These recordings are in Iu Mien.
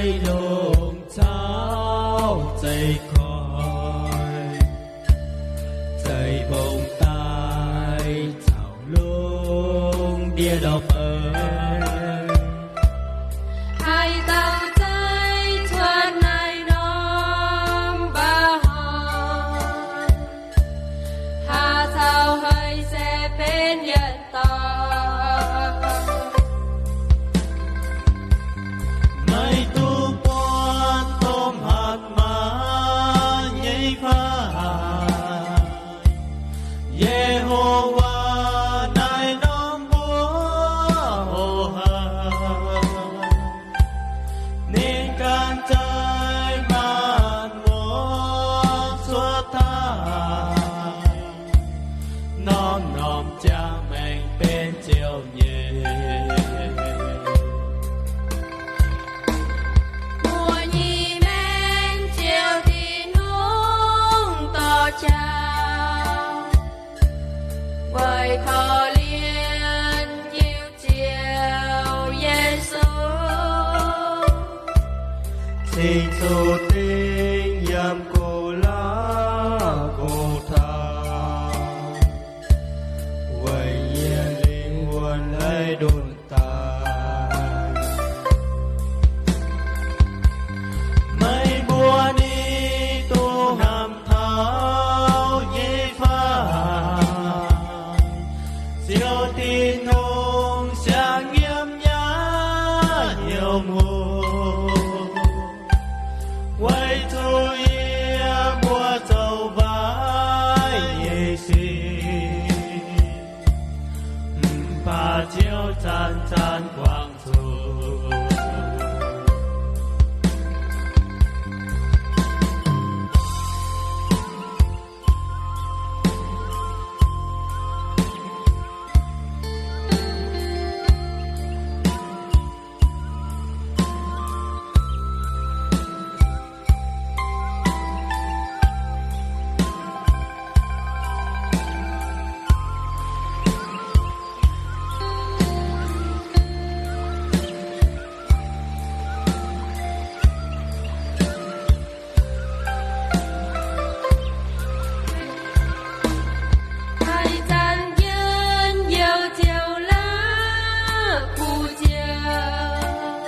Longc caux zeiv koiv, zeiv mbong daaih caux longc ndie-ndorpc beiv. Haaix dauh zeiv cuotv naaiv norm mba'hnoi, haaix caux haaix se benx yietc dauh. Maiv dungx buatc domh hatc maaz nyei fai? Ye^ho^waa naaiv norm mbuo hoqc haic. Ninh ganh zeiv maanc muotc cuotv daaih, norm-norm ziangh maengc benx Ziouv nyei. Mbuo nyei maengc Ziouv Tin-Hungh dorh jauv, weic korv-lienh Ziouv Yesu, cingx zuqc dingh yiem Golgatha, weic yie lingh wuonh leiz ndutc daaih. Meih mbuo ni duqv hnamv taux nyei fai? Ziouv Tin-Hungh siang nyiemv nyei hnyouv hmuv, weic zuqc yie mbuo zoux waaic nyei sic, mv baac Ziouv zanc-zanc guangc zuqc. Haaix zanc njien-youh ziouc la'kuqv ziouc,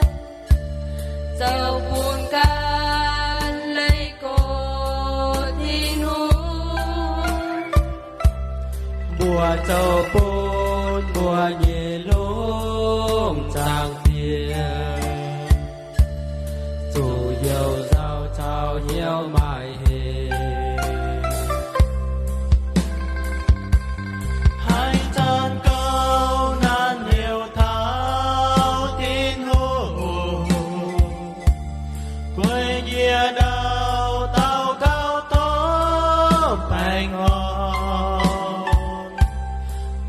zoux bun ganh leih gox Tin-Hungh. Mbuo zoux bun mbuo nyei lungh zaangc Diex, zuqc youh nzauh caux hnyouv maaih heh. Haaix zanc gouv naanc heuc taux Tin-Hungh, guei jiex ndau daux gaux tov baengh orn.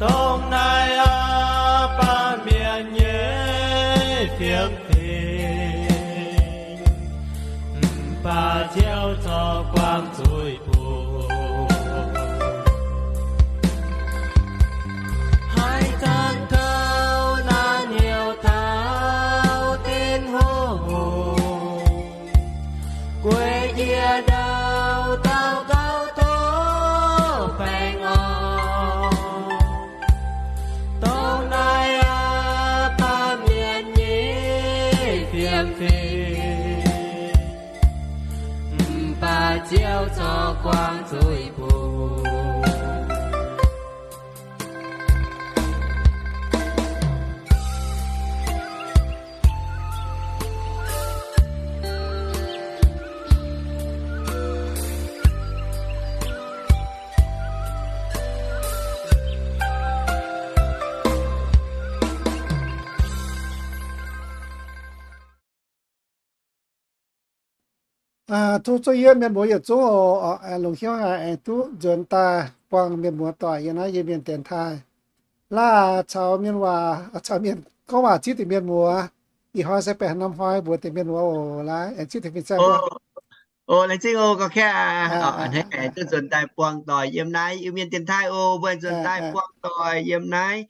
Dongh naaiv aqv, baamh mienh nyei fiem fim, mv baac Ziouv zorqv guangc zuiz bun. Haaix zanc gouv naanc heuc taux Tin-Hungh, guei jiex ndau daux gaux tov baengh orn. Dongh naaiv aqv, baamh mienh nyei fiem fim, mv baac Ziouv zorqv guangc zuiz bun. Tov zuqc yie mienh muoz yietc zungv oc, longc hnyouv haic aengx duqv nzuonx daaih buangh mienh muoz doic yiem naaiv Iu-Mienh dienx taaih. Laaih caux mienh waac, caux mienh gorngv waac zipv deix mienh muoz. Ih hnoi se baeqc norm hnoi mbuox deix mienh muoz oc. Laaih aengx zipv deix mienh zaah. O, laengz zingh oc, ga'kengx a'hneiv aengx duqv nzuonx daaih buangh doic yiem naaiv Iu-Mienh dienx taaih oc. Mbuo aengx nzuonx daaih buangh doic yiem naaiv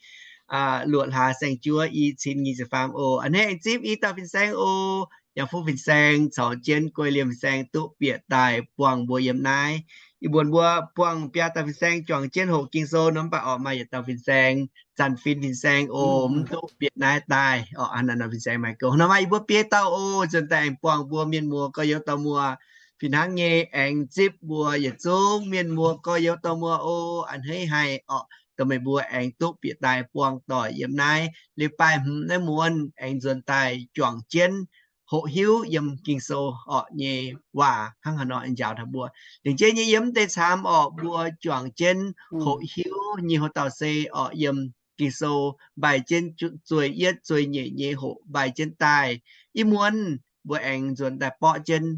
luoqc hlaax saeng-juov i cin nyic ziepc faam oc. A'hneiv aengx zipv i dauh fin-saeng oc. Yaac fuqv fin-saeng caux jienv guei liemh fin-saeng duqv bieqc daaih buangh mbuo yiem naaiv. Ih muonz mbuo buangh biaa dauh fin-saeng juangc jienv hoqc Ging-Sou nor, mv baac orqc maaih yietc dauh fin-saeng, Zanc Fin fin-saeng oc, mv duqv bieqc naaiv daaih orqc. Hnangv naaiv nor fin-saeng maaih gouv nor, maaih ih mbuo biei dauh oc. Nzuonx daaih aengx buangh mbuo mienh muoz gorx-youz dorh muoz. Fih hnangv nyei aengx zipv mbuo yietc zungv mienh muoz gorx-youz dorh muoz oc. A'hneiv haih orqc, dongh meih mbuo aengx duqv bieqc daaih buangh doic yiem naaiv. Leiz-baaix hmz naaiv muonz aengx nzuonx daaih juangc jienv hoqc hiuv yiem Ging-Sou orqc nyei waac hnangv haaix nor aengx njaaux taux mbuo. Lengc jeiv nyei yiem mv deix camv orqc, mbuo juangc jienv hoqc hiuv nyei hoc dauh se orqc yiem Ging-Sou mbaih jienv zuei yietv zuei nyeic nyei hoqc mbaih jienv daaih. Ih muonz mbuo aengx nzuonx daaih borqv jienv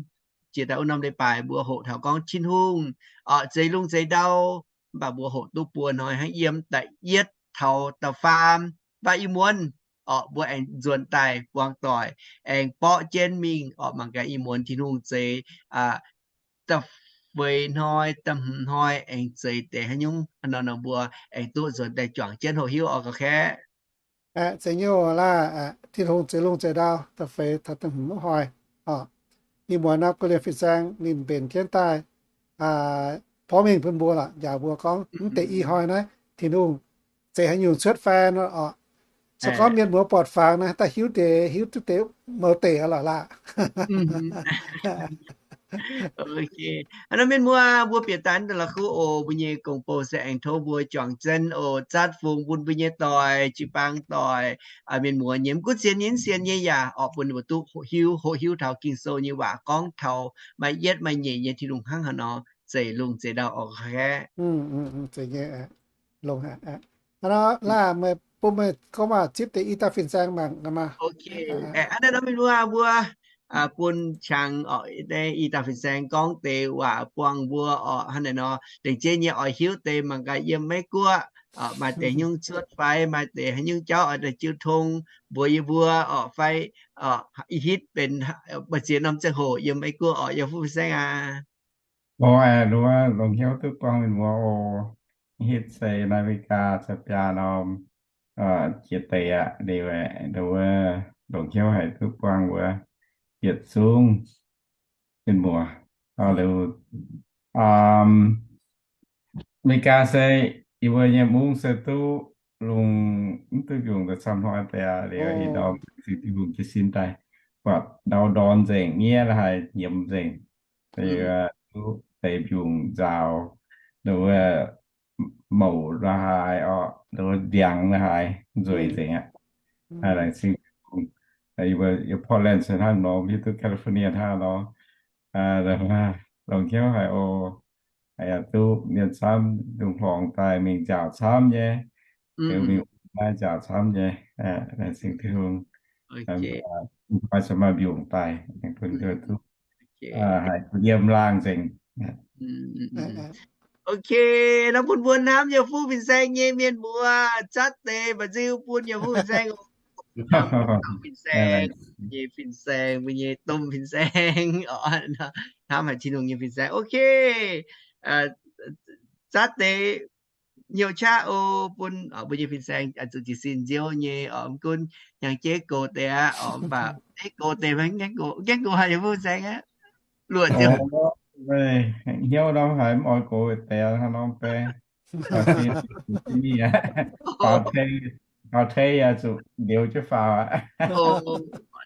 jiex daaih wuov norm leiz-baaix mbuo hoqc taux gorngv Tin-Hungh orqc zeix lungh zeix ndau. Mv baac mbuo hoqc duqv buo hnoi hnangv, yiem da'yietv taux da'faam. Mv baac ih muonz orqc mbuo aengx nzuonx daaih buangh doic, aengx borqv jienv mingh orqc mangc gaax ih muonz Tin-Hungh zeix da'feix hnoi, da'hmz hnoi aengx zeix deix haaix nyungc. Hnangv nor nor mbuo aengx duqv nzuonx daaih juangc jienv hoqc hiuv orqc ga'kaeqv. Aeqv, zeiz nyei oc laah. Tin-Hungh zeix lungh zeix ndau da'feix taux da'hmz hnoi. Ih muonz nor guei liemh fin-saeng ninh mbenc jienv daaih porv mengh bun mbuo lorqc, njaaux mbuo gorngv mv deix i hnoi naaiv Tin-Hungh zeix haaix nyungc cuotv fai nor orqc. Se gorngv mienh muoz buatc fangx naaiv daaih hiuv deix, hiuv duqv deix mouz deix lorqc laah. Hnangv nor mienh muoz, mbuo bieqc daaih da'la'kuv oc. Mbuo nyei gong-bou se aengx tov mbuo juangc jienv oc, zatv fungx bun mbuo nyei doic, jiu-baang doic, mienh muoz nyei, mv gunv sienx nyei mv sienx nyei yaac orqc bun ninh mbuo duqv hoqc hiuv, hoqc hiuv taux Ging-Sou nyei waac gorngv taux maaih yietv maaih nyeic nyei Tin-Hungh hnangv haaix nor zeix lungh zeix ndau orqc ga'kaeqv. Hnangv nor laah, meih bun meih gorngv waac zipv deix i dauh fin-saeng mangc maah. Hnangv naaiv nor mienh muoz, mbuo bun qangx orqc i dauh fin-saeng gorngv deix waac buangh mbuo orqc. Hnangv naaiv nor lengc jeiv nyei oix hiuv deix mangc gaax yiem Meiv Guoqv maaih deix haaix nyungc cuotv fai maaih deix haaix nyungc jauv oix daaih jiu tong mbuox yie mbuo orqc fai i hitv benx mbu'ziex norm ziangh hoc yiem Meiv Guoqv orqc. Yie fuqv fin-saeng aac. Oc, longc hnyouv duqv buangh mienh muoz oc. Hitv se America caux biaa norm jiex deix aqv. Liuz, longc hnyouv haic duqv buangh wuov yietc zungv mienh muoz. Liuz, America se yie mbuo nyei mungv se duqv lungh, mv duqv mbiungc daaih camv hnoi deix aqv. Liuz ih ndorm laengz zingh Tin-Hungh jiez sin daaih buatc ndau ndorn nzengc, miev la'haaix nyiemz nzengc. Liuz, duqv deix mbiungc nzaaux, wuov mouc la'haaix orqc, wuov ndiangx la'haaix nzueic nzengc aqv. Laengz zingh Tin-Hungh. Yie Portland se hnangv nor, hiuv duqv California hnangv nor. Longc hnyouv haic oc. Yaac duqv mienh camv lungh hlorngx daaih mingh nziaauc camv nyei. Liuz mingh naaiv nziaauc camv nyei. Laengz zingh Tin-Hungh. Hnoi se maaih mbiungc daaih, bun duqv haiz yiem laangh nzengc. Ok, nor bun mbuo hnamv yie fuqv fin-saeng nyei mienh muoz, zatv deix mba'nziu bun yie fuqv fin-saeng. Hnamv fin-saeng, nyei fin-saeng, mbuo nyei domh fin-saeng, hnamv haic Tin-Hungh nyei fin-saeng. Ok, zatv deix hnyouv qaqv oc bun mbuo nyei fin-saeng zuqc jiez sin nziouv nyei oc. Mv gunv hnyangx-jeiv gox deix aqv oc, mv baac jeiv gox deix, gaengh gox haic yie fuqv fin-saeng aqv. Luoqc ziouc hnyouv norm haiz mv oix gox deix hnangv norm bei. Faaux tei yaac zuqc liuz jienv faaux aqv.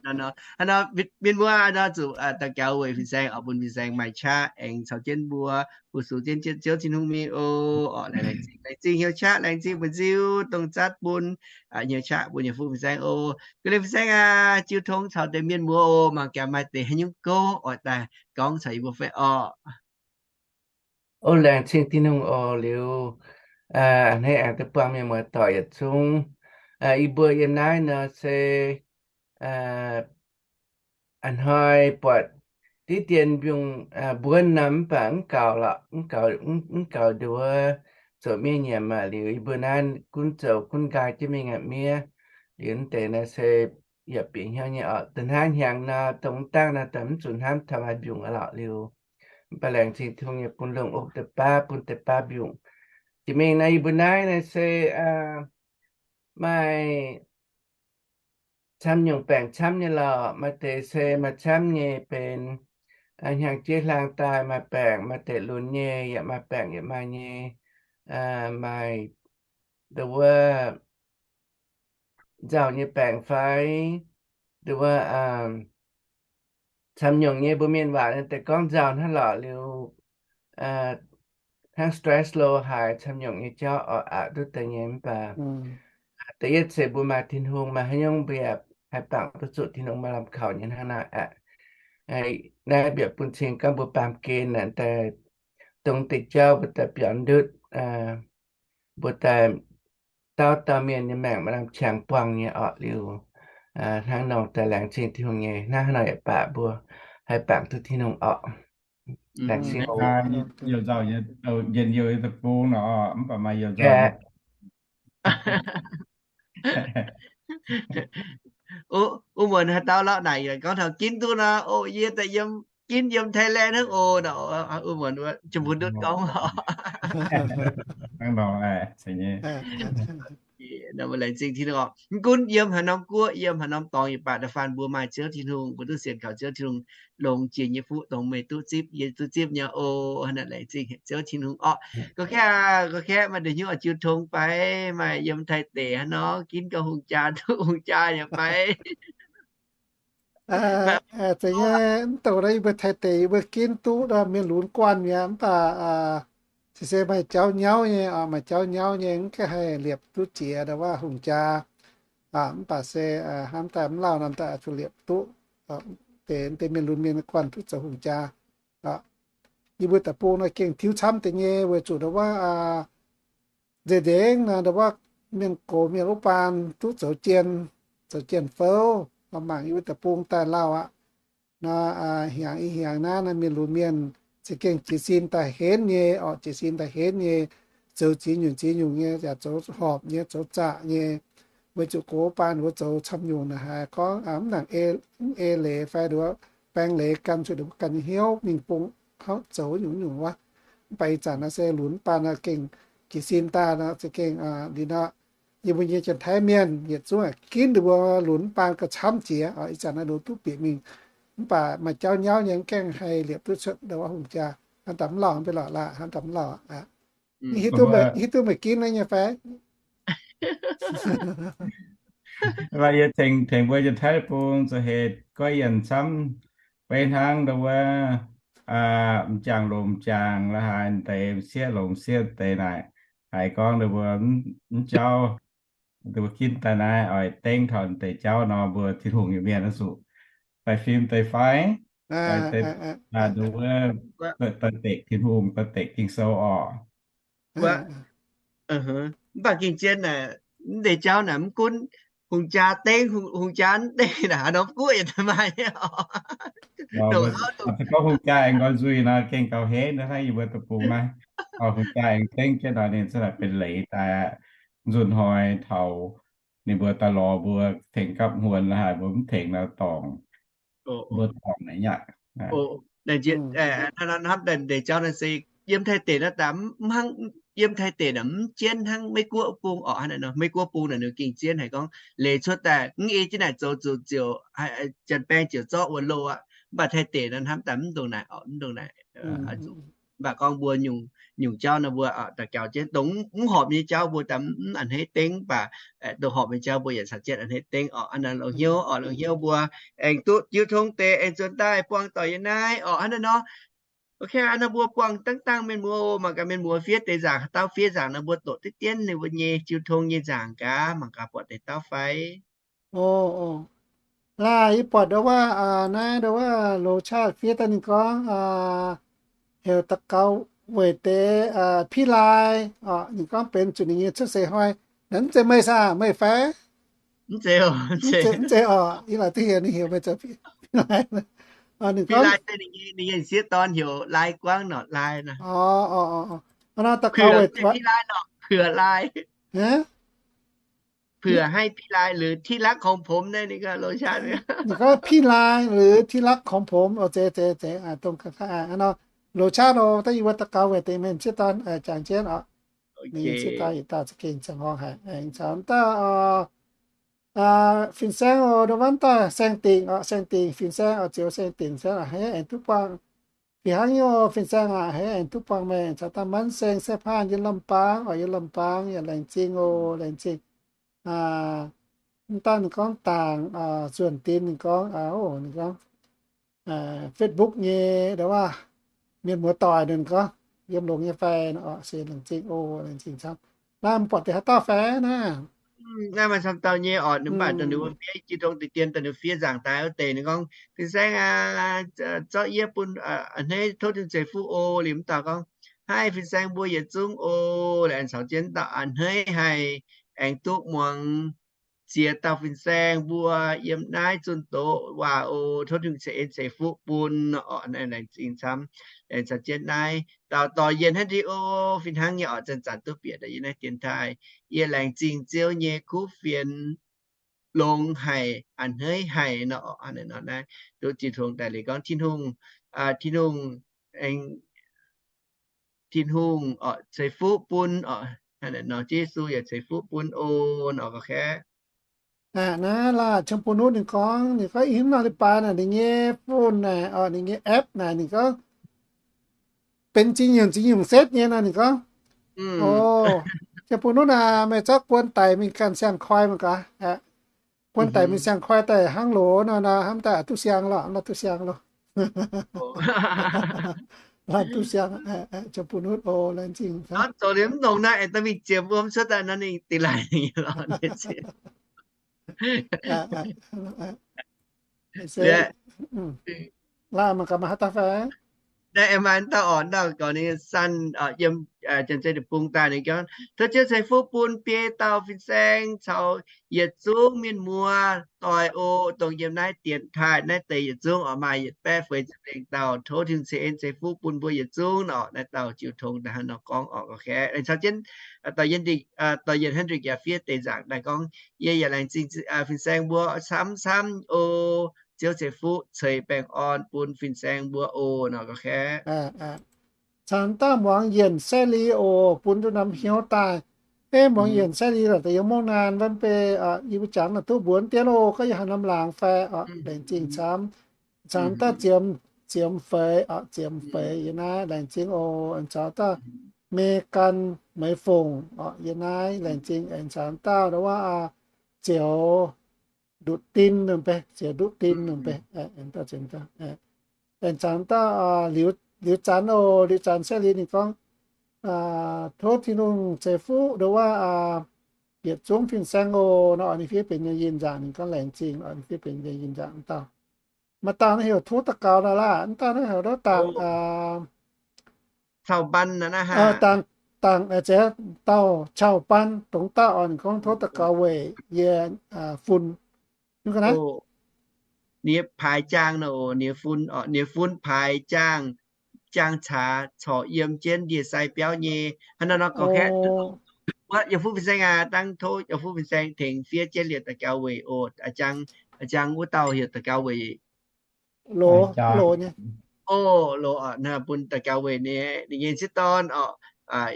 Mienh mbuo nor zuqc daux gaux weic fin-saeng oc, bun fin-saeng maaih qaqv aengx caux jienv mbuo fu-sux jienv Ziouv Tin-Hungh mingh oc. Laengz zingh, laengz zingh hnyouv qaqv, laengz zingh mba'nziu dongh zatv bun hnyouv qaqv bun yie fuqv fin-saeng oc. Ga'naaiv fin-saeng aac, jiu tong caux deix mienh muoz oc. Mangc gaax maaih deix haaix nyungc gouv oix daaih gorngv caux yie mbuo fai orqc. O, laengz zingh Tin-Hungh oc. Liuz, a'hneiv aengx duqv buangh mienh muoz-doic yietc zungv. Yie mbuo yiem naaiv nor se a'hnoi buatc diqv dien mbiungc mbuonv nor, mv baac mv gaux lorqc, mv gaux nduov, zoux miev nyiemc aqv. Liuz yie mbuo naaiv gunv zoux gunv nqaai jienv mingh aqv miev. Liuz mv deix naaiv se yaac bieqc hnyouv nyei oc. Da'hnangv hnyangx nor, dongh mv dangh nor, daaih mv zuqc hnamv taux maaih mbiungc aqv lorqc. Liuz mv baac laengz zingh Tin-Hungh nyei bun longc oc deix baav, bun deix baav mbiungc. Jiex mingh naaiv yie mbuo naaiv naaiv se maaih camv nyungc baengc camv nyei lorqc. Maaih deix se maaih camv nyei benx hnyangx-jeiv hlaang daaih maaih baengc, maaih deix lunx nyei yaac maaih baengc yaac maaih nyei, maaih nduov wuov nzauh nyei baengc fai nduov wuov camv nyungc nyei. Mbuo mienh waac naaiv deix gorngv nzauh hnangv lorqc liuz, hnangv stress lo haaix camv nyungc nyei jauv oc, aqc duqv deix nyei. Mv baac da'yietv se mbuo maaih Tin-Hungh, maaih haaix nyungc mbuo yaac haih bangc duqv zuqc Tin-Hungh maaih lamh kaux nyei hnangv naaiv aqv. Naaiv mbiaauc bun cing gorngv mbuo baamh gen naaic daaih dongh deix jauv mbuo daaih biaux ndutv, mbuo daaih dauh dauh mienh nyei maengc maaih lamh qangx buangh nyei orqc liuz, hnangv nor daaih laengz zingh Tin-Hungh nyei. Hnangv haaix nor yaac baac mbuo haih bangc duqv Tin-Hungh orqc. Laengz zingh. Youh nzauh nyei, njien-youh nyei deic-bung nor, mv baac maaih youh nzauh nyei. Wuov muonz haaix dauh lorqc naaic gorngv taux ginv duqv nor, o, yie daaih yiem, ginv yiem Thailand hnangv oc. Wuov muonz jiem mbuo ndutv gorngv. Laengz zingh Tin-Hungh oc. Mv gunv yiem haaix norm guoqv, yiem haaix norm dorngx yaac baac, da'faanh mbuo maaih Ziouv Tin-Hungh, mbuo duqv sienx kaux Ziouv Tin-Hungh longx jiex nyei fuqv dongh meih duqv zipv, yie duqv zipv nyei oc. Hnangv naaic laengz zingh Ziouv Tin-Hungh orqc. Gorngv kaeqv, gorngv kaeqv maaih deix hnyouv oix jiu tong fai, maaih yiem Taiv deic hnangv nor ginv gauh hungh jaa, duqv hungh jaa yaac fai. Zeiz nyei, mv douc naaiv yie mbuo Taiv deic yie mbuo ginv duqv mienh lunx guanh mi'aqv, mv baac se se maaih jauv nyauv nyei, maaih jauv nyauv nyei mv gaengh haih liepc duqv jiex ndau wuov hungh jaa. Mv baac se hnamv daaih mv lauh nor daaih zuqc liepc duqv, deix mienh lunx mienh guanh duqv zoux hungh jaa. Yie mbuo deic-bung nor gengh tiuv camv deix nyei weic zuqc ndau wuov nzengc nzengc naaic ndau wuov mienh gox mienh wuov baan duqv zoux jien, zoux jien fouv. Mangc yie mbuo deic-bung daaih lauh aqv. Nor hnyangx i hnyangx naaiv mienh lunx mienh za'gengh jiez sin daaih henv nyei orqc, jiez sin daaih henv nyei, zoux ziex nyungc ziex nyungc nyei, yaac zoux horpc nyei, zoux zaqc nyei. Weic zuqc gox baan wuov zoux camv nyungc naaic haiz gorngv mv nangc, mv ei leiz fai nduov baeng leiz gan zuqc ninh mbuo ganh nyei hnyouv mingh bung hauv zoux nyungc nyungc wuov. Mv baac ih zanc naaiv se lunx baan gengh jiez sin daaih nor za'gengh liuz nor, yie mbuo nyei Janx-Taiv mienh yietc zungv ginv ninh mbuo lunx baan gauh camv jiex. Ih zanc naaiv lunx duqv bieqc mingh, mv baac maaih jauv nyauv nyei mv gaengh haih liepc duqv cuotv ndau wuov hungh jaa. Hnangv daaih mv lauh mv bei lorqc laah, hnangv daaih mv lauh. Hiuv duqv meih ginv naaiv nyei fai? Yie tengx mbuo Janx-Taiv bung zoux hec goiv yienc camv, beiv hnangv ndau wuov m'jangc longc m'jangc la'haaix deix, m'sieqv longc m'sieqv deix naaic, haiz gorngv ndau mbuo mv jauv, ndau mbuo ginv daaih naaiv oix dengv taux deix jauv nor, mbuo Tin-Hungh nyei mienh oix zuqc daaih fim deix fai, daaih, ndau wuov, daaih dekc Tin-Hungh, daaih dekc Ging-Sou orqc. Mv baac gengh zien naaic, mv deix jauv naaic mv gunv hungh jaa dengv, hungh jaa mv dengv naaic, haaix norm guoqv yaac daaih maaih nyei oc. Gorngv hungh jaa aengx nqoi nzuih nor, gengh gauh henv naaiv hnangv yie mbuo deic-bung naaiv. Hungh jaa aengx dengv jienv nor, ninh za'gengh benx leiz daaih. Nzunc hnoi taux ninh mbuo daaih lorz mbuo tengx gapv hmuonx la'haaix, mbuo mv tengx nor dorngc, mbuo dorngc naaic nyei aqv. Hnamv deix jauv naaiv se yiem Taiv deic naaiv daaih mv hnangv, yiem Taiv deic naaic mv jienv hnangv Meiv Guoqv bung orqc. Hnangv naaic nor Meiv Guoqv bung naaic ninh gengh jienv haiz gorngv leiz cuotv daaih mv ei jienv naaic zoux zuqc ziouc, janx-baeng ziouc zorqv wuov lo aqv. Mv baac Taiv deic naaiv hnamv daaih mv ndongc naaic orqc, mv ndongc naaic. Mv baac gorngv mbuo nyungc jauv naaiv mbuo daux gaux jienv dongh mv horpc nyei jauv mbuo daaih mv a'hneiv dengv, mv baac dongh horpc nyei jauv mbuo yaac caux jienv a'hneiv dengv orqc. Hnangv naaic longc hnyouv orqc, longc hnyouv mbuo aengx duqv jiu tong deix aengx nzuonx daaih buangh doic yiem naaiv orqc. Hnangv naaiv nor, ok, hnangv naaiv mbuo buangh dangv dangh mienh muoz, mangc gaax mienh muoz fiev deix nzaangc, haaix dauh fiev nzaangc nor mbuo doqc diqv dienv ninh mbuo nyei jiu tong nyei nzangc gaax, mangc gaax buatc deix dauh fai. Laaih yie buatc ndau wuov naaiv ndau wuov loz qaqv fiev daaih ninh gorngv heuc daux gaux weic deix Pi Lai, ninh gorngv benx zuqc ninh nyei cuotv seix hnoi. Naaiv mv zeiz meih saah, meih fai? Mv zeiz, mv zeiz orqc. Yie laaic duqv heuc ninh heuc meih zoux Pi Lai. Ninh gorngv ninh nyei sieqv dorn heuc Lai Guangv nor, Lai. Hnangv naaiv daux gaux weic Pi Lai nor, Pi Lai. เผื่อให้พี่ลาย หรือที่รักของผม naaiv ninh gorngv พี่ลาย หรือที่รักของผม. Zeiz, zeiz, zeiz, dongh ga'naaiv nor, loz qaqv nor daaih yie mbuo daux gaux weic deix mienh sieqv dorn jangx jienv oc. Ninh nyei cingv daaih yietc dauh za'gengh ziangh hoc haic. Aengx caux dauh fin-saeng oc, nduov wuov dauh saeng-dingc oc, saeng-dingc fin-saeng oc, ziouc saeng-dingc saeng a'hneiv aengx duqv buangh. Fih hnangv nyei oc, fin-saeng a'hneiv aengx duqv buangh meih. Caux dauh manv saeng, saeng-paanh yiem Lamh Baang oc, yiem Lamh Baang yaac laengz zingh oc, laengz zingh. Mv daan ninh gorngv dangc zuonc dinc, ninh gorngv, ninh gorngv Facebook nyei nduov wuov mienh muoz-doic ninh gorngv yiem longx nyei fai oc, se laengz zingh oc, laengz zingh camv. Naaiv mv buatc deix haaix dauh fai naaiv? Naaiv maaih camv dauh nyei oc, ninh mv baac dongh ninh mbuo fiev jiu tong deix dien, dongh ninh fiev nzaangc daaih wuov deix ninh gorngv, fin-saeng aac, zorqv yie bun a'hneiv tov Tin-Hungh ceix fuqv oc. Liuz mv dauh gorngv, haih fin-saeng mbuo yietc zungv oc. Aengx caux jienv dauh a'hneiv haih aengx duqv muangx ziex dauh fin-saeng mbuo yiem naaiv zunh doqv waac oc. Tov Tin-Hungh ceix en ceix fuqv bun oc. Naaiv laengz zingh camv. Aengx caux jienv naaiv dauh dorh yienh hnangv ndie oc, fih hnangv nyei oc, zanc-zanc duqv bieqc daaih yiem naaiv dienx taaih. Yie laengz zingh Ziouv nyei kuv fienx longx haic, a'hneiv haic nor oc. Naaiv duqv jiu tong daaih liuz gorngv, Tin-Hungh, Tin-Hungh, Tin-Hungh oc ceix fuqv bun oc. Nor Ziouv Yesu yaac ceix fuqv bun oc nor ga'kaeqv. Naaiv laaih Qiemx Bun Nutv ninh gorngv, ninh gorngv ih hnoi leiz-baaix naaic ninh nyei phone naaic oc, ninh nyei app naaic ninh gorngv benx zingh nyungc zingh nyungc setv nyei nor ninh gorngv, o, Qiemx Bun Nutv aah, meih zorqv guon daic mingh ganh siang-koi mangc gaax. Guon daic mingh siang-koi daaih hnangv loz nor, hnamv daaih duqv siang lorqc, duqv siang loh. Duqv siang, Qiemx Bun Nutv oc, laengz zingh. Zoux liuz mv longx naaiv, aengx daaih mingh ziemx wuom cuotv daaih nor ninh dingh laaih lorqc. Laaih mangc gaax maaih haaix dauh fai? Naaiv aengx maaih dauh orqc, dauh gorngv ninh sanh yiem Janx-Zei Deic-Bung daaih, ninh gorngv, tov Ziouv ceix fuqv bun biei dauh fin-saeng caux yietc zungv mienh muoz-doic oc, dongh yiem naaiv dienx taaih naaiv deix yietc zungv oc, maaih yietc baeqv feix ziepc lengh dauh. Tov Tin-Hungh ceix en ceix fuqv bun mbuo yietc zungv oc. Naaiv dauh jiu tong daaih hnangv nor gorngv orqc. Ga'naaiv caux jienv dorh yienh, dorh yienh Hendrik yaac fiev deix nzaangc daaih gorngv, yie yaac laengz zingh fin-saeng mbuo camv camv oc. Ziouv ceix fuqv ceix baengh orn bun fin-saeng mbuo oc nor ga'naaiv. Caux dauh muangx yienh Saeqv Li oc, bun nduqc norm hnyouv daaih. Ei muangx yienh Saeqv Li lorqc, da'yietv mungv naanh wuov beiv yie mbuo jangx naaic duqv mbuonx dien oc, gorngv yie haaix norm laangz fai oc, laengz zingh camv. Caux dauh Ziemx, Ziemx Feix oc, Ziemx Feix yie naaiv laengz zingh oc. Aengx caux dauh Megan Meiv Fongc oc, yie naaiv laengz zingh. Aengx caux dauh wuov Ziouc Nduqc Din nor beiv, Ziouc Nduqc Din nor beiv. Aengx caux dauh Liuz Zanx oc, Liuz Zanx Saeqv Li ninh gorngv, tov Tin-Hungh ceix fuqv nduqc wuov yietc zungv fin-saeng oc nor. Ninh fiev benx yie nyei yinh nzaangc, ninh gorngv laengz zingh oc, ninh fiev benx yie nyei yinh nzaangc wuov dauh. Maaih dauh naaiv heuc tov daux gaux nor laah, wuov dauh naaiv heuc nduov dangc, dangc, dangc, dauh Cau Ban dongh dauh oc, ninh gorngv tov daux gaux weic yie fun. Ninh nyei paaix jaang nor, ninh nyei fun, ninh nyei fun paaix jaang, jaang caax corc yiem jienv ndie-sai biauv nyei. Hnangv nor nor gorngv kaeqv, wuov yie fuqv fin-saeng aac, dangv tov yie fuqv fin-saeng tengx fiev jienv liuz daux gaux weic oc. A'jang, a'jang wuov dauh heuc daux gaux weic Loz, Loz nyei. O, Loz oc, bun daux gaux weic ninh, ninh nyei sieqv dorn oc.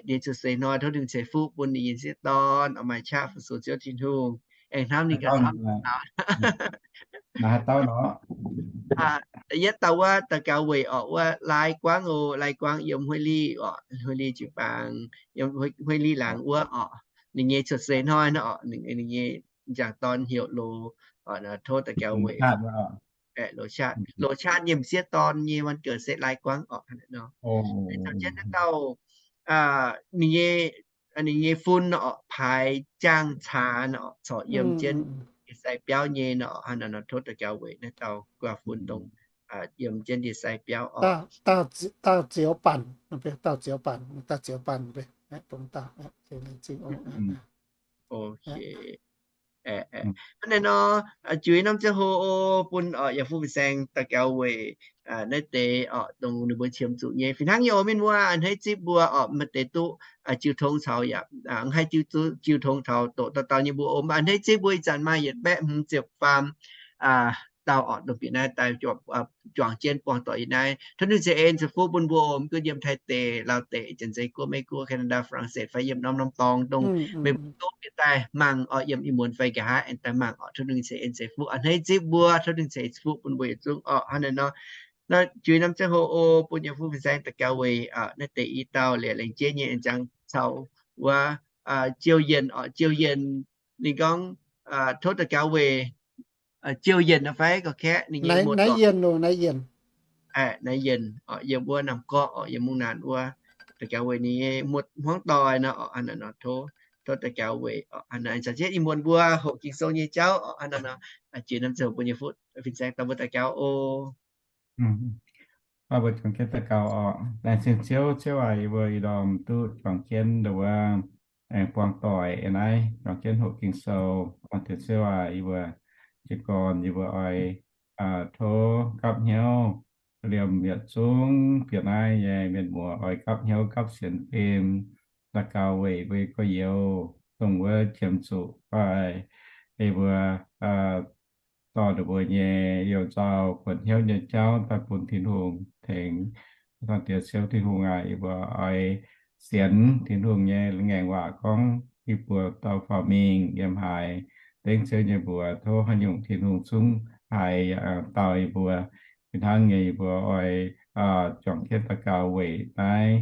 Ninh cuotv seix hnoi tov Tin-Hungh ceix fuqv bun ninh nyei sieqv dorn oc, maaih qaqv fu-sux Ziouv Tin-Hungh, aengx hnamv ninh ganh hnamv. Da'yietv dauh wuov daux gaux weic oc, wuov Lai Guangv oc, Lai Guangv yiem Huei Li oc, Huei Li jiu-baang, yiem Huei Li laangz wuov oc. Ninh nyei cuotv seix hnoi nor oc, ninh nyei njang dorn heuc Loz, tov daux gaux weic Loz Qaqv, Loz Qaqv nyei m'sieqv dorn nyei วันเกิด se Lai Guangv oc. Ninh nyei, ninh nyei fun oc, paaix jaang caax oc, corc yiem jienv ndie-sai biauv nyei nor, hnangv nor tov daux gaux weic naaiv dauh guaax fun dongh yiem jienv ndie-sai biauv oc. Dauh Ziouv Banc, dauh Ziouv Banc, dauh Ziouv Banc, dongh dauh. Hnangv naaiv nor, jiu norm ziangh hoc bun oc, yaac fuqv fin-saeng daux gaux weic naaiv deix oc, dongh ninh mbuo qiemx zuqc nyei. Fih hnangv nyei oc, mienh muoz, a'hneiv zipv mbuo oc, maaih deix duqv jiu tong caux yaac mv haih jiu tong taux doqc dauh dauh nyei mbuo oc. A'hneiv zipv mbuo ih zanc maaih yietc baeqv hmz ziepc faam dauh orqc, dongh bieqc naaiv daaih juangc jienv buangh doic yiem naaiv. Tov ninh ceix en ceix fuqv bun mbuo, mv gunv yiem Taiv deic, Laauv deic, Janx-Zei Guoqv, Meiv Guoqv, Canada, France, fai yiem norm-norm dorngx dongh meih mbuo duqv bieqc daaih mangc orqc, yiem ih muonz fai nqa'haav aengx daaih mangc orqc. Tov ninh ceix en ceix fuqv a'hneiv zipv mbuo, tov ninh ceix fuqv bun mbuo yietc zungv orqc. Hnangv naaiv nor, naaiv juix norm ziangh hoc o, bun yiem fuqv fin-saeng daux gaux weic naaiv deix i dauh liepc laengz jeiv nyei aengx ziangx caux wuov Ziou Yienc orqc, Ziou Yienc. Ninh gorngv, tov daux gaux weic Ziou Yienc nor fai gorqv-kaeqv ninh nyei muoz-doic, Naaiv Yienc orqc, yiem wuov Naamh Gorqv orqc, yiem mungv naanc wuov. Daux gaux weic ninh nyei muoz hmuangv doic nor orqc, hnangv naaiv nor tov, tov daux gaux weic orqc. Hnangv naaiv nor, ih muonz mbuo hoqc Ging-Sou nyei jauv orqc, hnangv naaiv nor, juix norm ziangh hoc bun yiem fuqv fin-saeng dorh mbuo daux gaux o. Mbuo juangc jienv daux gaux orqc. Laengz zingh Ziouv, Ziouv aac, yie mbuo ih ndorm duqv juangc jienv nduov wuov aengx buangh doic yiem naaiv, juangc jienv hoqc Ging-Sou. Aa, deix Ziouv aac, yie mbuo jiez gorn yie mbuo oix tov gapv hnyouv liemh yietc zungv bieqc naaiv nyei mienh muoz, oix gapv hnyouv gapv sienx fim, daux gaux weic mbuo nyei gorx-youz, dongh wuov qiemx zuqc fai yie mbuo dorh ninh mbuo nyei you-nzauh buonc hnyouv nyei jauv daaih bun Tin-Hungh tengx. Dangh deix Ziouv Tin-Hungh aac, yie mbuo oix sienx Tin-Hungh nyei ngaengc waac gorngv, yie mbuo dauh faaux mingh yiem haaix, dengv Ziouv nyei mbuox, tov haaix nyungc Tin-Hungh zungv haiz dauh yie mbuo. Fih hnangv nyei, yie mbuo oix juangc jienv daux gaux weic naaiv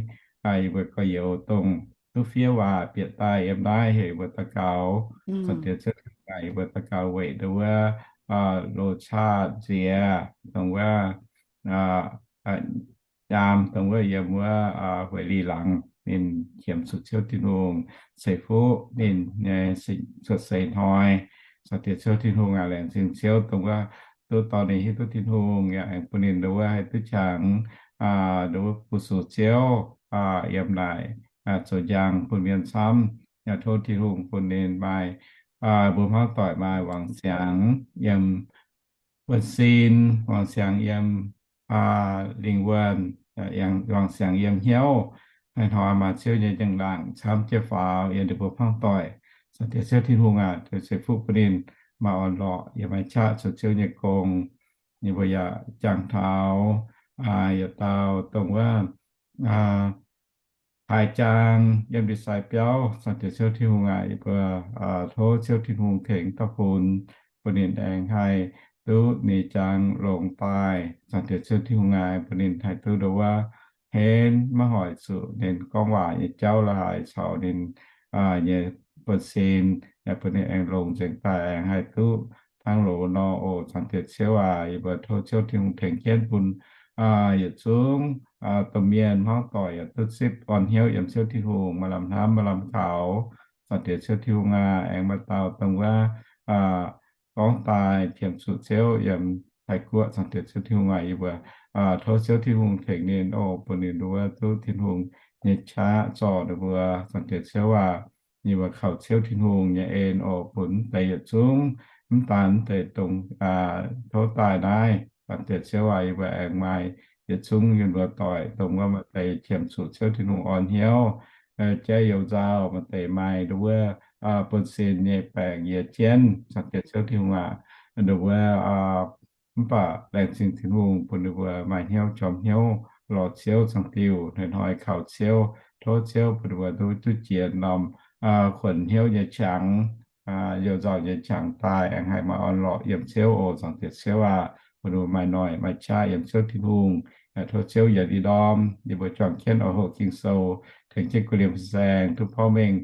yie mbuo gorx-youz dongh duqv fiev waac bieqc daaih yiem naaiv heuc yie mbuo daux gaux. Zanc deix Ziouv Tin-Hungh aac, yie mbuo daux gaux weic nduov wuov loz-qaqv nziex, dongh wuov nyaam, dongh wuov yiem wuov Hueix Lic laangz, ninh qiemx zuqc Ziouv Tin-Hungh ceix fuqv ninh nyei cuotv seix hnoi. Zanc deix Ziouv Tin-Hungh aac, laengz zingh Ziouv dongh wuov duqv dorh ninh hiuv duqv Tin-Hungh, yaac aengx bun ninh nduov wuov haih duqv jangx nduov wuov fu-sux Ziouv yiem naaic zoux njang bun mienh camv. Yaac tov Tin-Hungh bun ninh maaih, mbuo hmuangv doic maaih wangc siangx yiem buonv-sin, wangc siangx yiem lingh wuonh, wangc siangx yiem hnyouv, hnoi-hnoi maaih Ziouv nyei njang-laangc camv jienv faaux yiem ninh mbuo hmuangv doic. Zanc deix Ziouv Tin-Hungh aac, ceix fuqv bun ninh maaih orn-lorqc yaac maaih qaqv zoux Ziouv nyei gong. Ninh mbuo yaac jangx taux yietc dauh dongh wuov haaix jaang yiem ndie-sai biauv. Zanc deix Ziouv Tin-Hungh aac, yie mbuo tov Ziouv Tin-Hungh tengx dauh funx bun ninh aengx haih duqv ninh jaang longx daaih. Zanc deix Ziouv Tin-Hungh aac, bun ninh haih duqv nduov wuov henv maiv hoic zuqc ninh gorngv waac nyei jauv la'haaix caux ninh nyei buonv-sin, yaac bun ninh aengx longx nzengc daaih aengx haih duqv hnangv loz nor oc. Zanc deix Ziouv aac, yie mbuo tov Ziouv Tin-Hungh tengx jienv bun yietc zungv domh mienh hmuangv doic yaac duqv zipv orn hnyouv yiem Ziouv Tin-Hungh, maaih lamh hnamv maaih lamh kaux. Zanc deix Ziouv Tin-Hungh aac, aengx maaih dauh dongh wuov gorngv daaih qiemx zuqc Ziouv yiem Taiv-Guoqv. Zanc deix Ziouv Tin-Hungh aac, yie mbuo tov Ziouv Tin-Hungh tengx ninh oc, bun ninh nduov duqv Tin-Hungh nyei qaqv zorc ninh mbuo. Zanc deix Ziouv aac, yie mbuo kaux Ziouv Tin-Hungh nyei en oc, bun mv deix yietc zungv, mv daan mv deix dongh tov daaih naaiv. Zanc deix Ziouv aac, yie mbuo aengx maaih yietc zungv yiem mbuo doic dongh wuov maaih deix qiemx zuqc Ziouv Tin-Hungh orn hnyouv, jaiv you-nzauh, maaih deix maaih nduov wuov buonv-sin nyei baengc yie jienv. Zanc deix Ziouv Tin-Hungh aac, nduov wuov mv baac laengz zingh Tin-Hungh bun ninh mbuo maaih hnyouv jorm hnyouv lorz Ziouv zaangc diuh, hnoi-hnoi kaux Ziouv, tov Ziouv bun ninh mbuo duqv duqv jiex norm kuonx hnyouv nyei qangx, you-nzauh nyei qangx daaih, aengx haih maaih orn-lorqc yiem Ziouv oc. Zanc deix Ziouv aac, bun ninh mbuo maaih noic maaih qaqv yiem Ziouv Tin-Hungh. Tov Ziouv yietc i ndorm yie mbuo juangc jienv oix hoqc Ging-Sou, tengx jienv gu'liemh fin-saeng duqv porv mengh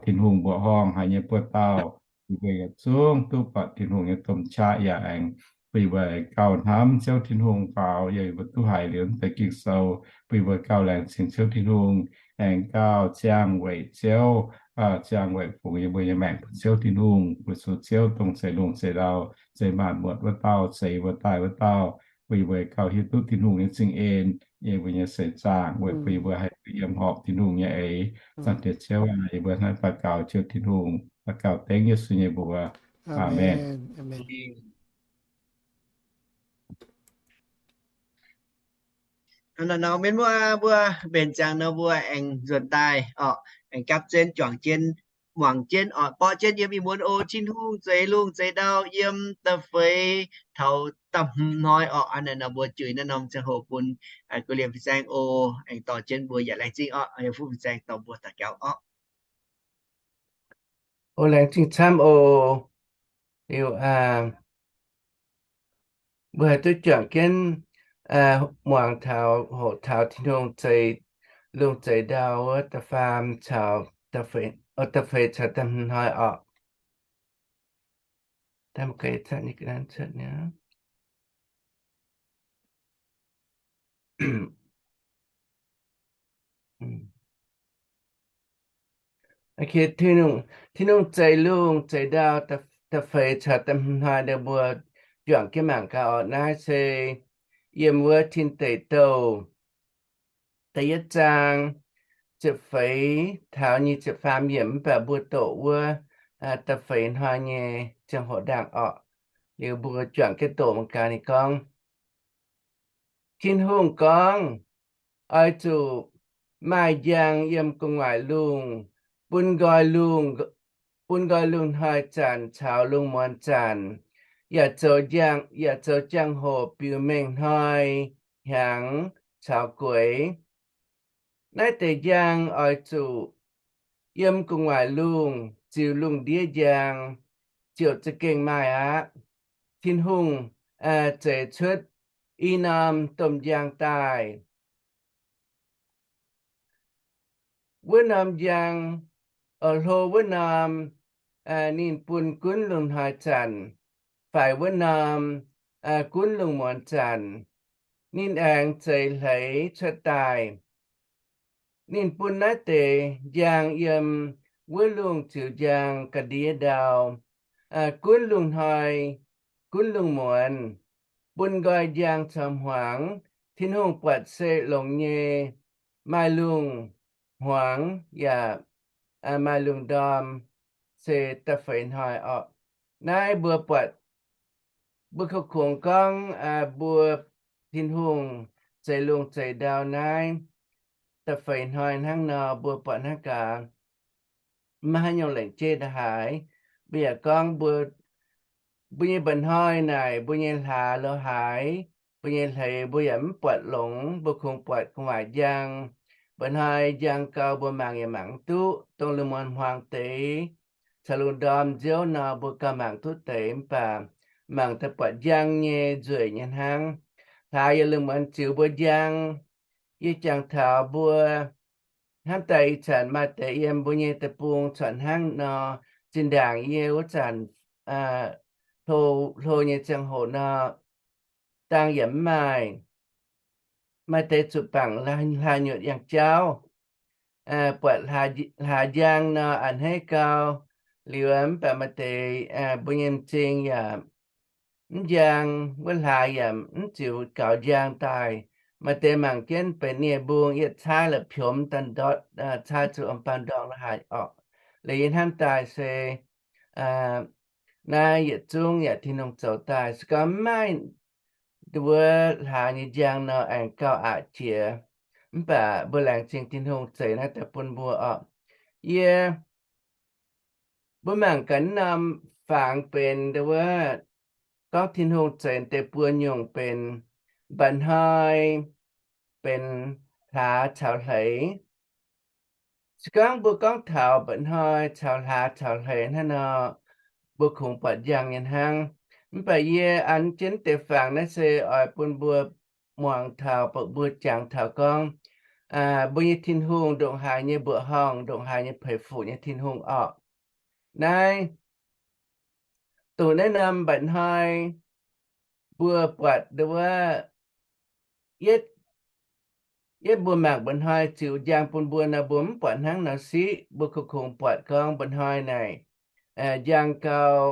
Tin-Hungh mbuoqc horngh haiz nyei buoz-dauh. Yie mbuo yietc zungv duqv buatc Tin-Hungh nyei domh qaqv yaac aengx bun yie mbuo gauh hnamv Ziouv Tin-Hungh faaux. Yie mbuo duqv haiz liuz deix Ging-Sou, bun yie mbuo gauh laengz zingh Ziouv Tin-Hungh, aengx gauh ziangh weic Ziouv, ziangh weic fungx yie mbuo nyei maengc bun Ziouv Tin-Hungh, weic zuqc Ziouv dongh zeix lungh zeix ndau, zeix maanc muotc wuov dauh, zeix mbuo daaih wuov dauh, bun yie mbuo gauh hiuv duqv Tin-Hungh nyei zingh en yiem yie mbuo nyei seix zaangc, weic bun yie mbuo haih duqv yiem horpc Tin-Hungh nyei eix. Zanc deix Ziouv aac, yie mbuo hnangv daux gaux Ziouv Tin-Hungh, daux gaux dengv Yesu nyei mbuox. Aamen. Hnangv naaiv nor, mienh muoz mbuo mbenc ziangx nor, mbuo aengx nzuonx daaih orqc, aengx gapv jienv juangc jienv muangx jienv oc, borqv jienv yiem ih muonz oc. Tin-Hungh zeix lungh zeix ndau yiem da'feix taux da'hmz hnoi oc. Hnangv naaic nor mbuo juix naaiv norm ziangh hoc bun guei liemh fin-saeng oc. Aengx dorh jienv mbuo yaac laengz zingh oc. Yie fuqv fin-saeng dorh mbuo daux gaux oc. O, laengz zingh camv oc. Liuz, mbuo haih duqv juangc jienv muangx taux, hoqc taux Tin-Hungh zeix lungh zeix ndau wuov da'faam caux da'feix caux da'hmz hnoi oc. Tin-Hungh zeix lungh zeix ndau da'feix caux da'hmz hnoi, mbuo juangc jienv mangc gaax oc. Naaiv se yiem wuov Tin Deic Douh da'yietv zaang ziepc feix taux nyic ziepc faam yiemc, mv baac mbuo doqc wuov da'feix hnoi nyei ziangh hoc ndaangc oc. Liuz mbuo juangc jienv doqc mangc gaax ninh gorngv, Tin-Hungh gorngv, Oix zuqc maaih njang yiem gu'nguaaic lungh, bun nqoi lungh, bun nqoi lungh hnoi zanc caux lungh muonz zanc, yaac zoux njang, yaac zoux jangx-hoc biux mengh hnoi, hnyangx caux gueix. Naaiv deix njang oix zuqc yiem gu'nguaaic lungh ziux lungh ndiev njang, ziouc za'gengh maaih aqv. Tin-Hungh zeix cuotv i norm domh njang daaih. Wuov norm njang, hlo wuov norm, ninh bun gunv lungh hnoi zanc. Faix wuov norm, gunv lungh muonz zanc. Ninh aengx zeix hleix cuotv daaih. Ninh bun naaiv deix njang yiem wuov lungh ziux njang ga'ndiev ndau, gunv lungh hnoi, gunv lungh muonz, bun nqoi njang caux hmuangx. Tin-Hungh buatc se longx nyei. Maaih lungh hmuangx yaac maaih lungh ndorm, se da'feix hnoi oc. Naaiv mbuo buatc, mbuo kungx gorngv mbuo, Tin-Hungh zeix lungh zeix ndau naaiv da'feix hnoi hnangv nor, mbuo buatc hnangv gaax, maiv haaix nyungc lengc jeiv nda'haaix. Mbuo yaac gorngv mbuo, mbuo nyei mba'hnoi naaic, mbuo nyei hlaax lo haaix, mbuo nyei hleix mbuo yaac mv buatc longx. Mbuo kungx buatc gu'nguaaic njang. Mba'hnoi njang gau mbuo mangc yaac mangc mv duqv. Dongh lungh muonz hmuangx deix caux lungh ndorm nziouv nor mbuo gauh mangc duqv deix, mv baac mangc daaih buatc njang nyei nzueic nyei hnangv. Hlaax yaac lungh muonz ziux mbuo njang. Yie jangx taux mbuo hnamv daaih ih zanc maaih deix yiem mbuo nyei deic-bung corc hnangv nor. Zinh ndaangc yie wuov zanc hlo, hlo nyei ziangh hoc nor, dang yaac mv maaih. Maaih deix zuqc bangc hlaax nyutc yangh jauv, buatc hlaax njang nor a'hneiv gau. Liuz mv baac maaih deix mbuo nyei m'zing yaac mv njang, wuov hlaax yaac mv ziux gaux njang daaih. Maaih deix mangc jienv benx nie-mbung yietc caaiv la'piomx daaih ndortv, caaiv zuqc om baan ndorngx lo haaix orqc. Liuz yie hnamv daaih se naaiv yietc zungv yaac Tin-Hungh zoux daaih. Se gorngv mv maaih wuov hlaax nyei njang nor, aengx gauh aqc jiex. Mv baac mbuo laengz zingh Tin-Hungh zeix naaiv daaih bun mbuo orqc. Yie, mbuo mangc gaax norm fangx benx ndo wuov, gorngv Tin-Hungh zeix deix buo nyungc benx mba'hnoi, benx hlaax caux hleix. Se gorngv mbuo gorngv taux mba'hnoi caux hlaax caux hleix hnangv nor, mbuo kungx buatc njang nyei hnangv. Mv baac yie an jienv deix fangx naaiv se oix bun mbuo muangx taux, mbuo jangx taux gorngv mbuo nyei Tin-Hungh ndongc haaix nyei mbuoqc horngh, ndongc haaix nyei peix fuc nyei Tin-Hungh orqc. Naaiv, dongh naaiv norm mba'hnoi mbuo buatc ndo wuov, yietv, yietv mbuo mangc mba'hnoi ziux njang bun mbuo nor, mbuo mv buatc hnangv nor siqv. Mbuo kungx buatc gorngv mba'hnoi naaic njang gau,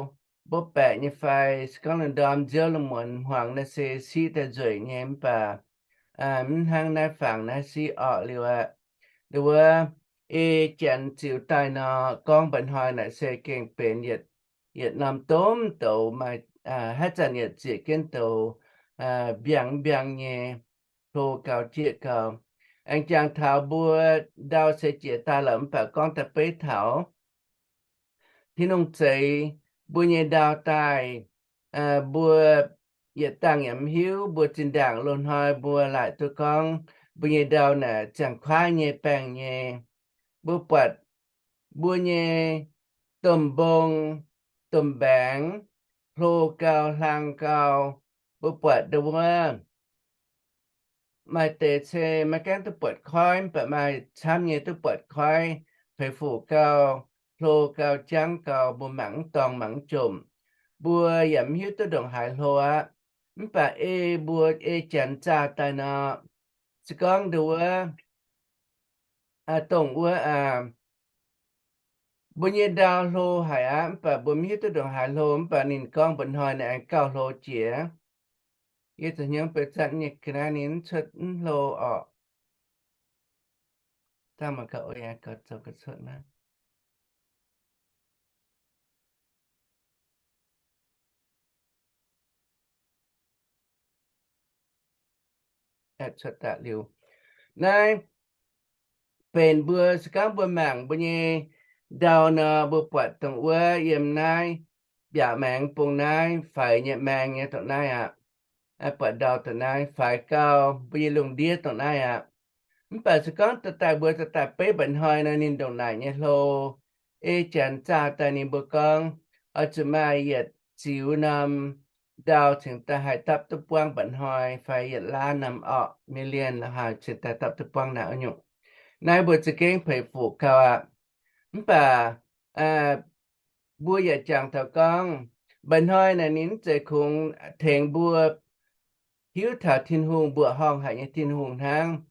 mbopv baeqc nyei fai se gorngv lungh ndorm nziouv lungh muonz hmuangx naaiv se siqv daaih nzueic nyei. Mv baac mv hnangv naaiv fangx naaiv siqv orqc. Liuz aqv, ndo wuov, ei janx ziux daaih nor, gorngv mba'hnoi naaic se gengh benx yietc, yietc norm domh douz maaih, haaix zanc yietc zieqc jienv douz, mbiangx mbiangx nyei, hlo gau jieqv gau. Aengx jangx taux mbuo ndau se jiex daaih lorqc, mv baac gorngv daaih beiv taux Tin-Hungh zeix mbuo nyei ndau daaih, mbuo yietc dangh yaac mv hiuv. Mbuo zinh ndaangc loz-hnoi mbuo laaic duqv gorngv mbuo nyei ndau naaic ziangh kuaaiv nyei baengh nyei. Mbuo buatc mbuo nyei domh mbong, domh mbaengx, hlo gau, hlang gau, mbuo buatc ndau wuov maaih deix se maiv gaengh duqv buatc koiv, mv baac maaih camv nyei duqv buatc koiv, feix fuc gau, hlo gau, jangv gau, mbuo mangc mv dorngc mangc mv jomc. Mbuo yaac mv hiuv duqv ndongc haaix hlo aqv. Mv baac ei mbuo ei janx zaah daaih nor, se gorngv ndau wuov, dongh wuov, mbuo nyei ndau hlo haic aqv, mv baac mbuo mv hiuv duqv ndongc haaix hlo, mv baac ninh gorngv mba'hnoi naaic aengx gauh hlo jiex. Yie zoux hnyouv beu zatv nyei ga'naaiv ninh mv cuotv mv hlo orqc. Dangh mangc gaax oc, yie gauh zoux ga'cuotv naaiv. Cuotv daaih liuz, naaiv benx mbuo se gorngv mbuo mangc mbuo nyei ndau nor, mbuo buatc dongh wuov yiem naaiv mbiaauc maengx bung naaiv faix nyei maeng nyei dongh naaiv aqv. Buatc ndau dongh naaiv faix gau, mbuo nyei lungh ndiev dongh naaiv aqv. Mv baac se gorngv daaih mbuo daaih beiv mba'hnoi nor ninh ndongc naaic nyei hlo. Ei janx zaah daaih ninh mbuo gorngv oix zuqc maaih yietc ziux norm ndau cingx daaih haih dapv duqv buangv mba'hnoi fai yietc laav norm orqc, million la'haaix cingx daaih dapv duqv buangv naaiv wuov nyungc. Naaiv mbuo za'gengh peix fuc gau aqv. Mv baac mbuo yaac jangx taux gorngv mba'hnoi naaic ninh mv zeiz kungx tengx mbuo hiuv taux Tin-Hungh, mbuoqc horngh haic nyei Tin-Hungh hnangv.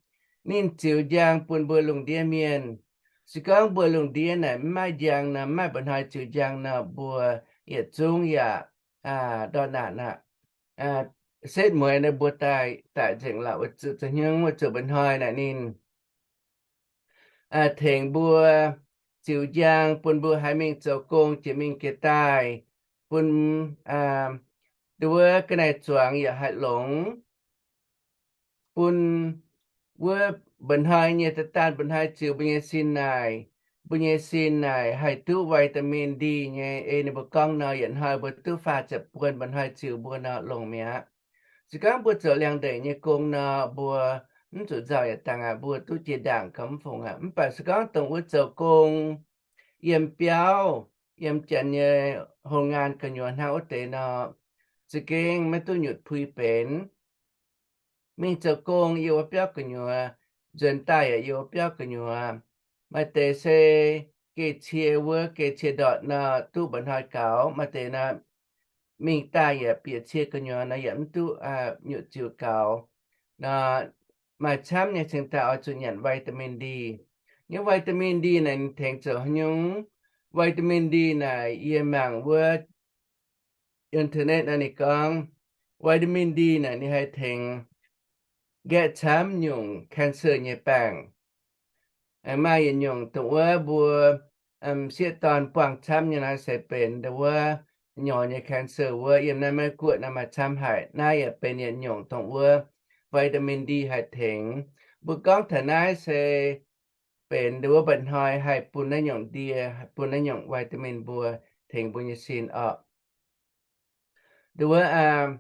Ninh ziux njang bun mbuo lungh ndiev mienh. Se gorngv mbuo lungh ndiev naaic mv maaih njang nor, mv maaih mba'hnoi ziux njang nor, mbuo yietc zungv yaac ndortv naanc aqv. Setv mueiz nor mbuo daaih, daaih nzengc lorqc, weic zuqc za'hnyungv, weic zuqc mba'hnoi naaic ninh tengx mbuo ziux njang bun mbuo haih mingh zoux gong jiex mingh jiex daaih, bun ndau wuov ga'naaiv zuangx yaac haih longx, bun wuov mba'hnoi nyei, da'daanh mba'hnoi ziux mbuo nyei sin naaic, mbuo nyei sin naaic haih duqv vitamin D nyei. Ei ninh mbuo gorngv nor, yietc hnoi mbuo duqv faah ziepc buon mba'hnoi ziux mbuo nor longx mi'aqv. Se gorngv mbuo zoux liangx-ndeic nyei gong nor, mbuo mv zuqc nzauh yietc dangh aqv, mbuo duqv jiex ndaangc gauh mv fungx aqv. Mv baac se gorngv dongh wuov zoux gong yiem biauv, yiem janx nyei โรงงาน gu'nyuoz hnangv wuov deix nor, za'gengh maiv duqv nyutc pui benx. Mingh zoux gong yiem wuov biauv gu'nyuoz, nzuonx daaih yaac yiem wuov biauv gu'nyuoz. Maaih deix se geh cie wuov, geh cie ndortv nor duqv mba'hnoi gaux. Maaih deix nor mingh daaih yaac bieqc cie gu'nyuoz nor yaac mv duqv nyutc ziux gaux. Nor maaih camv nyei cingx daaih oix zuqc nyanc vitamin D. Nyei vitamin D naaic ninh tengx zoux haaix nyungc? Vitamin D naaic yie mangc wuov internet naaiv ninh gorngv vitamin D naaic ninh haih tengx nqaeqv camv nyungc cancer nyei baengc. Maaih yietc nyungc dongh wuov mbuo sieqv dorn buangh camv nyei naaiv se benx dongh wuov nyorx nyei cancer wuov. Yiem naaiv Meiv Guoqv naaiv maaih camv haic. Naaiv yaac benx yietc nyungc dongh wuov vitamin D haih tengx. Mbuo gorngv taux naaiv se benx dongh wuov mba'hnoi haih bun naaiv nyungc ndie, haih bun naaiv nyungc vitamin mbuo tengx mbuo nyei sin orqc. Dongh wuov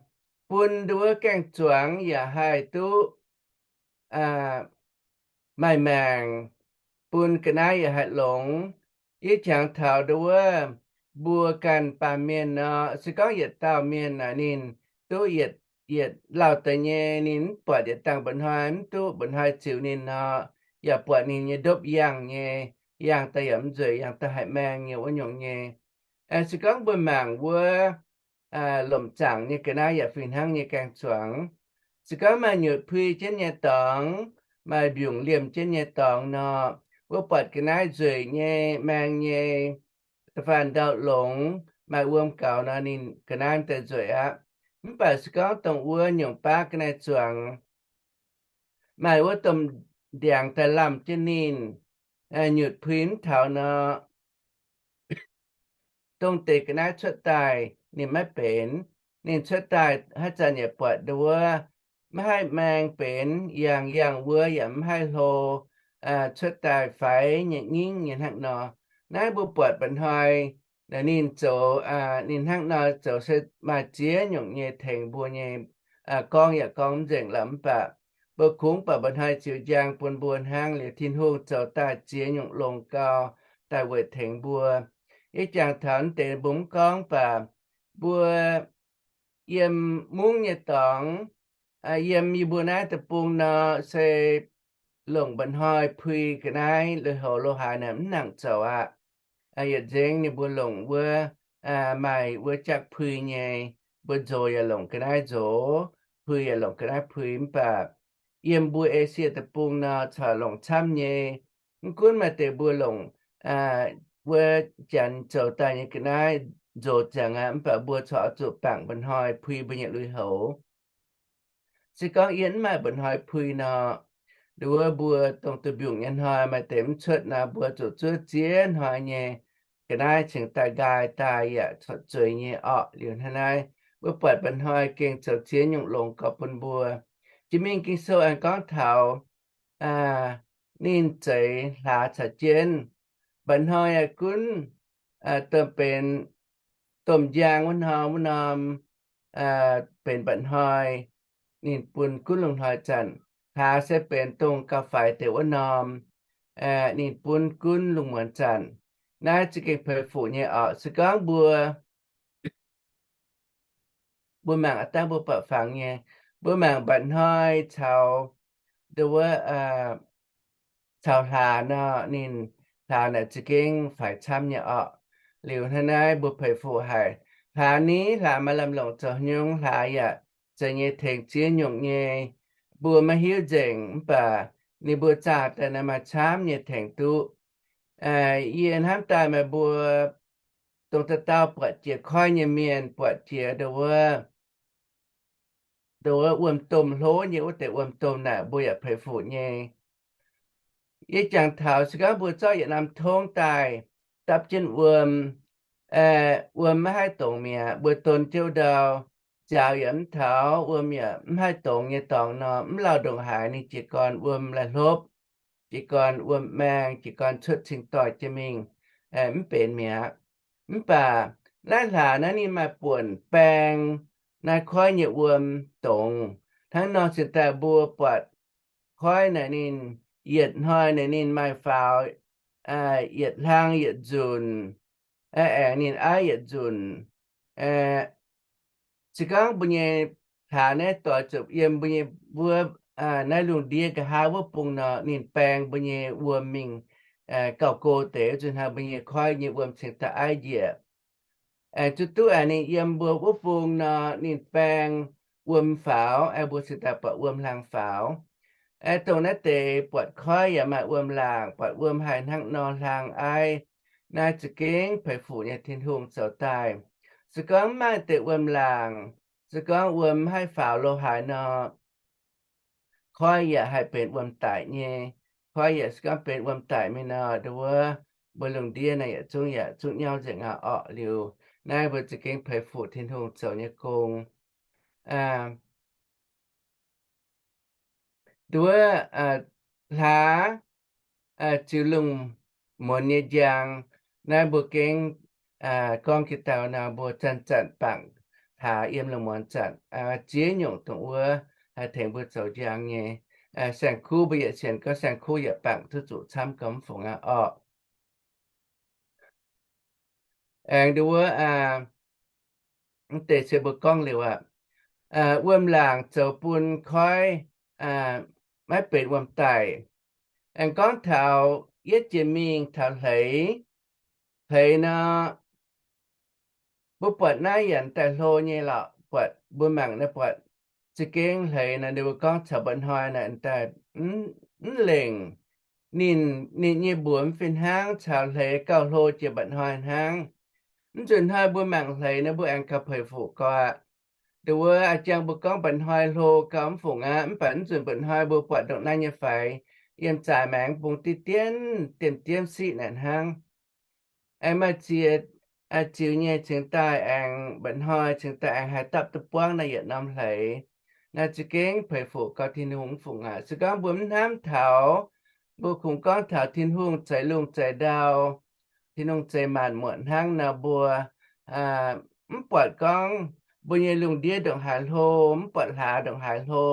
bun dongh wuov gaeng-zuangx yaac haih duqv maaih maengc, bun ga'naaiv yaac haih longx. Yie jangx taux dongh wuov mbuo ganh baamh mienh nor, se gorngv yietc dauh mienh naaic ninh duqv yietc, yietc lauh deix nyei, ninh mv buatc yietc dangh mba'hnoi, mv duqv mba'hnoi ziux ninh nor, yaac buatc ninh nyei ndopv yangh nyei, yangh daaih yaac mv nzueic, yangh daaih haih maeng nyei wuov nyungc nyei. Se gorngv mbuo mangc wuov lomc zaangc nyei ga'naaiv yaac fih hnangv nyei gaeng-zuangx. Se gorngv maaih nyutc pui jienv nyei dorngx, maaih mbiungc liemh jienv nyei dorngx nor, wuov buatc ga'naaiv nzueic nyei, maeng nyei, da'faanh ndau longx, maaih wuom gaux nor, ninh ga'naaiv daaih nzueic aqv. Mv baac se gorngv dongh wuov nyungc baav ga'naaiv zuangx maaih wuov domh ndiangx daaih lamh jienv ninh, nyutc pui mv taux nor, dongh deix ga'naaiv cuotv daaih ninh maiv benx. Ninh cuotv daaih haaix zanc yaac buatc ndau wuov maiv haih maeng benx, yangh yangh wuov yaac mv haih hlo, cuotv daaih faix nyei, ngingv nyei hnangv nor. Naaiv mbuo buatc mba'hnoi Ninh zoux, ninh hnangv nor zoux se maaih ziex nyungc nyei tengx mbuo nyei, gorngv yaac gorngv mv nzengc lorqc. Mv baac mbuo kungx buatc mba'hnoi ziux njang bun mbuo hnangv. Liuz Tin-Hungh zoux daaih ziex nyungc longx gau daaih weic tengx mbuo. Yie jangx taux naaiv deix mbuo mv gorngv, mv baac mbuo yiem mungv nyei dorngx, yiem yie mbuo naaiv deic-bung nor, se longc mba'hnoi pui ga'naaiv lui-houx lo haaix naaic mv nangc zoux aqv. Yietc nzengc ninh mbuo longc wuov, maaih wuov jaqv pui nyei, mbuo nzox yaac longc ga'naaiv nzox, pui yaac longc ga'naaiv pui. Mv baac yiem mbuo Esie deic-bung nor, corc longc camv nyei. Mv gunv maaih deix mbuo longc wuov janx zoux daaih nyei ga'naaiv nzox ziangx aqv, mv baac mbuo corc oix zuqc bangc mba'hnoi pui mbuo nyei lui-houx. Se gorngv yie mv maaih mba'hnoi pui nor, nduov mbuo dongh duqv mbiungc nyei hnoi maaih deix mv cuotv nor, mbuo zuqc zuov ziex hnoi nyei ga'naaiv cingx daaih nqaai daaih yaac corc zueiz nyei orqc. Liuz hnangv naaiv, mbuo buatc mba'hnoi gengh zoux ziex nyungc longx gau bun mbuo. Jiex mingh Ging-Sou aengx gorngv taux ninh zeix hlaax caux jienv. Mba'hnoi aeqv, gunv domh benx domh njang wuov norm, wuov norm benx mba'hnoi, ninh bun gunv lungh hnoi zanc. Hlaax se benx dongh gauh faix deix wuov norm, ninh bun gunv lungh muonz zanc. Naaiv za'gengh peix fuc nyei orqc. Se gorngv mbuo, mbuo mangc a'dangh mbuo buatc fangx nyei, mbuo mangc mba'hnoi caux, nduov, caux hlaax nor, ninh hlaax naaic za'gengh faix camv nyei orqc. Liuz hnangv naaiv mbuo peix fuc haic. Hlaax ni, hlaax maaih lamh longc zoux haaix nyungc, hlaax yaac zeiz nyei tengx ziex nyungc nyei. Mbuo maiv hiuv nzengc, mv baac ninh mbuo zaah daaih naaiv maaih camv nyei tengx duqv. Yie hnamv daaih meih mbuo dongh dauh dauh buatc jiex koiv nyei mienh, buatc jiex nduov, nduov wuom-domh hlo nyei wuov deix wuom-domh naaic, mbuo yaac peix fuc nyei. Yie jangx taux se gorngv mbuo zorqv yietc norm tongv daaih dapv jienv wuom, wuom maiv haih dongz mi'aqv. Mbuo don jienv ndau, nziaaux yaac mv taux, wuom yaac mv haih dongz nyei dorngx nor, mv lauh ndongc haaix ninh jiez gorn wuom laih hlopv, jiez gorn wuom maeng, jiez gorn cuotv cing doic jienv mingh, mv benx mi'aqv. Mv baac naaiv hlaax naaiv ninh maaih buonc baeng naaiv koiv nyei wuom dongz. Hnangv nor cingx daaih mbuo buatc koiv naaic ninh yietc hnoi naaic ninh maaih faaux yietc hlang yietc nzunc, aengx ninh aiv yietc nzunc. Se gorngv mbuo nyei hlaax naaiv doix zuqc yiem mbuo nyei wuov, naaiv lungh ndiev nqa'haav wuov bung nor, ninh baeng mbuo nyei wuom mingh gauh go deix, zuqc hnangv mbuo nyei koiv nyei wuom cingx daaih aiv njiec. Aengx zuqc duqv aengx ninh yiem mbuo wuov bung nor, ninh baeng wuom faaux, aengx mbuo cingx daaih buatc wuom hlang faaux. Aengx dongh naaiv deix buatc koiv yaac maaih wuom laangc, buatc wuom haih hnangv nor hlang aiv. Naaiv za'gengh peix fuc nyei Tin-Hungh zoux daaih. Se gorngv mv maaih deix wuom laangc, se gorngv wuom mv haih faaux lo haaix nor, koiv yaac haih benx wuom daic nyei. Koiv yaac se gorngv benx wuom daic mingh nor, nduov, mbuo lungh ndiev naaiv yaac zungv yaac zungv nyauv nzengc aqv orqc. Liuz naaiv mbuo za'gengh peix fuc Tin-Hungh zoux nyei gong. Nduov, hlaax ziux lungh muonz nyei njang, naaiv mbuo gengh gorngv jiex dauh nor, mbuo zanc-zanc bangc hlaax yiem lungh muonz zanc. Ziex nyungc dongh wuov haih tengx mbuo zoux njang nyei. Saeng-kuv mbuo yietc sienx gorngv saeng-kuv yaac bangc duqv zuqc camv gau mv fungc aqv orqc. Aengx nduov, mv deix se mbuo gorngv liuz aqv. Wuom laangc zoux bun koiv maiv benx wuom daic. Aengx gorngv taux yietv jiex mingh taux hleix. Hleix nor, mbuo buatc naaiv yaac daaih hlo nyei lorqc. Buatc mbuo mangc naaiv buatc za'gengh hleix naaiv, ninh mbuo gorngv caux mba'hnoi naaic daaih mv lengc. Ninh, ninh nyei mbuox mv fih hnangv, caux hleix gauh hlo jiex mba'hnoi hnangv. Mv nzunc hnoi mbuo mangc hleix naaiv mbuo aengx gauh peix fuc gau aqv. Nduov, a'jang mbuo gorngv mba'hnoi hlo gau mv fungc aqv, mv baac mv nzunc mba'hnoi mbuo buatc ndongc naaiv nyei faix, yiem zaaix maengx bung diqv dienv, diemv-diemv siqv naaic hnangv. Aengx maaih ziex ziux nyei cingx daaih aengx mba'hnoi cingx daaih aengx haih dapv duqv buangv naaiv yietc norm hleix. Naaiv za'gengh peix fuc gau Tin-Hungh mv fungc aqv. Se gorngv mbuo mv hnamv taux, mbuo kungx gorngv taux Tin-Hungh zeix lungh zeix ndau, Tin-Hungh zeix maanc muotc hnangv nor mbuo mv buatc gorngv mbuo nyei lungh ndiev ndongc haaix hlo, mv buatc hlaax ndongc haaix hlo.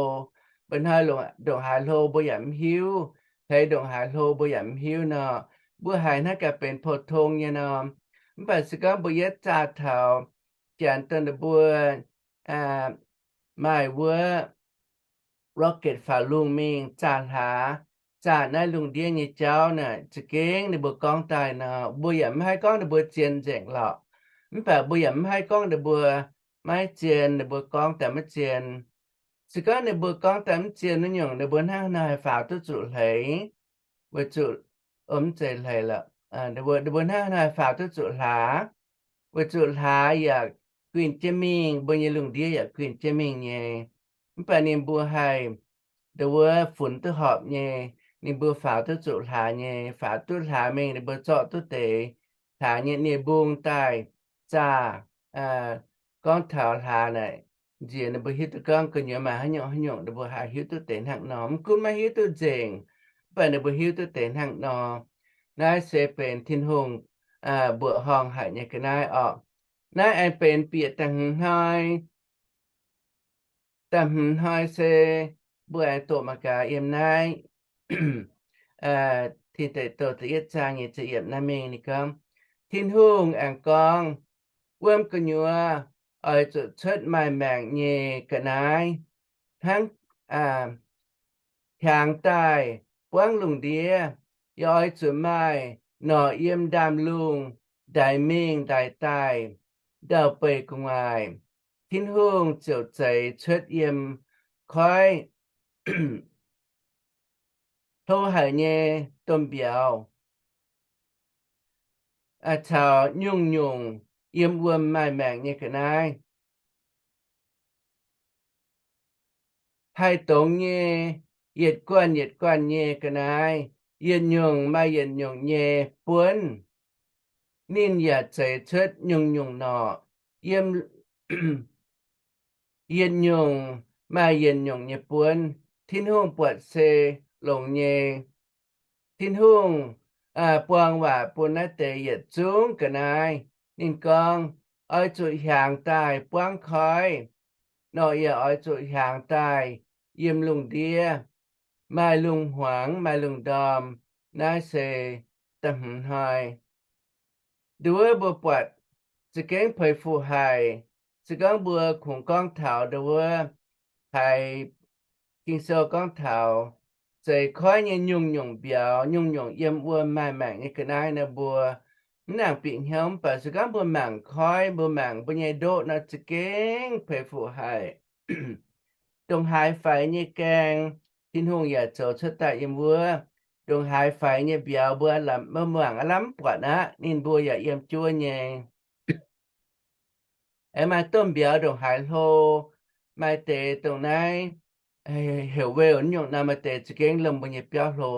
Mba'hnoi ndongc haaix hlo mbuo yaac mv hiuv, hleix ndongc haaix hlo mbuo yaac mv hiuv nor, mbuo haiz hnangv gaax benx pou-tong nyei nor. Mv baac se gorngv mbuo yietv zaah taux janx dongh ninh mbuo maaih wuov rocket faaux lungh mingh zaah hlaax, zaah naaiv lungh ndiev nyei jauv naaic, za'gengh ninh mbuo gorngv daaih nor, mbuo yaac mv haih gorngv ninh mbuo zien nzengc lorqc. Mv baac mbuo yaac mv haih gorngv ninh mbuo maiv zien, ninh mbuo gorngv daaih maiv zien. Se gorngv ninh mbuo gorngv daaih mv zien wuov nyungc, ninh mbuo hnangv haaix nor haih faaux duqv zuqc hleix, weic zuqc, mv zeiz hleix lorqc, ninh mbuo hnangv haaix nor haih faaux duqv zuqc hlaax, weic zuqc hlaax yaac guinh jienv mingh, mbuo nyei lungh ndiev yaac guinh jienv mingh nyei. Mv baac ninh mbuo haih ndo wuov funx duqv horpc nyei, ninh mbuo faaux duqv zuqc hlaax nyei. Faaux duqv hlaax mingh, ninh mbuo zorqv duqv deix hlaax nyei nie-mbung daaih zaah. Gorngv taux hlaax naaic, nziex ninh mbuo hiuv duqv gorngv gu'nyuoz maaih haaix nyungc haaix nyungc, ninh mbuo haih hiuv duqv deix hnangv nor. Mv gunv maiv hiuv duqv nzengc, mv baac ninh mbuo hiuv duqv deix hnangv nor. Naaiv se benx Tin-Hungh mbuoqc horngh haic nyei ga'naaiv orqc. Naaiv aengx benx bieqc da'hmz hnoi. Da'hmz hnoi se mbuo aengx doqc mangc gaax yiem naaiv Tin Deic Douh da'yietv zaang nyei ziepc yiemc naaiv mingh ninh gorngv, Tin-Hungh aengx gorngv, Wuom gu'nyuoz oix zuqc cuotv maaih maengc nyei ga'naaiv hnangv hiaangx daaih buangv lungh ndiev. Yaac oix zuqc maaih norqc yiem ndaamv-lungh ndaix mingh ndaix daaih ndau-beih gu'nguaaic. Tin-Hungh ziouc zeix cuotv yiem koiv hlo haic nyei domh mbiauz caux nyungc-nyungc yiem wuom maaih maengc nyei ga'naaiv. Haih dongz nyei, yietc guanh yietc guanh nyei ga'naaiv, yietc nyungc maaih yietc nyungc nyei buonv. Ninh yaac zeix cuotv nyungc-nyungc norqc yiem, yietc nyungc maaih yietc nyungc nyei buonv. Tin-Hungh buatc se longx nyei. Tin-Hungh buang waac bun naaiv deix yietc zungv ga'naaiv. Ninh gorngv, Oix zuqc hiaangx daaih buangv koiv. Norqc yaac oix zuqc hiaangx daaih yiem lungh ndiev, maaih lungh hmuangx, maaih lungh ndorm. Naaiv se da'hmz hnoi. Nduov mbuo buatc za'gengh peix fuqv haic. Se gorngv mbuo kungx gorngv taux nduov, haiz Ging-Sou gorngv taux zeix koiv nyei nyungc-nyungc mbiauz, nyungc-nyungc yiem wuom maaih maengc nyei ga'naaiv nor, mbuo mv nangc bieqc hnyouv. Mv baac se gorngv mbuo mangc koiv, mbuo mangc mbuo nyei ndoqv nor, za'gengh peix fuqv haic. Ndongc haaix faix nyei gaeng, Tin-Hungh yaac zoux cuotv daaih yiem wuov. Ndongc haaix faix nyei mbiauz mbuo mangc aav lamh mv buatc aqv, ninh mbuo yaac yiem juov nyei. Aengx maaih domh mbiauz ndongc haaix hlo, maaih deix dongh naaiv heuc whale nyungc nor, maaih deix za'gengh lomh mbuo nyei biauv hlo.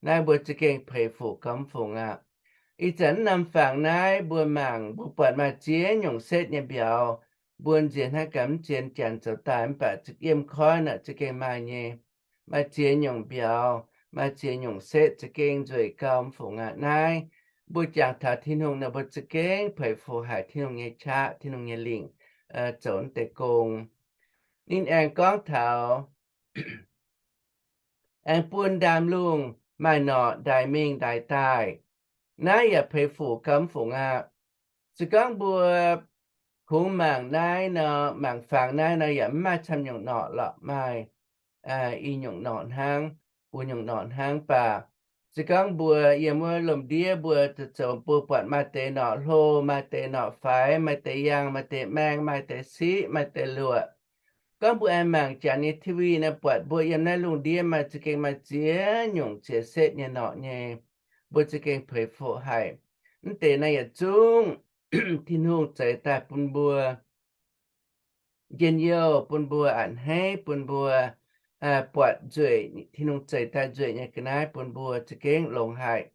Naaiv mbuo za'gengh peix fuqv gauh mv fungc aqv. Ih zanc naaiv norm fangx naaiv mbuo mangc, mbuo buatc maaih ziex nyungc setv nyei mbiauz. Mbuo nziex hnangv gaax mv zien janx zoux daaih, mv baac yiem koiv nor za'gengh maaih nyei. Maaih ziex nyungc mbiauz, maaih ziex nyungc setv za'gengh nzueic gauh mv fungc aqv. Naaiv mbuo jangx taux Tin-Hungh nor, mbuo za'gengh peix fuqv haic Tin-Hungh nyei qaqv, Tin-Hungh nyei lingc zoux naaiv deix gong. Ninh aengx gorngv taux aengx bun ndaamv-lungh maaih norqc ndaix mingh ndaix daaih. Naaiv yaac peix fuqv gauh mv fungc aqv. Se gorngv mbuo kungx mangc naaiv nor, mangc fangx naaiv nor, yaac mv maaih camv nyungc norqc lorqc, maaih i nyungc norqc hnangv, buo nyungc norqc hnangv. Baac se gorngv mbuo yiem wuov lomh ndiev mbuo zoux, mbuo buatc maaih deix norqc hlo, maaih deix norqc faix, maaih deix yangh, maaih deix maeng, maaih deix siqv, maaih deix luoqc. Gorngv mbuo aengx mangc janx nyei T V nor, buatc mbuo yiem naaiv lungh ndiev maaih za'gengh maaih ziex nyungc ziex setv nyei norqc nyei. Mbuo za'gengh peix fuqv haic. Mv deix naaiv yietc zungv Tin-Hungh zeix daaih bun mbuo njien-youh, bun mbuo a'hneiv, bun mbuo buatc nzueic, Tin-Hungh zeix daaih nzueic nyei ga'naaiv bun mbuo za'gengh longx haic.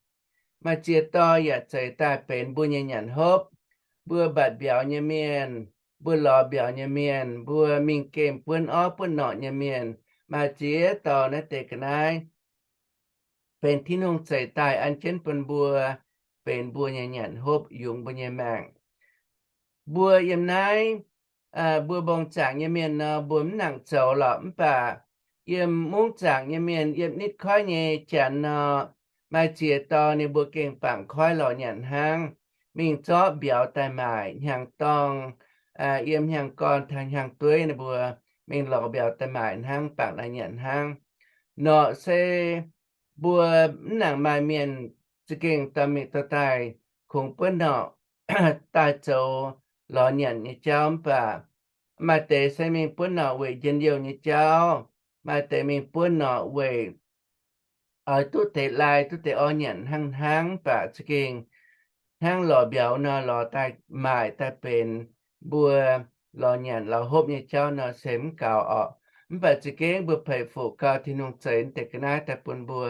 Maaih ziex dorh yaac zeix daaih benx mbuo nyei nyanc hopv. Mbuo mbatc mbiauz nyei mienh, mbuo lorz mbiauz nyei mienh, mbuo mingh gemh buonv orv buonv norqc nyei mienh, maaih ziex dorh naaiv deix ga'naaiv benx Tin-Hungh zeix daaih an jienv bun mbuo, benx mbuo nyei nyanc hopv yungz mbuo nyei maengc. Mbuo yiem naaiv, mbuo mbong zaangc nyei mienh nor, mbuo mv nangc zoux lorqc, mv baac yiem mungv zaangc nyei mienh yiem nitv koiv nyei janx nor, maaih ziex dorn ninh mbuo gengh bangc koiv lorz nyanc hnangv, mingh zorqv mbiauz daaih maaic hnyangx-dorngh, yiem hnyangx-gorn taux hnyangx-dueiv ninh mbuo mingh lorz mbiauz daaih maaic hnangv, bangc lorz nyanc hnangv. Norqc se mbuo mv nangc maaih mienh za'gengh dorh mingh dorh daaih, kungx buonv norqc daaih zoux lorz nyanc nyei jauv. Mv baac maaih deix se mingh buonv norqc weic njien-youh nyei jauv, maaih deix mingh buonv norqc weic oix duqv deix lai, duqv deix orv nyanc hnangv hnangv. Mv baac za'gengh hnangv lorz mbiauz nor, lorz daaih maaic daaih benx mbuo lorz nyanc lorz hopv nyei jauv nor se mv gaux orqc. Mv baac za'gengh mbuo peix fuc gau Tin-Hungh zeix deix ga'naaiv daaih bun mbuo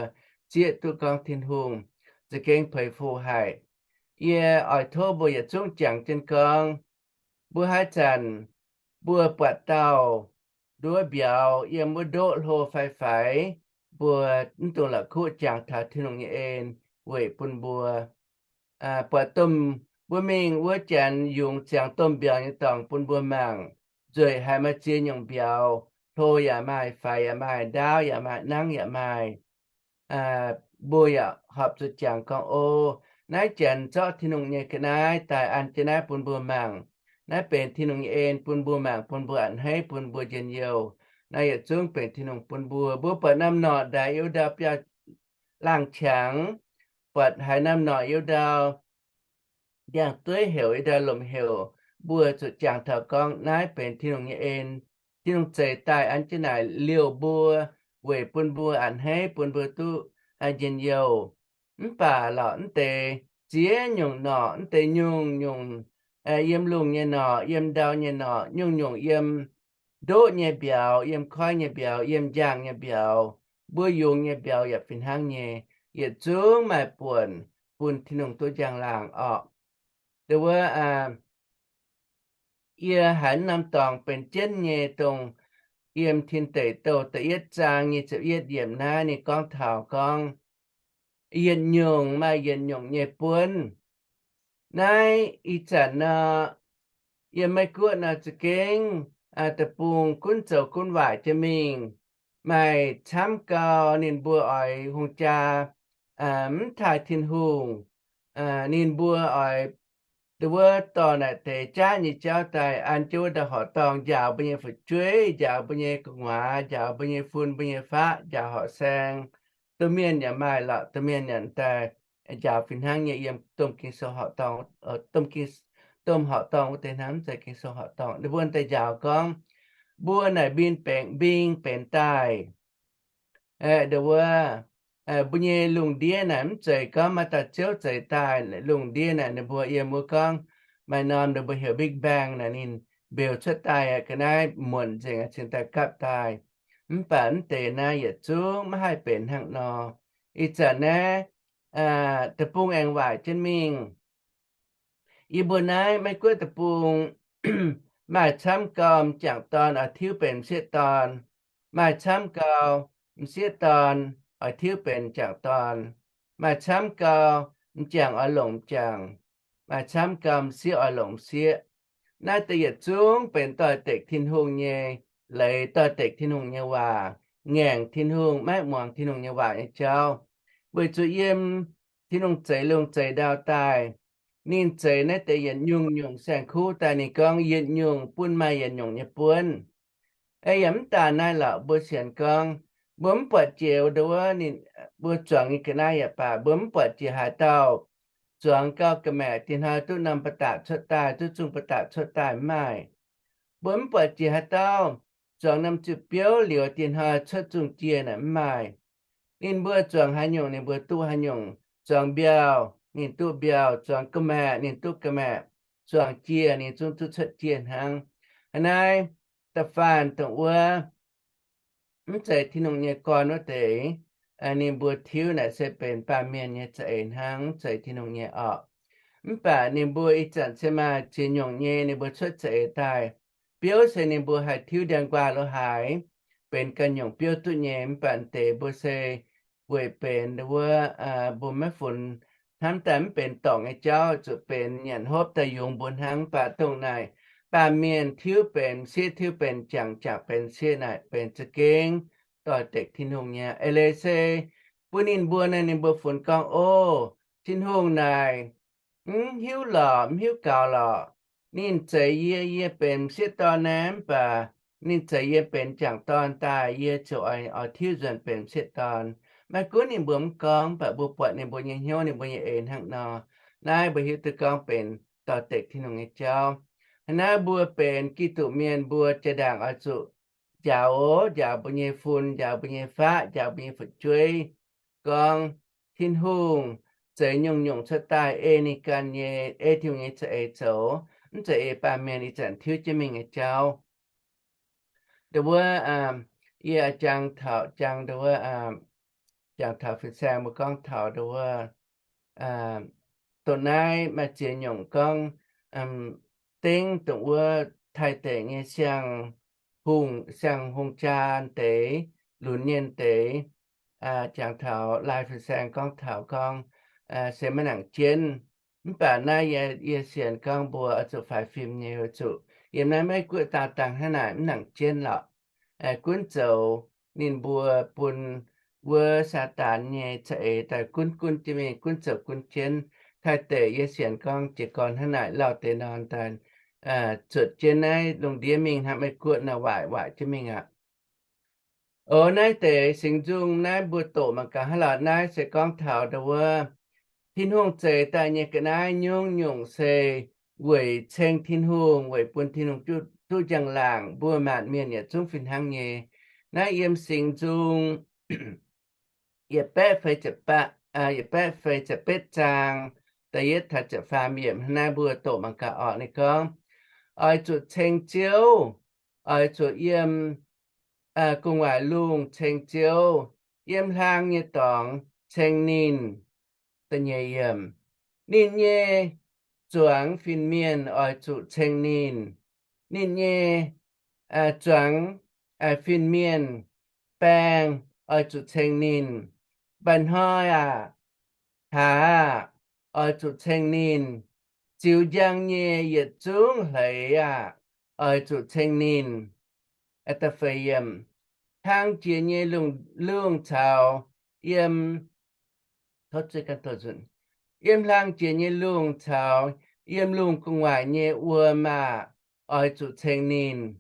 zieqv duqv gorngv Tin-Hungh za'gengh peix fuc haic. Yie oix tov mbuo yietc zungv jangx jienv gorngv, mbuo haaix zanc mbuo buatc dauh nduov mbiauz yiem wuov ndoqv hlo fai faix, mbuo mv dungx la'kuqv jangx taux Tin-Hungh nyei en weic bun mbuo buatc domh, mbuo mingh wuov janx yungz ziangx domh mbiauz nyei dorngx bun mbuo mangc. Nzueic haic, maaih ziex nyungc mbiauz, hlo yaac maaih, faix yaac maaih, ndaauv yaac maaih, nangv yaac maaih. Mbuo yaac horpc zuqc jangx gorngv, O, naaiv janx zorqv Tin-Hungh nyei ga'naaiv daaih an jienv naaiv bun mbuo mangc. Naaiv benx Tin-Hungh nyei en bun mbuo mangc, bun mbuo a'hneiv, bun mbuo njien-youh. Naaiv yietc zungv benx Tin-Hungh bun mbuo. Mbuo buatc norm-norqc ndaix yiu ndau biauv-laangh qangx, buatc haaix norm-norqc yiu ndau ndiangx-dueiv heuc, yiu ndau lomc heuc, mbuo zuqc jangx taux gorngv naaiv benx Tin-Hungh nyei en. Tin-Hungh zeix daaih an jienv naaic liouh mbuo weic bun mbuo a'hneiv, bun mbuo duqv njien-youh. Mv baac lorqc, mv deix ziex nyungc norqc, mv deix nyungc-nyungc, yiem lungh nyei norqc, yiem ndau nyei norqc, nyungc-nyungc yiem ndoqv nyei mbiauz, yiem koiv nyei mbiauz, yiem njang nyei mbiauz, mbuo yungz nyei mbiauz yaac fih hnangv nyei, yietc zungv maaih buonc bun Tin-Hungh duqv njang-laangc orqc. Dongh wuov, yie haiz norm dorngx benx jienv nyei, dongh yiem Tin Deic Douh da'yietv zaang nyei ziepc yietv yiemc naaiv ninh gorngv taux gorngv, yietc nyungc maaih yietc nyungc nyei buonv. Naaiv ih zanc nor, yiem Meiv Guoqv nor za'gengh deic-bung gunv zoux gunv waaic jienv mingh, maaih camv gau ninh mbuo oix hungh jaa mv taaih Tin-Hungh. Ninh mbuo oix, dongh wuov, dorh naaic deix jaav nyei jauv daaih an jienv wuov dauh horqc dorngh njaaux mbuo nyei fu'jueiv, njaaux mbuo nyei gu'nguaaz, njaaux mbuo nyei fun, mbuo nyei faqv, njaaux horqc saeng. Domh mienh yaac maaih lorqc, domh mienh yaac daaih njaaux fih hnangv nyei yiem domh Ging-Sou horqc dorngh, domh horqc dorngh wuov deix hnangv, mv zeiz Ging-Sou horqc dorngh. Ninh mbuo daaih njaaux gorngv, mbuo naaic mbin benx, mbing benx daaih. Aeqv, dongh wuov, mbuo nyei lungh ndiev naaic mv zeiz gorngv maaih dauh Ziouv zeix daaih. Lungh ndiev naaic ninh mbuo yiem wuov gorngv maaih norm ninh mbuo heuc Big Bang naaic ninh mbeux cuotv daaih aqv. Ga'naaiv muonc nzengc cingx daaih gapv daaih. Mv baac mv deix naaiv yietc zungv maiv haih benx hnangv nor. Ih zanc naaiv deic-bung aengx waaic jienv mingh. Yie mbuo naaiv Meiv Guoqv deic-bung maaih camv gau m'jangc dorn oix tiuv benx m'sieqv dorn, maaih camv gau m'sieqv dorn oix tiuv benx m'jangc dorn, maaih camv gau m'jangc oix longc m'jangc, maaih camv gau m'sieqv oix longc m'sieqv. Naaiv deix yietc zungv benx doix-dekc Tin-Hungh nyei leiz, doix-dekc Tin-Hungh nyei waac, ngaengc Tin-Hungh, maiv muangx Tin-Hungh nyei waac nyei jauv. Weic zuqc yiem Tin-Hungh zeix lungh zeix ndau daaih, ninh zeix naaiv deix yietc nyungc-nyungc saeng-kuv daaih, ninh gorngv yietc nyungc bun maaih yietc nyungc nyei buonv. Ei yaac mv daanh naaiv lorqc, mbuo sienx gorngv, mbuo mv buatc jiex wuov, mbuo zuangx nyei ga'naaiv yaac baac, mbuo mv buatc jiex haaix dauh zuangx gau ga'maeqc diex hnoi duqv norm ba'datc cuotv daaih, duqv zungh ba'datc cuotv daaih, mv maaih. Mbuo mv buatc jiex haaix dauh zuangx norm ziepc biouv liuz diex hnoi cuotv zungh jiex naaic, mv maaih. Ninh mbuo zuangx haaix nyungc ninh mbuo duqv haaix nyungc. Zuangx mbiauh ninh duqv mbiauh, zuangx ga'maeqc ninh duqv ga'maeqc, zuangx jiex ninh zungv duqv cuotv jiex hnangv. Hnangv naaiv, da'faanh dongh wuov mv zeiz Tin-Hungh nyei gorn wuov deix, ninh mbuo tiuv naaic se benx baamh mienh nyei za'eix hnangv, mv zeiz Tin-Hungh nyei orqc. Mv baac ninh mbuo ih zanc se maaih ziex nyungc nyei ninh mbuo cuotv za'eix daaih. Biouv se ninh mbuo haih tiuv ndiangx-nquaah lo haaix, benx ganh nyungc biouv duqv nyei. Mv baac deix mbuo se weic benx wuov, mbuo maiv funx hnamv daaih mv benx dorngc nyei jauv, zuqc benx nyanc hopv daaih yungz mbuo hnangv. Mv baac dongh naaic baamh mienh tiuv benx m'sieqv, tiuv benx m'jangc, m'jangc benx m'sieqv naaic, benx za'gengh doix-dekc Tin-Hungh nyei. Eix leiz se bun ninh mbuo naaic, ninh mbuo funx gorngv, O, Tin-Hungh naaic mv hiuv lorqc, mv hiuv gaux lorqc. Ninh zeix yie, yie benx m'sieqv dorn naaic, mv baac ninh zeix yie benx m'jangc dorn daaih, yie ziouc oix, oix tiuv nzuonx benx m'sieqv dorn. Maiv gunv ninh mbuo mv gorngv, mv baac mbuo buatc ninh mbuo nyei hnyouv, ninh mbuo nyei eix hnangv nor. Naaiv mbuo hiuv duqv gorngv benx doix-dekc Tin-Hungh nyei jauv. Hnangv naaiv mbuo benx Giduc mienh, mbuo jaa-ndaangc oix zuqc njaaux, njaaux mbuo nyei fun, njaaux mbuo nyei faqv, njaaux mbuo nyei fu'jueiv, gorngv Tin-Hungh zeix nyungc-nyungc cuotv daaih ei ninh ganh nyei, ei Tin-Hungh nyei za'eix zoux, mv zeiz ei baamh mienh ih zanc tiuv jienv mingh nyei jauv. Ndau wuov, yie jangx taux, jangx ndau wuov, jangx taux fin-saeng mbuo gorngv taux ndau wuov, dongh naaiv maaih ziex nyungc gorngv, dengv dongh wuov Taiv deic nyei siang-hungh, siang-hungh jaa deix, lunx nyei deix, jangx taux laai fin-saeng gorngv taux gorngv, se maiv nangc jienv. Mv baac naaiv yie, yie sienx gorngv mbuo oix zuqc faix fim nyei, oix zuqc yiem naaiv Meiv Guoqv daauh dangh hnangv naaic mv nangc jienv lorqc. Gunv zoux ninh mbuo bun wuov Saadaan nyei za'eix daaih gunv, gunv jienv mingh, gunv zoux gunv jienv. Taiv deic yie sienx gorngv jiez gorn hnangv naaic lauh deix norm daaih zuotc jienv naaiv lungh ndiev mingh hnangv Meiv Guoqv nor waaic waaic jienv mingh aqv. O, naaiv deix singx nzung naaiv mbuo doqc mangc gaax hnangv lorqc. Naaiv se gorngv taux ndau wuov Tin-Hungh zeix daaih nyei ga'naaiv nyungc-nyungc se weic ceng Tin-Hungh, weic bun Tin-Hungh duqv njang-laangc mbuo maanc mienh yietc zungv fih hnangv nyei. Naaiv yiem singx nzung yietc baeqv feix ziepc, yietc baeqv feix ziepc betv zaang, da'yietv taux ziepc faam yiemc. Hnangv naaiv mbuo doqc mangc gaax orqc. Ninh gorngv, oix zuqc ceng Ziouv, oix zuqc yiem gu'nguaaic lungh ceng Ziouv, yiem hlaang nyei dorngx ceng ninh. Da'nyeic yiemc, ninh nyei zuangx fin-mienh oix zuqc ceng ninh. Ninh nyei zuangx fin-mienh baeng oix zuqc ceng ninh. Mba'hnoi aah, hlaax aah, oix zuqc ceng ninh. Ziux njang nyei yietc zungv hleix aah, oix zuqc ceng ninh. Hlang jiex nyei lungh, lungh caux yiem, yiem hlang jiex nyei lungh caux yiem lungh gu'nguaaic nyei wuom aah, oix zuqc ceng ninh.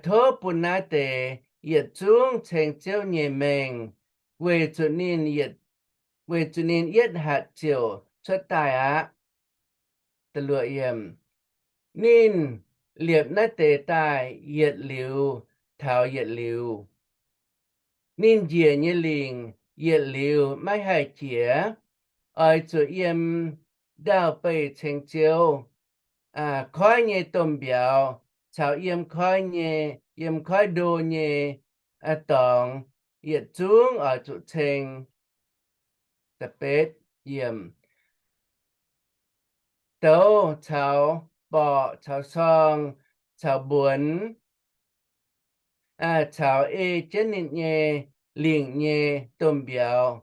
Tov bun naaiv deix yietc zungv ceng Ziouv nyei mengh, weic zuqc ninh, weic zuqc ninh yietv hatc ziouc cuotv daaih aqv. Ninh liepc naaiv deix daaih yietc liuz taux yietc liuz. Ninh njiec nyei lingc yietc liuz maiv haih jiex. Oix zuqc yiem ndau-beih ceng Ziouv, koiv nyei domh mbiauz caux yiem koiv nyei, yiem koiv ndo nyei dorngx yietc zungv oix zuqc ceng. Douz caux borqc caux sorng caux mbuonx caux ei jienv ninh nyei lingc nyei domh mbiauz,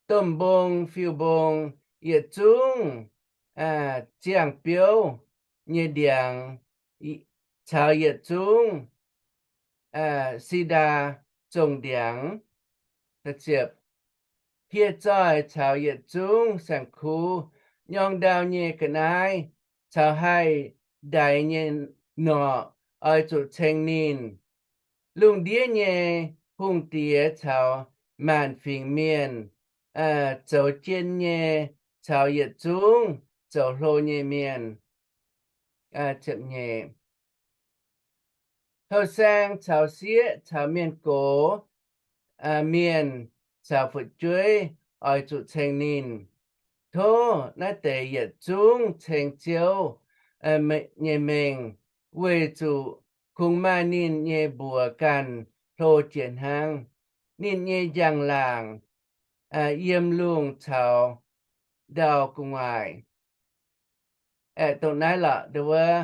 domh mbong fiuv-mbong yietc zungv, ziangh biouv nyei ndiangx caux yietc zungv si^ndaa zongh ndiangx, hieh zoih caux yietc zungv saeng-kuv, nyorng ndau nyei ga'naaiv caux haih ndaix nyei norqc oix zuqc ceng ninh. Lungh ndiev nyei hungh diex caux maanc fingx mienh, zoux jien nyei caux yietc zungv zoux hlo nyei mienh. Houh saeng caux sieqv caux mienh gox, mienh caux fu'jueiv oix zuqc ceng ninh. Tov naaiv deix yietc zungv ceng Ziouv nyei mengh, weic zuqc kungx maaih ninh nyei mbuox ganh hlo jiex hnangv. Ninh nyei njang-laangc yiem lungh caux ndau gu'nguaaic. Aeqv, dongh naaiv lorqc, ndau wuov,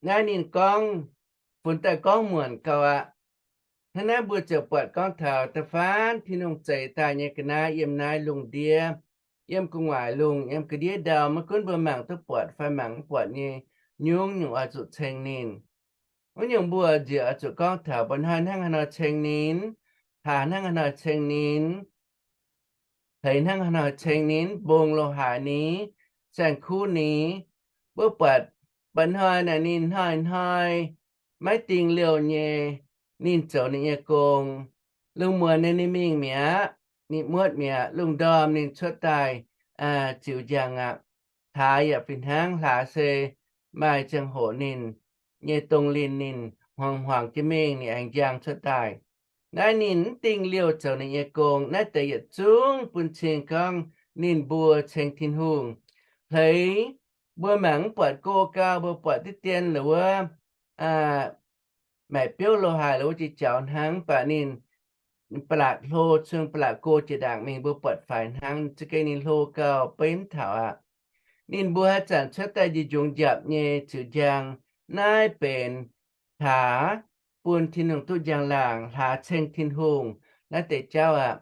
naaiv ninh gorngv, funx daaih gorngv muonc gau aqv. Hnangv naaiv mbuo ziouc buatc gorngv taux da'faanh Tin-Hungh zeix daaih nyei ga'naaiv yiem naaiv lungh ndiev, yiem gu'nguaaic lungh, yiem ga'ndiev ndau, maiv gunv mbuo mangc duqv buatc fai mangc mv buatc nyei, nyungc-nyungc oix zuqc ceng ninh. Wuov nyungc mbuo nziex oix zuqc gorngv taux mba'hnoi hnangv haaix nor ceng ninh, hlaax hnangv haaix nor ceng ninh, hleix hnangv haaix nor ceng ninh, mbong lo haaix ni, saeng-kuv ni. Mbuo buatc mba'hnoi naaic ninh hnoi-hnoi maiv dingh liouh nyei, ninh zoux ninh nyei gong. Lungh muonz naaic ninh mingh mi'aqv, ninh muotv mi'aqv. Lungh ndorm ninh cuotv daaih ziux njang aqv. Hlaax yaac fih hnangv. Hlaax se maaih ziangh hoc ninh nyei dongh linh ninh hmuangx-hmuangx jienv mingh, ninh aengx njang cuotv daaih. Naaiv ninh mv dingh liouh zoux ninh nyei gong. Naaiv deix yietc zungv bun cing gorngv ninh mbuo ceng Tin-Hungh. Hleix mbuo mangc mv buatc go gau, mbuo buatc diqv dien la'wuov, maeqc biouv lo haaix la'wuov jiex jaux hnangv, mv baac ninh ba'latc hlo, cun ba'latc go jiex ndaangc mingh, mbuo buatc faix hnangv, za'gengh ninh hlo gau, beiv mv taux aqv. Ninh mbuo haaix zanc cuotv daaih njunc njapc nyei ziux njang, naaiv benx hlaax bun Tin-Hungh duqv njang-laangc, hlaax ceng Tin-Hungh, naaiv deix jauv aqv.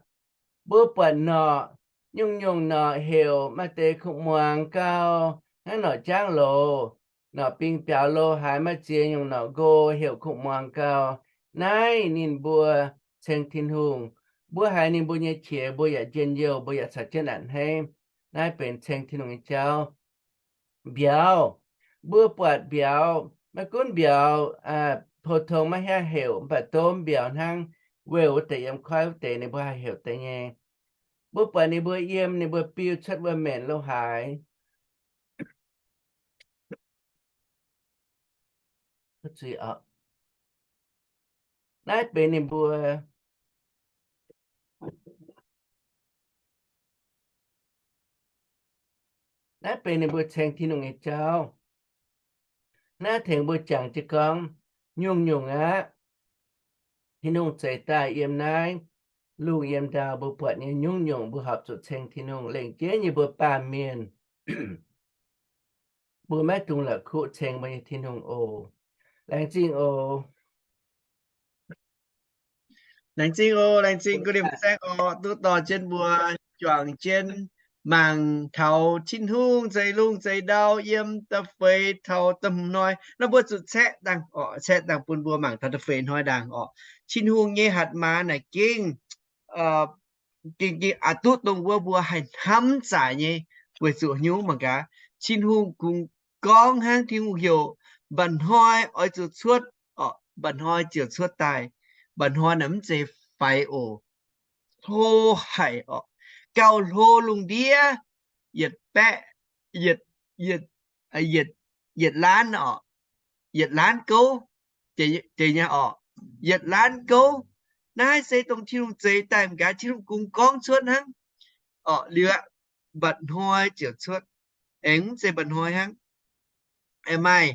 Mbuo buatc norqc, nyungc-nyungc norqc heuc maaih deix kungx muangx gau, hnangv norqc jaangv loz, norqc bingx biaux lo haaix, maaih ziex nyungc norqc nqo heuc kungx muangx gau. Naaiv ninh mbuo ceng Tin-Hungh. Mbuo haiz ninh mbuo nyei qiex, mbuo yaac njien-youh, mbuo yaac caux jienv a'hneiv. Naaiv benx ceng Tin-Hungh nyei jauv. Mbiauz, mbuo buatc mbiauz, maiv gunv mbiauz pou-tong maiv hiaangx heuc, mv baac domh mbiauz hnangv, weu wuov deix yiem koiv wuov deix ninh mbuo haih heuc deix nyei. Mbuo buatc ninh mbuo yiem, ninh mbuo biu cuotv wuom-maenc lo haaix. Naaiv benx ninh mbuo, naaiv benx ninh mbuo ceng Tin-Hungh nyei jauv. Naaiv tengx mbuo jangx jienv gorngv, nyungc-nyungc aqv. Tin-Hungh zeix daaih yiem naaiv lungh yiem ndau, mbuo buatc nyei nyungc-nyungc mbuo horpc zuqc ceng Tin-Hungh. Lengc jeiv nyei mbuo baamh mienh, mbuo maiv dungx la'kuqv ceng mbuo nyei Tin-Hungh oc. Laengz zingh oc. Laengz zingh oc, laengz zingh gu limh saeng oc, duqv dorh jienv mbuo juangc jienv mangc taux Tin-Hungh zeix lungh zeix ndau yiem da'feix taux da'hmz hnoi. Naaiv mbuo zuqc caeqv dangh oc, caeqv dangh bun mbuo mangc taux da'feix hnoi ndaangc oc. Tin-Hungh nyei hatc maaz naaic gengh, gengh, gengh aqc duqv dongh wuov mbuo haih hnamv zaaic nyei, weic zuqc haaix nyungc mangc gaax, Tin-Hungh kungx gorngv hnangv, Tin-Hungh heuc mba'hnoi oix zuqc cuotv oc, mba'hnoi ziouc cuotv daaih. Mba'hnoi naaic mv zeiz faix oc, hlo haic oc, gauh hlo lungh ndiev yietc baeqv, yietc, yietc, yietc laanv oc, yietc laanv gouv, deix nyei oc, yietc laanv gouv. Naaiv se dongh Tin-Hungh zeix daaih mangc gaax, Tin-Hungh kungx gorngv cuotv hnangv oc, liuz aqv, mba'hnoi ziouc cuotv. Aengx mv zeiz mba'hnoi hnangv, aengx maaih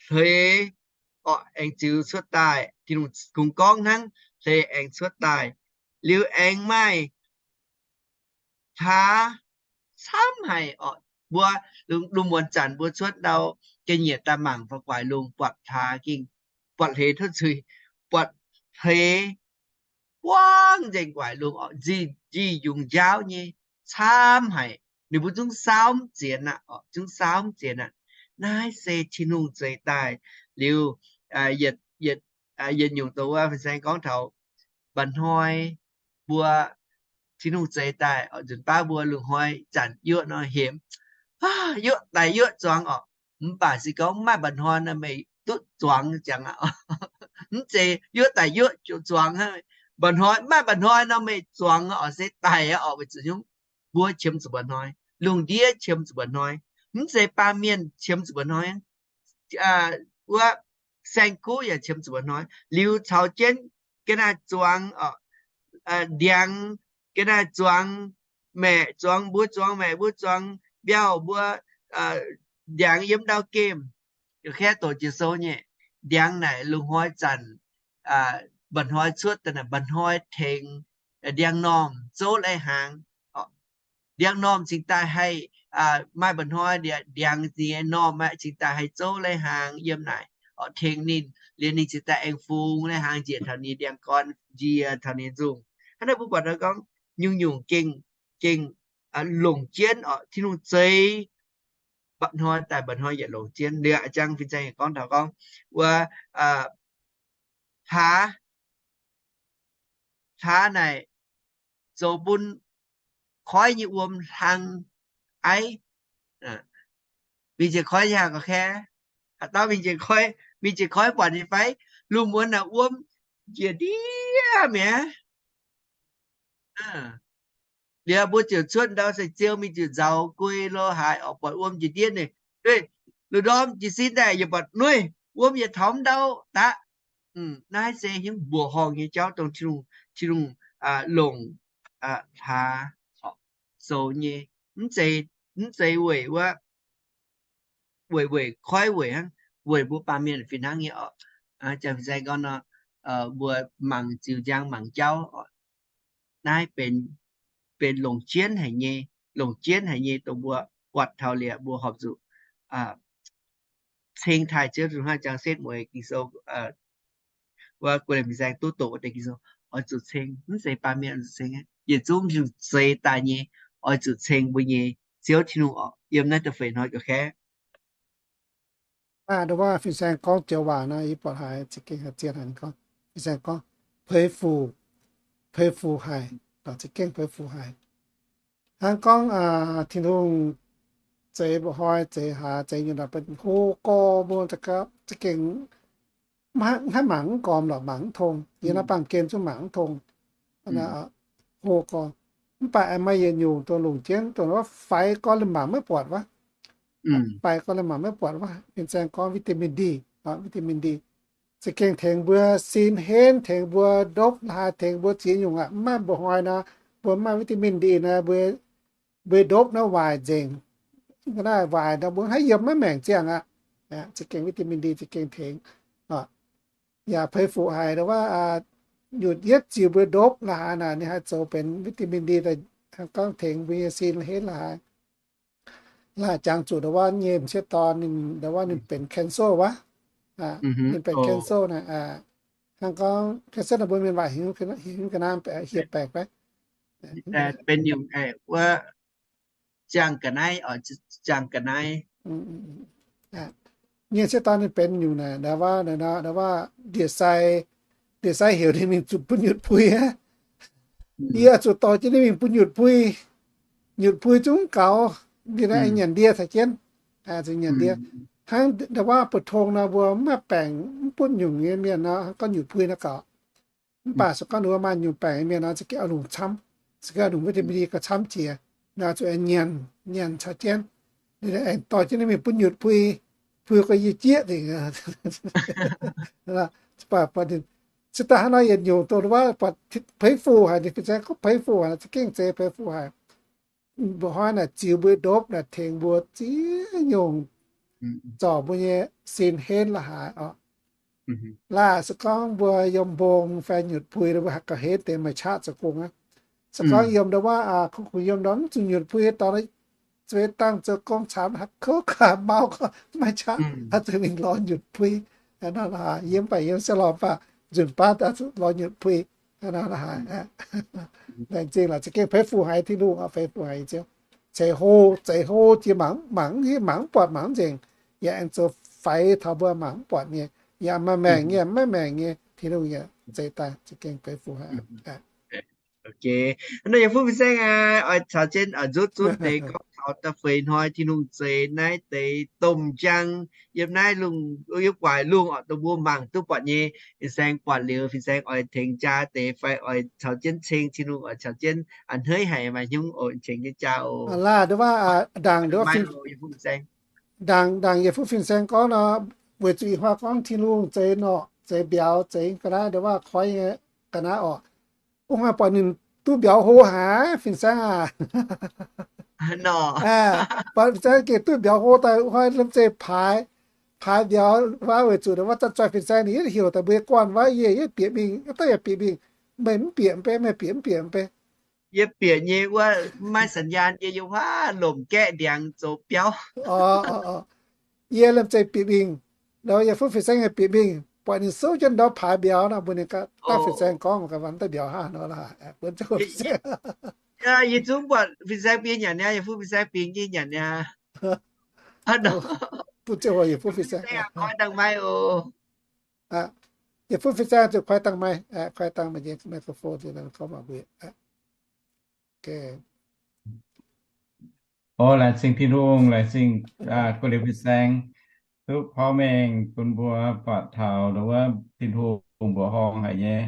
hleix oc, aengx ziux cuotv daaih. Tin-Hungh kungx gorngv hnangv, hleix aengx cuotv daaih. Liuz aengx maaih hlaax camv haic oc. Mbuo lungh muonz zanc mbuo cuotv ndau ga'nyiec daaih mangc faaux guaix lungh, buatc hlaax gengh, buatc hleix tov zuiz, buatc hleix buangv nzengc guaix lungh oc, nzih, nzih yungz njaauv nyei, camv haic. Ninh mbuo zungv saauv mv zienx aqv oc, zungv saauv mv zienx aqv. Naaiv se Tin-Hungh zeix daaih liuz, yietc, yietc nyungc dongh wuov fin-saeng gorngv taux mba'hnoi mbuo Tin-Hungh zeix daaih oc, nzunc baav mbuo lungh hnoi zanc yuoqv nor hemx, yuoqv daic yuoqv zuangx oc. Mv baac se gorngv maaih mba'hnoi nor meih duqv zuangx ziangx aqv. Mv zeiz yuoqv daic yuoqv zuangx hnangv. Mba'hnoi, maaih mba'hnoi nor meih zuangx oc, se daic aqv oc. Weic zuqc haaix nyungc? Mbuo qiemx zuqc mba'hnoi. Lungh ndiev qiemx zuqc mba'hnoi. Mv zeiz baamh mienh qiemx zuqc mba'hnoi. Wuov saeng-kuv yaac qiemx zuqc mba'hnoi. Liuz caux jienv ga'naaiv zuangx, ndiangx, ga'naaiv zuangx maeqc, zuangx mbuo, zuangx maeqc mbuo, zuangx mbiauh mbuo, ndiangx yiem ndau gemh, kaeqv doqc jiex sou nyei. Ndiangx naaic lungh hnoi zanc mba'hnoi cuotv daaih naaic, mba'hnoi tengx ndiangx-normh zouv lai-hnaangx. Ndiangx-normh cingx daaih haih, maaih mba'hnoi ndiangx nyei normh cingx daaih haih zouv lai-hnaangx yiem naaic. oc, tengx ninh, liemh ninh cingx daaih aengx fungx naaiv hnaangx njiec taux ninh ndiangx-gorn, njiec taux ninh nzungh. Hnangv naaiv mbuo buatc gorngv nyungc-nyungc gengh, gengh longc jienv oc, Tin-Hungh zeix mba'hnoi daaih mba'hnoi yietc longc jienv. Liuz a'jang fin-saeng gorngv taux gorngv wuov, hlaax, hlaax naaic zoux bun koiv nyei wuom hlang aiv. Mingh njiec koiv nyei haaix gorx-kaeqv? Haaix dauh mingh njiec koiv, mingh njiec koiv buatc nyei fai? Lungh muonz naaic wuom njiec ndiev mi'aqv. Liuz mbuo ziouc cuotv ndau se ziou mingh ziouc nzaaux guei lo haaix oc, buatc wuom njiec ndiev ninh. Lungh ndorm jiez sin daaih yaac buatc nuiv wuom yietc taux ndau daqv. Naaiv se hnyouv mbuoqc horngh nyei jauv dongh Tin-Hungh longc hlaax zoux nyei. Mv zeiz, mv zeiz weic wuov, weic, weic koiv weic hnangv, weic mbuo baamh mienh fih hnangv nyei oc. Jang fin-saeng gorngv nor, mbuo mangc ziux njang mangc jauv oc. Naaiv benx, benx longc jienv haic nyei, longc jienv haic nyei dongh mbuo buatc taux liuz mbuo horpc zuqc ceng taaih Ziouv Tin-Hungh. Hnangv jang setv mueiz Ging-Sou, wuov guei fin-saeng duqv doqc wuov deix Ging-Sou, oix zuqc ceng, mv zeiz baamh mienh oix zuqc ceng aqv. Yietc zungv Tin-Hungh zeix daaih nyei, oix zuqc ceng mbuo nyei Ziouv Tin-Hungh oc, yiem naaiv da'feix hnoi gorx-kaeqv. Aa, ndongc wuov fin-saeng gorngv joux waac nor, yie buatc haiz za'gengh haiz zien haic. Ninh gorngv, fin-saeng gorngv, peix fuc, peix fuc haic, za'gengh peix fuc haic. Hnangv gorngv Tin-Hungh zeix mba'hnoi, zeix hlaax, zeix nyungc-nyungc, hlo gorx mbuo za'gengh mv haih mangc mv gormx lorqc, mangc mv tong. Yiem naaiv baamh gen zungv mangc mv tong. Hlo gorx. Mv baac aengx maaih yietc nyungc dongh longc jienv dongh wuov faix gorn liemh mangc maiv buatc wuov. Faix gorn liemh mangc maiv buatc wuov, fin-saeng gorngv vitamin D, vitamin D za'gengh tengx mbuo sin henv, tengx mbuo ndopv haaix, tengx mbuo ziex nyungc aqv. Mv maaih mba'hnoi nor, mbuo mv maaih vitamin D nor, mbuo, mbuo ndopv naaiv waaic nzengc. Naaiv waaic nor mbuo haih yiem maiv maengc ziangh aqv. Za'gengh vitamin D za'gengh tengx. Yaac peix fuc haic ndongc wuov, nyutc yietv ziux mbuo ndopv la'haaix naaic ninh haih zoux benx vitamin D daaih, gorngv tengx mbuo nyei sin henv la'haaix. Laaih jangx zuqc ndongc wuov nyei m'sieqv dorn ninh, ndongc wuov ninh benx cancer wuov. Ninh benx cancer naaic, hnangv gorngv cancer naaic mbuo mienh waac heuc ga'naaiv hieh baengc fai? Benx nyungc wuov ziangh ga'naaiv, ziangh ga'naaiv. Nyei m'sieqv dorn ninh benx nyungc naaic, ndongc wuov, ndongc wuov ndie-sai, ndie-sai heuc ninh mingh zuqc bun nyutc puix aqv. Yie zuqc dorh jienv ninh mingh bun nyutc puix. Nyutc puix zungv gaux, ninh aengx nyanc ndie caux jienv. Nyanc ndie. Hnangv ndongc wuov buoz-tong nor mbuo mv maaih baengc mv butv nyungc nyei mienh nor, gorngv nyutc puix nor gaux. Mv baac se gorngv ninh mbuo maaih nyungc baengc nyei mienh nor, za'gengh oix longc camv, za'gengh oix longc vitamin D gauh camv jiex, nor zuqc nyanc, nyanc caux jienv. Ninh aengx dorh jienv ninh mingh bun nyutc puix, puix guei yie jieqv nzengc. Baac, baac ninh, se daaih hnangv nor yietc nyungc dongh wuov, buatc peix fuc haic, ninh fin-saeng gorngv peix fuc haic, za'gengh zeiz peix fuc haic. Mba'hnoi naaic ziux mbuo ndopv naaic tengx mbuo ziex nyungc zorc mbuo nyei sin henv la'haaix oc. Laaih se gorngv mbuo yiem mbong fai nyutc puix, mbuo haih gauh henv deix maaih qaqv zoux gong aqv. Se gorngv yiem ndau wuov, kungx yiem ndau mv zuqc nyutc puix, dorh zueiz dangh zoux gong camv, haaix kouv gaax mau gorngv maaih qaqv, haaix zuqc mingh lorz nyutc puix. Yiem baac yiem se lorz baac nzunc baav lorz nyutc puix. Laengz zingh laaix za'gengh peix fuc haic Tin-Hungh oc, peix fuc haic Ziouv. Ceix hlo, ceix hlo jiex mangc, mangc, mangc mv buatc, mangc mv nzengc. Yaac aengx zoux faix taux mbuo mangc mv buatc nyei, yaac maaih maengc nyei, maiv maengc nyei, Tin-Hungh yaac zeix daaih za'gengh peix fuc haic. Ok, naaiv yie fuqv fin-saeng aqv, oix caux jienv nzutv zunv deix gorngv taux da'feix hnoi Tin-Hungh zeix naaiv deix domh njang yiem naaiv lungh, yiem guaix lungh oc, dongh mbuo mangc duqv buatc nyei. Fin-saeng buatc liuz, fin-saeng oix tengx jaa deix fai oix caux jienv ceng Tin-Hungh, oix caux jienv a'hneiv haic maaih hnyouv oc, tengx jienv jaa oc. Laah, ndaangc, ndaangc yie fuqv fin-saeng gorngv nor, weic zuqc ih hnoi gorngv Tin-Hungh zeix norqc, zeix mbiauz, zeix ga'naaiv, ndongc wuov koiv nyei ga'naaiv oc. Wuov hnoi buatc ninh duqv mbiauz hlo haic, fin-saeng aah. Buatc fin-saeng gengh duqv mbiauz hlo daaih, hnoi lomh nzoih paaix, paaix mbiauz wuov, weic zuqc ndongc wuov zanc-zoih fin-saeng ninh yietv heuc daaih mbuo nyei guanh wuov, yie yietv bieqc mingh, daaih yaac bieqc mingh. Meih mv bieqc mv bei, meih bieqc mv bieqc mv bei. Yie bieqc nyei wuov maiv saen-yaan, yie yiem wuov lomc gaeqv ndiangx zoux biauv. Yie lomh nzoih bieqc mingh. Ndau yietc fuqv fin-saeng bieqc mingh, buatc ninh souv jienv ndau paaix mbiauz nor, mbuox ninh gaax, daaih fin-saeng gorngv gaax, mv deix mbiauz hnangv nor, bun zungv fin-saeng. Yie zungv buatc fin-saeng bieqc nyanc niaa, yietc fuqv fin-saeng bieqc nyanc niaa. Bun ziangh hoc yietc fuqv fin-saeng, koi dangh maiv oc. Yietc fuqv fin-saeng zuqc koi dangh maiv, koi dangh microphone. O, laengz zingh Tin-Hungh, laengz zingh gu'nyuoz fin-saeng, duqv porv mengh bun mbuo buatc taux ndau wuov Tin-Hungh mbuoqc horngh haic nyei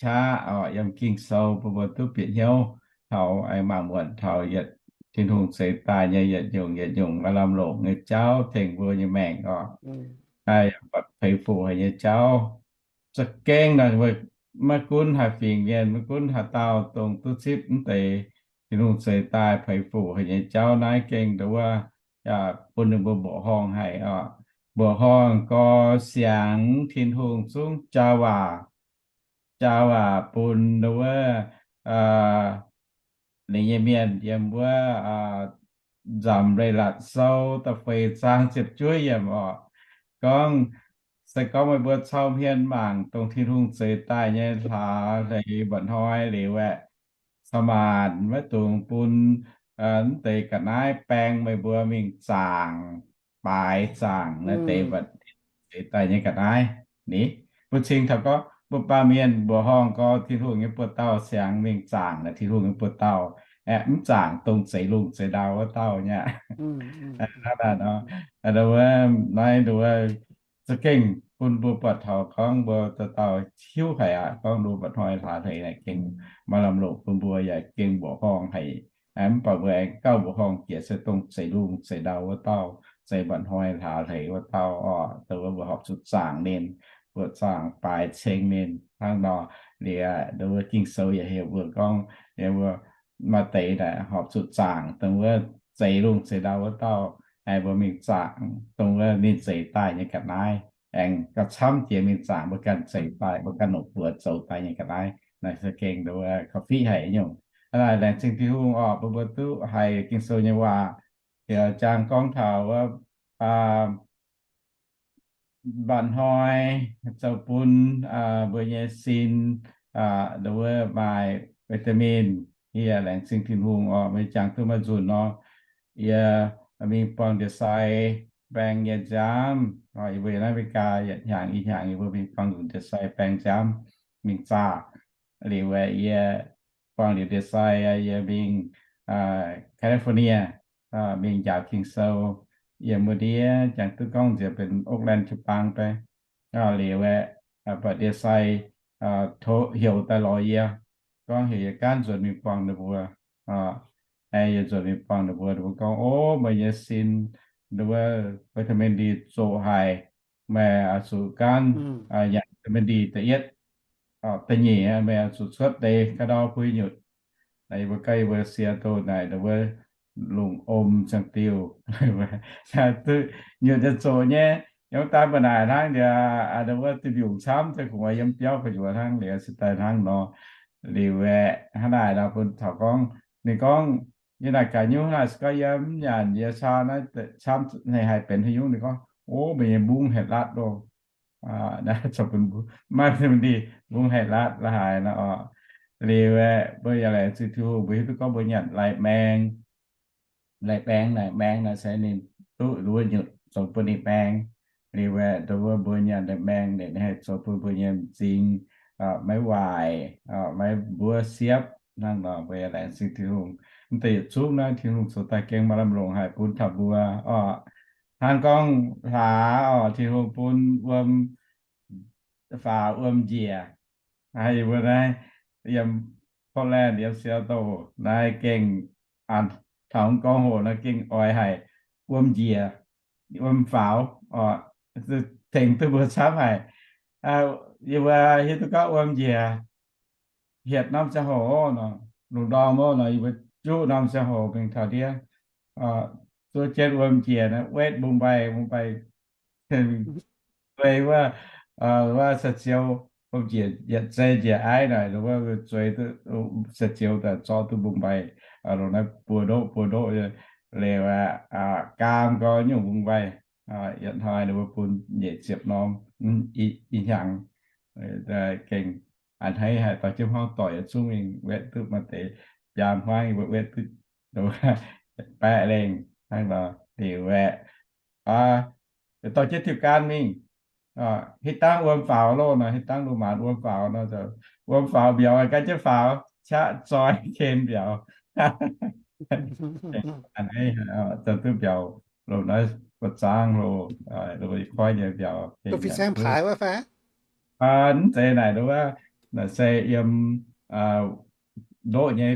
qaqv oc, yiem Ging-Sou bun mbuo duqv bieqc hnyouv taux aengx mangc muonc taux yietc Tin-Hungh zeix daaih nyei yietc nyungc yietc nyungc maaih lamh longc nyei jauv tengx mbuo nyei maengc oc. Peix fuc haic nyei jauv. Za'gengh nor, maiv gunv haaix fingx mienh, maiv gunv haaix dauh dongh duqv zipv mv deix Tin-Hungh zeix daaih peix fuc haic nyei jauv naaiv gengh ndau wuov bun ninh mbuo mbuoqc horngh haic oc. Mbuoqc horngh gorx siangx Tin-Hungh zungv jaa waac, jaa waac bun ndau wuov ninh nyei mienh yiem wuov Nzamc Leiz-Latc Sou da'feix zaang ziepc juov yiemc oc. Gorngv, se gorngv meih mbuo cau hmien mangc dongh Tin-Hungh zeix daaih nyei hlaax hleix mba'hnoi liuz aeqv, cau maanc maiv dungx bun mv deix ga'naaiv baeng meih mbuo mingh zaangc, baaix zaangc naaiv deix mba'hnoi zeix daaih nyei ga'naaiv. Ni, mbuo cingx taux gorngv mbuo baamh mienh mbuoqc horngh gorngv Tin-Hungh nyei buoz-dauh siangx mingh zaangc naaic Tin-Hungh nyei buoz-dauh, aeqv, mv zaangc dongh zeix lungh zeix ndau wuov dauh nyei aqv. Naaiv nduov, za'gengh bun mbuo buatc taux gorngv mbuo dauh dauh hiuv haic aqv, gorngv mbuo mba'hnoi hlaax hleix naaic gengh maaih lamh longc bun mbuo yaac gengh mbuoqc horngh haic. Mv baac mbuo aengx gauh mbuoqc horngh jiex se dongh zeix lungh zeix ndau wuov dauh, zeix mba'hnoi hlaax hleix wuov dauh oc. Dongh wuov mbuo horpc zuqc zaangc ninh, mbuo zaangc baaix ceng ninh hnangv nor. Liuz, dongh wuov Ging-Sou yaac heuc mbuo gorngv, maaih deix naaic horpc zuqc zaangc dongh wuov zeix lungh zeix ndau wuov dauh. Mbuo mingh zaangc dongh wuov ninh zeix daaih nyei ga'naaiv, aengx gauh camv jiex mingh zaangc mbuo ganh zeix daaih, mbuo ganh longc buoz zoux daaih nyei ga'naaiv. Naaiv se gengh dongh wuov korv-fiqv haic nyungc. Hnangv naaic laengz zingh Tin-Hungh oc, bun mbuo duqv haiz Ging-Sou nyei waac. Yaac jangx gorngv taux wuov mba'hnoi zoux bun mbuo nyei sin, dongh wuov maaih vitamin. Yie laengz zingh Tin-Hungh oc, meih jangx duqv maaih nzunc nor, yie mingh buangh ndie-sai baeng nyei nziaamv. Yie mbuo yiem naaiv America yietc hnyangx i hnyangx yie mbuo mingh buangh nzunc ndie-sai baeng nziaamv mingh zaah. Liuz aeqv, yie buangh liuz ndie-sai, yie mingh California mingh njaaux Ging-Sou. Yiem wuov ndiev jangx duqv gorngv nziex benx Oakland jiu-baang daaih. Liuz aeqv, buatc ndie-sai tov heuc daaih lorz yie, gorngv heuc yie gaanv nzuonx mingh buangh ninh mbuo. Aeqv, yie nzuonx mingh buangh ninh mbuo, ninh mbuo gorngv, Ov, meih nyei sin, ninh mbuo vitamin D zoqc haic. Meih oix zuqc gaanv nyanc vitamin D da'yietv, da'nyeic meih oix zuqc cuotv deix ga'ndau bun yie nyutc. Yie mbuo ganh yie mbuo Seattle naaic ninh mbuo lungh om ziangh diuh, nyutc nyei zoqc nyei. Yiem daaih mbuo naaic hnangv liuz, ninh mbuo diuh mbiungc camv, se kungx yiem biauv gu'nyuoz hnangv liuz, se daaih hnangv nor. Liuz aeqv, hnangv naaic nor bun taux gorngv, ninh gorngv, yie naaic gaax nyungc naaic se gorngv yie mv nyanc yie caa naaiv camv, ninh haih benx haaix nyungc? Ninh gorngv, Ov, meih nyei mbungv haih latv loh. Naaiv zoux bun maaih vitamin D, mbungv haih latv la'haaix nor oc. Liuz aeqv, mbuo yaac laengz zingh Tin-Hungh, mbuo hiuv duqv gorngv mbuo nyanc lai-maeng. Lai-baeng naaic, maeng naaic se ninh duqv nduov nyutc zoux bun ninh maeng. Liuz aeqv, dongh wuov mbuo nyanc lai-maeng ninh haih zoux bun mbuo nyei m'zing maiv waaic, maiv mbuov siepv. Hnangv nor mbuo yaac laengz zingh Tin-Hungh. Mv deix yietc zungv naaiv Tin-Hungh zoux daaih gengh maaih lamh longc haic bun taux mbuo oc. Hnangv gorngv hlaax oc, Tin-Hungh bun wuom, faaux wuom njiec. Yie mbuo naaiv yiem Portland, yiem Seattle naaiv gengh, taux gorngv hoc naaiv gengh oix haic, wuom njiec, wuom faaux oc, tengx duqv mbuo camv haic. Yie mbuo hiuv duqv gorngv wuom njiec hietc norm ziangh hoc nor, lungh ndorm nor, yie mbuo juqv norm ziangh hoc mingh taux ndiev, zuov jienv wuom njiec naaiv wetv mbungv mbaih, mbungv mbaih, zueiz wuov, wuov saa-ziou, wuom njiec yietc zei njiec aiv naaic, wuov zueiz duqv saa-ziou daaih zorqv duqv mbungv mbaih, longc naaiv buo ndoqv buo ndoqv liuz, gaam gau nyungc mbungv mbaih. Yietc hnoi ninh mbuo bun nyeic ziepc norm ih hnyangx. Gengh a'hneiv haic, dorh jienv hmuangv doic yietc zungv mingh wetv duqv maaih deix biaa hmuangv, yie mbuo wetv duqv baeqv lengh hnangv nor liuz aeqv, dorh jienv diuh gan mingh. Hitv dangv wuom faaux loh nor, hitv dangv loz-maanz wuom faaux nor, wuom faaux mbiauz ganh jienv faaux, qaqv zoi ken mbiauz. A'hneiv zoux duqv mbiauz loz-maanz buoz-zaangv loh, loz-koiv nyei mbiauz. Mv zeiz naaic nduov, naaic se yiem ndoqv nyei,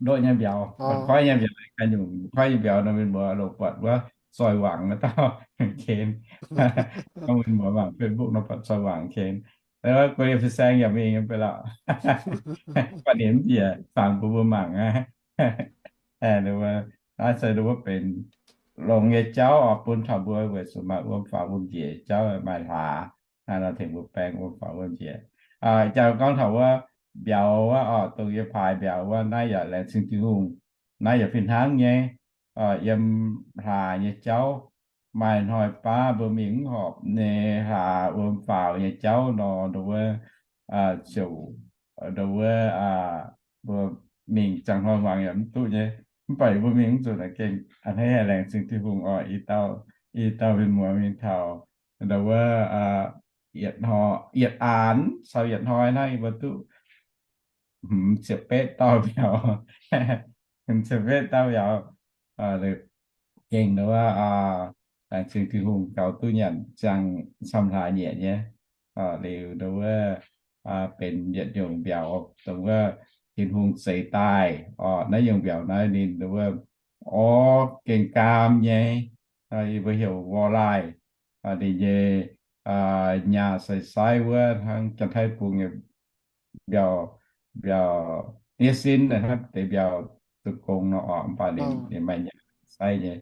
ndoqv nyei mbiauz, koiv nyei mbiauz, ganh nyungc koiv nyei mbiauz nor, mienh muoz loz buatc wuov zoi wangc wuov dauh ken. Mienh muoz mangc Facebook nor buatc zoi wangc ken. Guei fin-saeng yaac mingh mv bei lorqc. Baac ninh mv bieqc fangx bun mbuo mangc aqv. Naaiv se nduov benx longx nyei jauv oc, bun taux mbuo weic zuqc maaih wuom faaux wuom njiec jauv maaih hlaax, naaiv nor tengx mbuo baeng wuom faaux wuom njiec. Jangx gorngv taux wuov mbiauz wuov oc, dongh yie paaix mbiauz wuov, naaiv yaac laengz zingh Tin-Hungh. Naaiv yaac fih hnangv nyei. Yiem hlaax nyei jauv, maaih hnoi baav mbuo mingh mv horpc nyei hlaax wuom faaux nyei jauv nor, nduov wuov, ziouc nduov wuov, mbuo mingh ziangh hnoi hmuangx yaac mv duqv nyei. Mv baac mbuo mingh mv zuqc naaic gengh a'hneiv haic, laengz zingh Tin-Hungh oc. I dauh, i dauh mienh muoz mingh taux nduov wuov, yietc hnoi, yietc aanx caux yietc hnoi naaiv yie mbuo duqv hmz ziepc betv dauh mbiauz, hmz ziepc betv dauh mbiauz. Gengh nduov wuov, laengz zingh Tin-Hungh gaux duqv nyanc ziangh camv hlaax nyieqc nyei. Liuz nduov wuov, benx yietc nyungc mbiauz dongh wuov Tin-Hungh zeix daaih oc. Naaiv nyungc mbiauz naaiv ninh nduov wuov orv gengh gaam nyei, yie mbuo heuc walleye. Ninh nyei nyaah sai-sai wuov hnangv Janx-Taiv bung nyei mbiauz, mbiauz hniev sin, hnangv deix mbiauz zuqc gong nor oc, mv baac ninh maaih nyaah sai-sai nyei.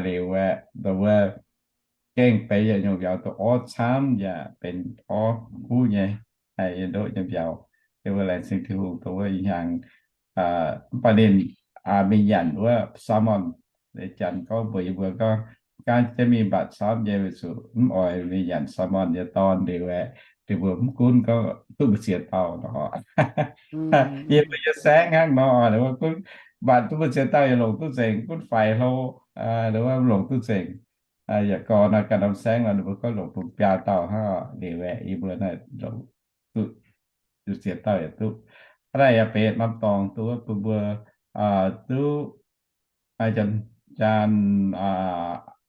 Liuz aeqv, nduov wuov gengh benx yietc nyungc mbiauz dongh orv camv yaac benx orv kuv nyei, yiem ndoqv nyei mbiauz. Yie mbuo laengz zingh Tin-Hungh dongh wuov ih hnyangx, mv baac ninh mingh nyanc wuov salmon. Janx gorngv mbuox yie mbuo gorngv, gaanv jienv mingh mbatc camv nyei weic zuqc mv oix mingh nyanc salmon nyei dorn liuz aeqv, ninh mbuo mv gunv gorngv duqv mbu'ziex dauh nor. Yie mbuo nyei saengv hnangv nor, ninh mbuo gunv mbatc duqv mbu'ziex dauh yaac longc duqv nzengc, gunv faix hlo, ninh mbuo longc duqv nzengc. Yaac gorngv naaiv ganh norm saengv nor, ninh mbuo gorngv longc bun biaa dauh hnangv liuz aeqv, yie mbuo naaiv longc duqv mbu'ziex dauh yaac duqv. Hnangv naaic yaac benx norm dorngx duqv bun mbuo duqv, janx,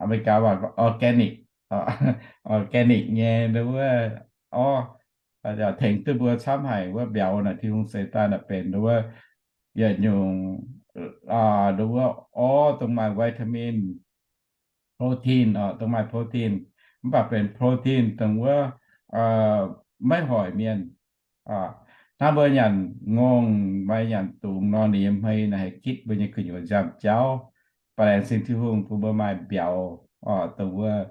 Aa^me^li^gaa waac organic, organic nyei nduov wuov orv, tengx duqv mbuo camv haic wuov mbiauz naaic Tin-Hungh zeix daaih naaic benx nduov wuov yietc nyungc, nduov wuov orv dongh maaih vitamin, protein, dongh maaih protein, mv baac benx protein dongh wuov maiv hoic mienh. Hnangv mbuo nyanc ngongh, maaih nyanc dungz nor, ninh nyei hmei naaic haih gitv mbuo nyei gu'nyuoz nziaamv-jauv. Baac laengz zingh Tin-Hungh bun mbuo maaih mbiauz, dongh wuov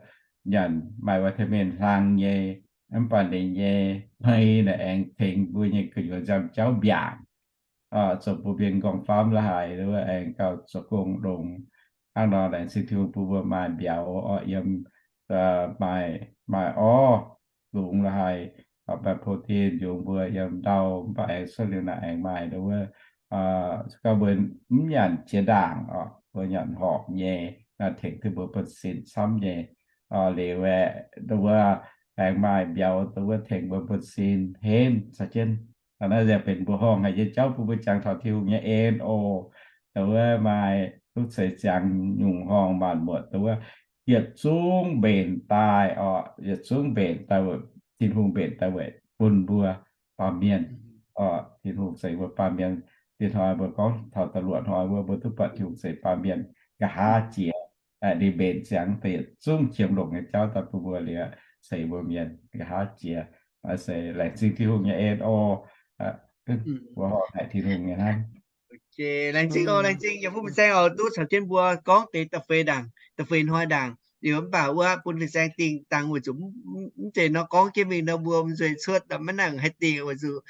nyanc maaih vitamin hlang nyei, mv baac ninh nyei hmei naaic aengx tengx mbuo nyei gu'nyuoz nziaamv-jauv mbiaangc, zoux bun mienh nqorngv-famv la'haaix, nduov wuov aengx gauh zoux gong longx. Hnangv nor laengz zingh Tin-Hungh bun mbuo maaih mbiauz oc, yiem maaih, maaih orv, lungz la'haaix, maaih protein yungz mbuo yiem ndau, mv baac aengx cuotv liuz naaic aengx maaih nduov wuov, gauh mbuo mv nyanc jiex ndaangc oc, mbuo nyanc horpc nyei, tengx duqv mbuo buonv-sin camv nyei. Liuz aeqv, nduov wuov aengx maaih mbiauz nduov wuov tengx mbuo buonv-sin henv caux jienv. Naaiv yaac benx mbuoqc horngh haic nyei jauv bun mbuo jangx taux Tin-Hungh nyei en oc. Nduov wuov maaih duqv ceix ziangx nyungc horngh maanc muotc nduov wuov yietc zungv mbenc daaih oc, yietc zungv mbenc daaih weic, Tin-Hungh mbenc daaih weic bun mbuo baamh mienh. Tin-Hungh ceix mbuo baamh mienh. Diex hnoi mbuo gorngv taux da'luoqc hnoi wuov mbuo duqv buatc Tin-Hungh ceix baamh mienh nqa'haav jiex. Ninh mbenc ziangx daaih yietc zungv qiemx longc nyei jauv daaih bun mbuo liuz ceix mbuo mienh nqa'haav jiex. Se laengz zingh Tin-Hungh nyei en oc. Mbuo horpc haic Tin-Hungh nyei hnangv. Laengz zingh oc, laengz zingh yiem mbuo fin-saeng oix duqv caux jienv mbuo gorngv deix da'feix ndaangc, da'feix hnoi ndaangc. Liuz mv baac wuov bun fin-saeng dingh dangx weic zuqc mv zeiz nor gorngv jienv mingh nor mbuo mv nzueic cuotv, maiv nangc haih dingh weic zuqc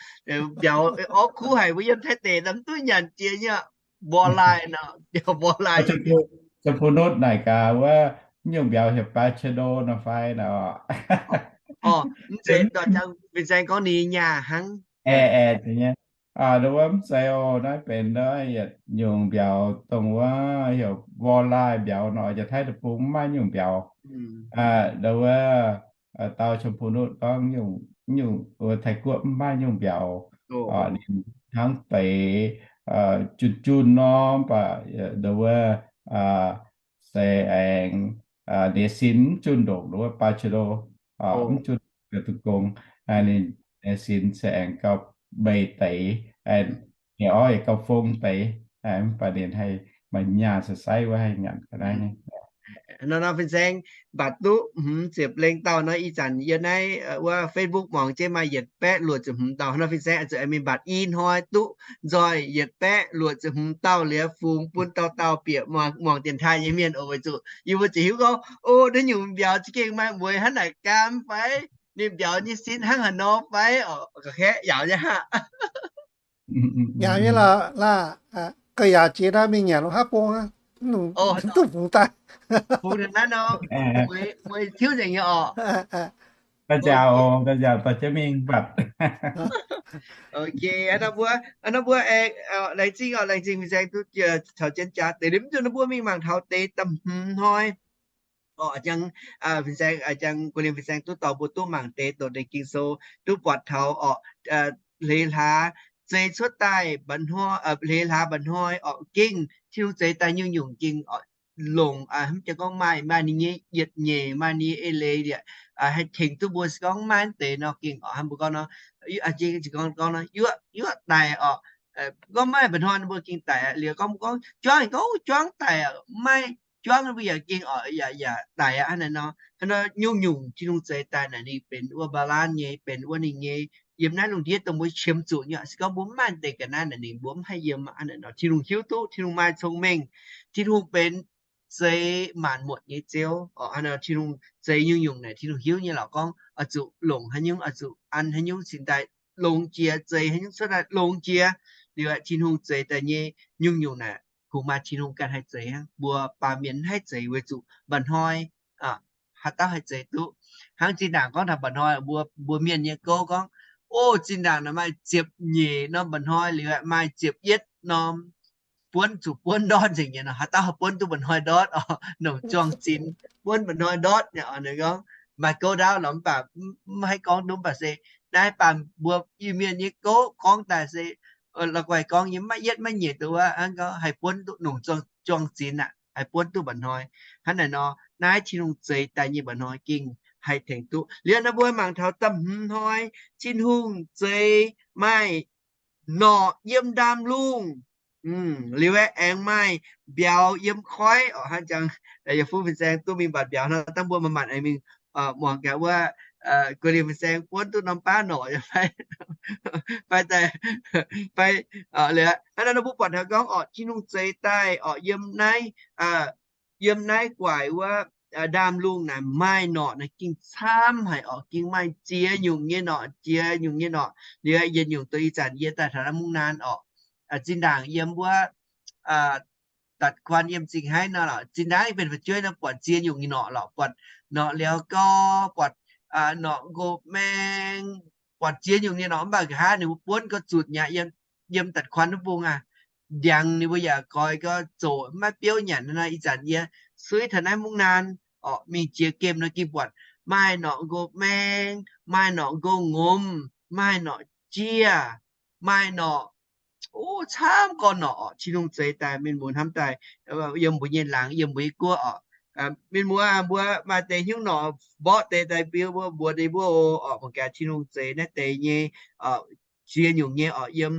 mbiauz orv kuv haic, mbuo yiem Taiv deic mv duqv nyanc jiex nyei. Mbuo laai nor, mbuo laai. Cun Pu Nutv naaic gaax wuov, nyungc mbiauz heuc bachelor nor fai nor. Fin-saeng gorngv ninh nyaah hnangv. Aa, ndau wuov mv zeiz oc. Naaiv benx ndau yietc nyungc mbiauz dongh wuov heuc วอลลาย mbiauz nor. Janx-Taiv deic-bung mv maaih nyungc mbiauz. Ndau wuov dau ชมพูนุช gorngv nyungc, Taiv-Guoqv mv maaih nyungc mbiauz. Ninh hnangv deix, junh junh nor, mv baac ndau wuov se aengx nyei sin mv junh ndongc ndau wuov bachelor, mv junh ga'duqv gong. Ninh nyei sin se aengx gauh mbeix deix, ninh orv yaac gauh fong deix, mv baac ninh haih maaih nyaah sai-sai wuov haih nyanc ga'naaiv nyei. Nor nor fin-saeng mbatc duqv hmz ziepc lengh dauh nor, ih zanc yiem naaiv wuov Facebook muangx jienv maaih yietc baeqv luoqc ziepc hmz dauh nor. Fin-saeng oix zuqc aengx mingh mbatc i hnoi duqv nzoih yietc baeqv luoqc ziepc hmz dauh liuz fungx bun dauh dauh bieqc muangx dienx taaih nyei mienh oc. Weic zuqc yie mbuo ziouc hiuv gorngv, o, naaiv nyungc mbiauz za'gengh maaih mueiz hnangv naaic gaam fai? Ninh mbiauz nyei sin hnangv haaix nor fai? Oc, ga'kaeqv yaauc nyei haic. Yaauc nyei lorqc, laaix ga'yaauc jiex nor mingh nyanc longc haav bung, duqv fungx daaih. Fungx naaiv nor, mueiz tiuv nzengc nyei oc. Da'nziaauc, da'nziaauc dorh jienv mingh mbatc. Ok, nor mbuo, nor mbuo aengx laengz zingh oc, laengz zingh fin-saeng duqv caux jienv jaax deix. Liuz mv zuqc nor mbuo mingh mangc taux deix da'hmz hnoi. Oc, fin-saeng, jang gu'nyuoz fin-saeng duqv dorh mbuo duqv mangc deix doqc deix Ging-Sou, duqv buatc taux oc, hleix hlaax zei cuotv daaih mba'hnoi, hleix hlaax mba'hnoi oc, gengh Tin-Hungh zeix daaih nyungc-nyungc gengh oc, longc, mv jangx gorngv maaih, maaih ninh nyei yietc nyeic, maaih ninh nyei eix leiz liec, haih tengx duqv mbuo. Se gorngv maiv deix nor gengh oc, hnangv mbuo gorngv nor, gorngv nor, yuoqv, yuoqv daic oc. Gorngv maiv mba'hnoi mbuo gengh daic aqv. Liuz gorngv mbuo gorngv juangv, gorngv juangv daic, maiv juangv mbuo yaac gengh oc, yaac, yaac daic aqv. Hnangv naaiv nor, hnangv nor nyungc-nyungc Tin-Hungh zeix daaih naaic ninh benx wuov balance nyei, benx wuov ninh nyei, yiem naaiv lungh ndiev dongh mbuo qiemx zuqc nyei. Se gorngv mbuo mv maaih deix ga'naaiv naaic ninh mbuo mv haih yiem. Hnangv naaic nor Tin-Hungh hiuv duqv, Tin-Hungh maaih cong-mengh, Tin-Hungh benx zeix maanc muotc nyei Ziouv oc. Hnangv nor Tin-Hungh zeix nyungc-nyungc naaic Tin-Hungh hiuv nyei lorqc, gorngv oix zuqc longc haaix nyungc, oix zuqc an haaix nyungc cingx daaih longx jiex, zeix haaix nyungc cuotv daaih longx jiex. Liuz aeqv, Tin-Hungh zeix daaih nyei nyungc-nyungc naaic kungx maaih Tin-Hungh ganh haih zeix hnangv. Mbuo baamh mienh mv haih zeix weic zuqc mba'hnoi haaix dauh haih zeix duqv. Hnangv zinh ndaangc gorngv taux mba'hnoi, mbuo, mbuo mienh nyei gouv gorngv, o, zinh ndaangc naaic maaih ziepc nyeic norm mba'hnoi, liuz aeqv, maaih ziepc yietv norm, buonv zuqc buonv ndortv nzengc nyei nor, haaix dauh haih buonv duqv mba'hnoi ndortv oc? Nongc zuangx zinx buonv mba'hnoi ndortv nyei oc. Ninh gorngv maaih gouv ndaauv lorqc, mv baac mv haih gorngv duqv, mv baac se naaiv baamh mbuo Iu-Mienh nyei gouv gorngv daaih se la'guaih gorngv yiem maiv yietv maiv nyeic dongh wuov, hnangv gorngv haih buonv duqv nongc zuangx zinx aqv, haih buonv duqv mba'hnoi. Hnangv naaic nor, naaiv Tin-Hungh zeix daaih nyei mba'hnoi gengh haih tengx duqv. Liuz nor mbuo mangc taux da'hmz hnoi, Tin-Hungh zeix maaih norqc yiem ndaamv-lungh, liuz aeqv, aengx maaih mbiauz yiem koiv oc. Hnangv jangx yietc fuqv fin-saeng duqv mingh mbatc mbiauz nor, dangh mbuo manc-manc aengx mingh muangx gaax wuov, guei liuz fin-saeng buonv duqv norm baav norqc fai, fai daaih, fai, liuz hnangv nor mbuo buatc taux gorngv oc, Tin-Hungh zeix daaih oc, yiem naaiv, yiem naaiv guaix wuov ndaamv-lungh naaic maaih norqc naaic gengh camv haic oc. Gengh maaih ziex nyungc nyei norqc, ziex nyungc nyei norqc. Liuz yietc nyungc dongh ih zanc yie daaih taux naaiv mungv naan oc, zinh ndaangc yiem wuov datc kuan yiem Zingh Haaix nor lorqc, zinh ndaangc benx fu'jueiv nor buatc ziex nyungc nyei norqc lorqc, buatc norqc liauz gau, buatc norqc nqopv-maeng, buatc ziex nyungc nyei norqc. Mv baac nqa'haav ninh mbuo buonv gauh zuotc nyei, yiem, yiem datc kuan wuov bung aqv, ndiangx ninh mbuo yaac goix gauh zoqc, maiv biouv nyanc. Nor ih zanc yie suiv taux naaiv mungv naan oc, mingh jiex gemh nor gengh buatc maaih norqc nqopv-maeng, maaih norqc nqongh ngomz, maaih norqc jiex, maaih norqc, o, camv gorn norqc oc. Tin-Hungh zeix daaih mienh muoz hnamv daaih yiem mbuo nyei laangz, yiem mbuo nyei guoqv oc. Mienh muoz, mbuo maaih deix hnyouv norqc mborqv deix daaih biu mbuo, mbuox ninh mbuo oc, mangc gaax Tin-Hungh zeix naaiv deix nyei ziex nyungc nyei oc, yiem,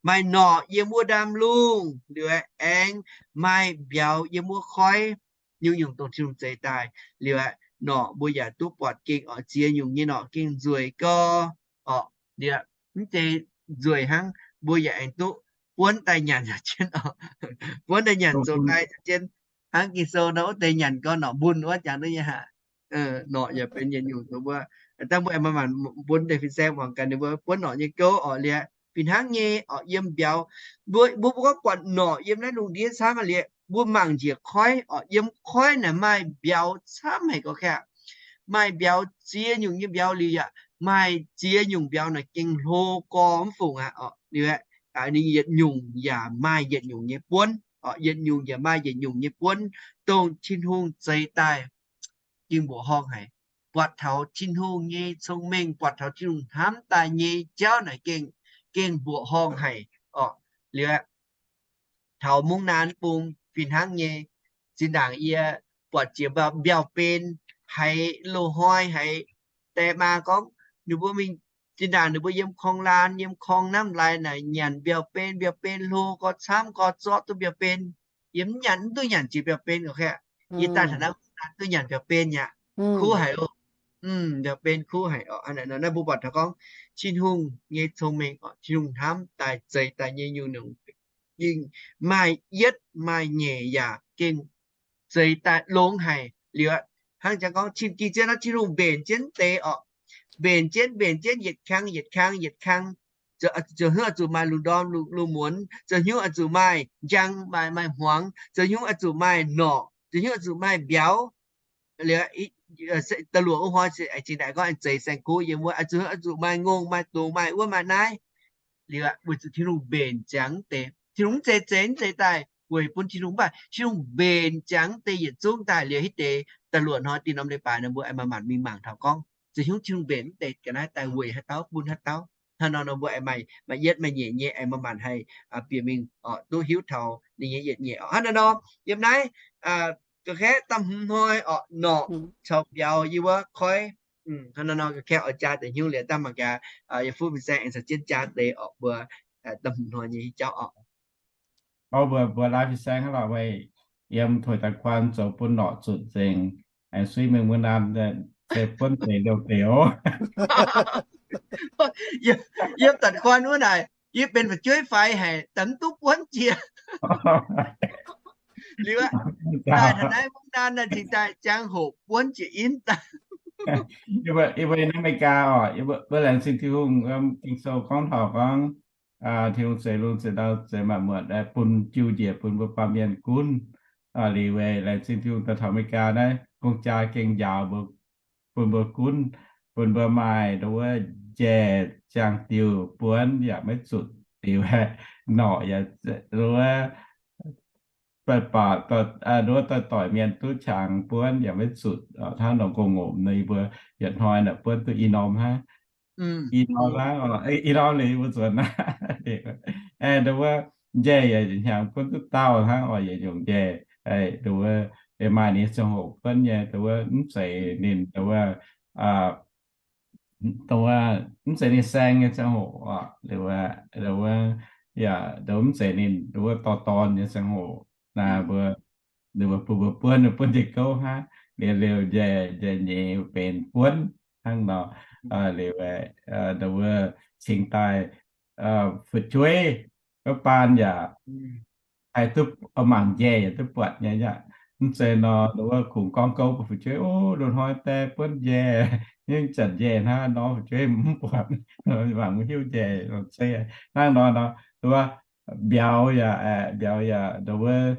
maaih norqc yiem wuov ndaamv-lungh, liuz aengx maaih mbiauz yiem wuov koiv, nyungc-nyungc dongh Tin-Hungh zeix daaih. Liuz aeqv, norqc mbuo yaac duqv buatc gengh oc, ziex nyungc nyei norqc gengh nzueic gau oc. Liuz mv deix nzueic hnangv, mbuo yaac aengx duqv buonv daaih nyanc jienv oc. Buonv daaih nyanc zoux daaih jienv. Hnangv Ging-Sou nor wuov deix nyanc gau norqc mbunh wuov jangx duqv nyei haic. Norqc yaac benx yietc nyungc dongh mbuo, dangh mbuo aengx manc-manc buonv deix fin-saeng muangx gaax ninh mbuo buonv norqc nyei gouv oc. Liuz fih hnangv nyei oc, yiem mbiauz, mbuo, mbuo, mbuo gorngv buatc norqc yiem naaiv lungh ndiev camv aqv liuz, mbuo mangc njiec koiv oc, yiem koiv naaic maaih mbiauz camv haic gorqv-kaeqv. Maaih mbiauz ziex nyungc nyei mbiauz liuz yaac maaih ziex nyungc mbiauz naaic gengh hlo gorx mv fungc aqv oc. Liuz aeqv, ninh yietc nyungc yaac maaih yietc nyungc nyei buonv oc, yietc nyungc yaac maaih yietc nyungc nyei buonv, dongh Tin-Hungh zeix daaih gengh mbuoqc horngh haic. Buatc taux Tin-Hungh nyei cong-mengh, buatc taux Tin-Hungh hnamv daaih nyei jauv naaic gengh, gengh mbuoqc horngh haic oc. Liuz aeqv, taux mungv naaiv bung fih hnangv nyei. Zinh ndaangc yie buatc jiex mbiauz-ben haiz loz-hnoi haiz, die maa gorngv ninh mbuo mingh, zinh ndaangc ninh mbuo yiem korng-laan yiem korng-namv lai naaic nyanc mbiauz-ben, mbiauz-ben hlo gorx camv gorx, zorqv duqv mbiauz-ben. Yie mv nyanc, mv duqv nyanc jiex mbiauz-ben gorqv-kaeqv. Yie daaih taux naaiv mungv naaiv duqv nyanc mbiauz-ben aqv. Kuv haic oc. Mbiauz-ben kuv haic oc. Naaiv mbuo buatc taux gorngv Tin-Hungh nyei cong-mengh oc, Tin-Hungh hnamv daaih zeix daaih nyei nyungc-nyungc gengh maaih yietv maaih nyeic yaac gengh zeix daaih longx haic. Liuz hnangv jangx gorngv Tin-Hungh, ging jienv naaiv Tin-Hungh mbenc jienv deix oc, mbenc jienv, mbenc jienv yietc kang yietc kang yietc kang. Zoux hnyouv oix zuqc maaih lungh ndorm lungh muonz, zoux hnyouv oix zuqc maaih njang maaih, maaih hmuangx, zoux hnyouv oix zuqc maaih norqc, zoux hnyouv oix zuqc maaih mbiauz. Liuz da'luoqc wuov hnoi se aengx zingh daaih gorngv aengx zeix saeng-kuv yiem wuov, oix zuqc, oix zuqc maaih ngongh maaih dungz maaih wuov maaih naaiv. Liuz weic zuqc Tin-Hungh mbenc ziangx deix, Tin-Hungh mv zeiz, zeiz, mv zeiz daaih weic bun Tin-Hungh, mv baac Tin-Hungh mbenc ziangx deix yietc zungv daaih. Liuz hitv deix da'luoqc hnoi dinh norm leiz-baaix nor mbuo aengx maaih maanc mingh mangc taux gorngv zoux hnyouv Tin-Hungh mbenc mv deix ga'naaiv daaih weic haaix dauh bun haaix dauh. Hnangv nor nor mbuo aengx maaih, maaih yietv maaih nyeic nyei aengx maaih maanc haih bieqc mingh oc, duqv hiuv taux ninh nyei yietc nyeic oc. Hnangv nor nor yiem naaiv gorqv-kaeqv da'hmz hnoi oc, norqc caux mbiauz yiem wuov koiv. Hnangv nor nor gorqv-kaeqv oix jaa deix hnyouv liuz daaih mangc gaax, yie fuqv fin-saeng aengx caux jienv jaa deix oc, mbuo da'hmz hnoi nyei jauv oc. Mbuo, mbuo laai fin-saeng hnangv lorqc, weic yiem tuix daaih guan zoux bun norqc zutc nzengc, aengx suiv mingh wuov naaiv se buonv deix liouh deix oc. Yiem daaih guan wuov naaic, yie benx fu'jueiv faix haic, daaih mv duqv buonv jiex. Liuz aqv, daaih taux naaiv mungv naaiv naaiv cingx daaih ziangh hoc buonv jiex inv daaih. Yie mbuo, yie mbuo America oc, mbuo laengz zingh Tin-Hungh, Ging-Sou gorngv taux gorngv Tin-Hungh zeix lungh zeix ndau zeix maanc muotc bun jiu njiec bun mbuo baamh mienh gunv. Liuz weic laengz zingh Tin-Hungh daaih taux America naaiv gong-jaa gengh njaaux mbuo, bun mbuo gunv, bun mbuo maaih ndo wuov njaih ziangh diuh buonv yaac maiv zutc. Liuz norqc yaac ndo wuov, ndo wuov doix-doix mienh duqv qangx buonv yaac maiv zutc. Hnangv nor gong-ngomc nor yie mbuo yietc hnoi naaic buonv duqv i norm hnangv. I norm hnangv, i norm liuz yie mbuo nzuonx aqv. Ndo wuov njaih yaac hnyangx buonv duqv dauh hnangv oc, yietc nyungc njaih. Ndo wuov maaih ninh ziangh hoc buonv nyei, ndo wuov mv zeiz ninh, ndo wuov, ndo wuov mv zeiz ninh saeng nyei ziangh hoc oc. Ndo wuov, ndo wuov, yaac ndo wuov mv zeiz ninh ndo wuov dorh dorn nyei ziangh hoc. Naaiv mbuo, ninh mbuo bun mbuo buonv, buonv njiec gouv hnangv. Liuz liuz njaih, njaih nyeiz benx buonv hnangv nor. Liuz ndo wuov cingx daaih fu'jueiv wuov baan yaac haih duqv mangc njaih yaac duqv buatc nyei aqv. Mv zeiz nor, ndo wuov kungx gorngv gouv bun fu'jueiv, o, loz-hnoi die buonv njaih, nyungc zanc njaih hnangv nor, fu'jueiv mv buatc, mangc mv hiuv njaih longc zeiv. Hnangv nor nor, ndo wuov mbiauz yaac, mbiauz yaac, ndo wuov,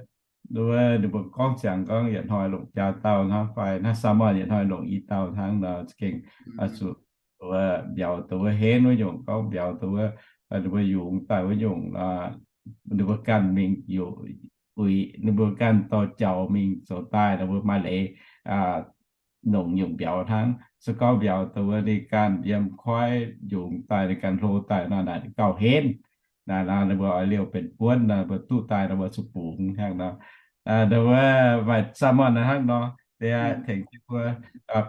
ndo wuov ninh mbuo gorngv ziangx gorngv yietc hnoi longc biaa dauh hnangv fai hnangv Saamon yietc hnoi longc i dauh hnangv nor, gengh zuqc ndo wuov mbiauz ndo wuov henv wuov nyungc, gorngv mbiauz ndo wuov, ninh mbuo yungz daaih wuov nyungc, ninh mbuo ganh mingh uix, ninh mbuo ganh dorh jaux mingh zoux daaih, ninh mbuo maaih leiz longc nyungc mbiauz hnangv. Se gorngv mbiauz ndo wuov ninh ganh yiem koiv yungz daaih, ninh ganh hlo daaih nor, naaic gauh henv. Naaiv nor ninh mbuo oix liouh benx buonv nor, mbuo duqv daaih nor mbuo zuqc bungx hnangv nor. Ndo wuov maaih Saamon hnangv nor, tengx jienv mbuo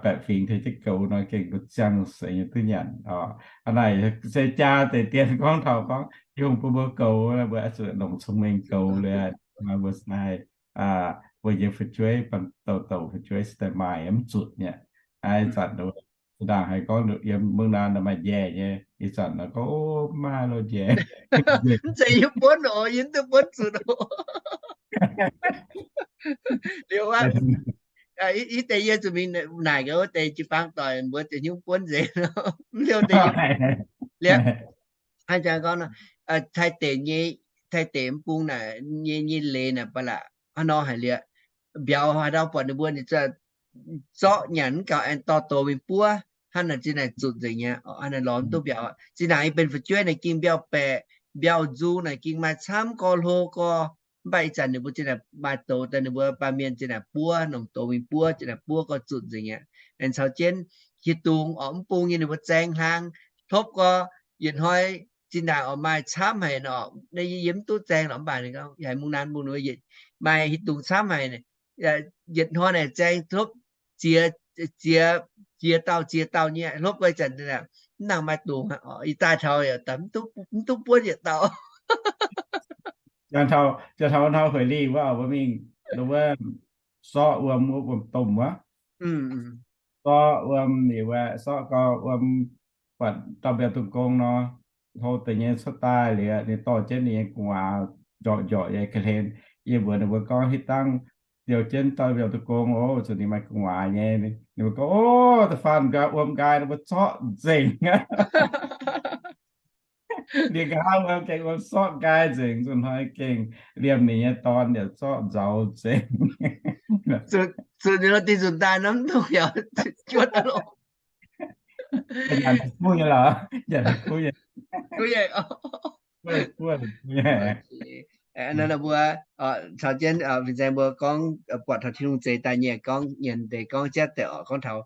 baeqc fingx tengx jienv goux nor, gengh mbuo ziangh seix nyei duqv nyanc oc. Aa, naaic se jaa deix dien gorngv taux gorngv Tin-Hungh bun mbuo goux, mbuo zuqc longc cong-mengh goux liuz, mbuo naaiv mbuo nyei fu'jueiv, banh douc douc fu'jueiv se daaih maaih mv zuqc nyei. Aa, ih zanc zinh ndaangc haiz gorngv yiem mungv naaiv maaih njaih nyei, ih zanc nor gorngv, o, maaih loz njaih. Mv zeiz yie buonv oc, yie mv duqv buonv zuqc oc. Liuz aqv, ih deix yie zuqc mingh naaic gaax wuov deix jiu-baang doic mbuo ziouc hnyouv buonv nzengc. Mv liouh deix, liuz, hnangv jangx gorngv nor, Taiv deic nyei, Taiv deic mv bung naaic nyei, nyei leiz naaic ba'laqc, hnangv nor haic liuz, mbiauz haaix ndau buatc ninh mbuo ninh zorqv nyanc mv gaux aengx dorh dox mingh buov, hnangv naaic zinh naaic zutc nzengc nyei, hnangv naaic lorz mv duqv mbiauz. Zinh ndaangc yie benx fu'jueiv naaic ging mbiauz-baeqc mbiauz-nzung naaic ging maaih camv gorx hlo gorx, mv baac ih zanc ninh mbuo zinh naaic maaih dox daaih ninh mbuo baamh mienh zinh naaic buov, nongc dox mingh buov, zinh naaic buov gorx zutc nzengc aqv. Aengx caux jienv hieh dungz orqc, mv bung nyei ninh mbuo zaeng hlang hlopv gorx, yietc hnoi zinh ndaangc orqc maaih camv haic nor, naaiv yie yiem mv duqv zaeng lorqc, mv baac ninh gorngv haiz mungh naanv mungh ninh mbuo maaih hieh dungz camv haic, yietc hnoi naaic zaeng hlopv ziex, ziex, ziex dauh ziex dauh nyei hlopv gorx ih zanc mv nangc maaih dungz, ih daaih taux mv duqv buonv yietc dauh. Jangx taux hnoi hueic lih wuov, mbuo mingh wuov sorqv wuom, wuov wuom-domh wuov, sorqv wuom liuz, sorqv gau wuom, buatc dauh mbiauz-dungh gong nor, hlo deix nyei cuotv daaih liuz, ninh dorh jienv ninh nyei gu'nguaaz njorqc njorqc nyei ga'hlen. Yie mbuox ninh mbuo gorngv, hitv dangh ziux jienv dauh mbiauz-dungh gong oc, zuqc ninh maaih gu'nguaaz nyei. Ninh mbuo gorngv, o, da'faanh nqa'haav wuom nqaai ninh mbuo zorqv nzengc. Ninh nqa'haav wuom gengh wuom sorqv nqaai nzengc, zuqc hnoi gengh liemh ninh nyei dorn yaac zorqv nzauz nzengc. Zuqc ninh lorz dinh nzunc daaih nor mv dungx yaac juotv loh. Nyanc kuv nyei lorqc, nyanc kuv nyei. Mbuo caux jienv fin-saeng mbuo gorngv buatc taux Tin-Hungh zeix daaih nyei gorngv nyienz deix gorngv jatv deix orqc, gorngv taux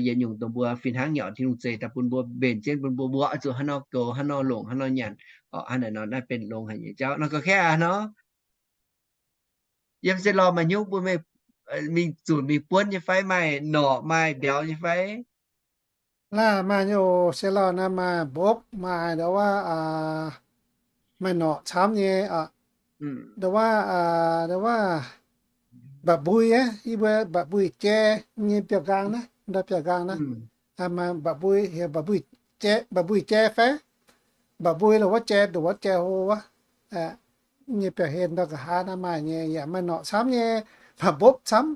yietc nyungc dongh mbuo fih hnangv nyei orqc, Tin-Hungh zeix daaih bun mbuo mbenc jienv, bun mbuo mbuoqc zuqc haaix nor goux, haaix nor longc, haaix nor nyanc orqc. Hnangv naaic nor naaiv benx longx haic nyei jauv nor. Ga'kengv aqv nor, yiem se lorh maaih hnyouv bun meih mingh zunc mingh buonv nyei fai? Maaih norqc maaih mbiauz nyei fai? Laaih maaih nyei oc, se lorh naaiv maaih mbopv, maaih ndau wuov, maaih norqc camv nyei. Ndau wuov, ndau wuov, mba'mbui, yie mbuo mba'mbui jai nyei biauv-nqaang naaiv, ndau biauv-nqaang naaiv, maaih mba'mbui, mba'mbui jai fai, mba'mbui lorh wuov jai ndoqc wuov jai hlo wuov nyei biauv-hlen ndau nqa'haav naaiv maaih nyei, yaac maaih norqc camv nyei, mbopv camv,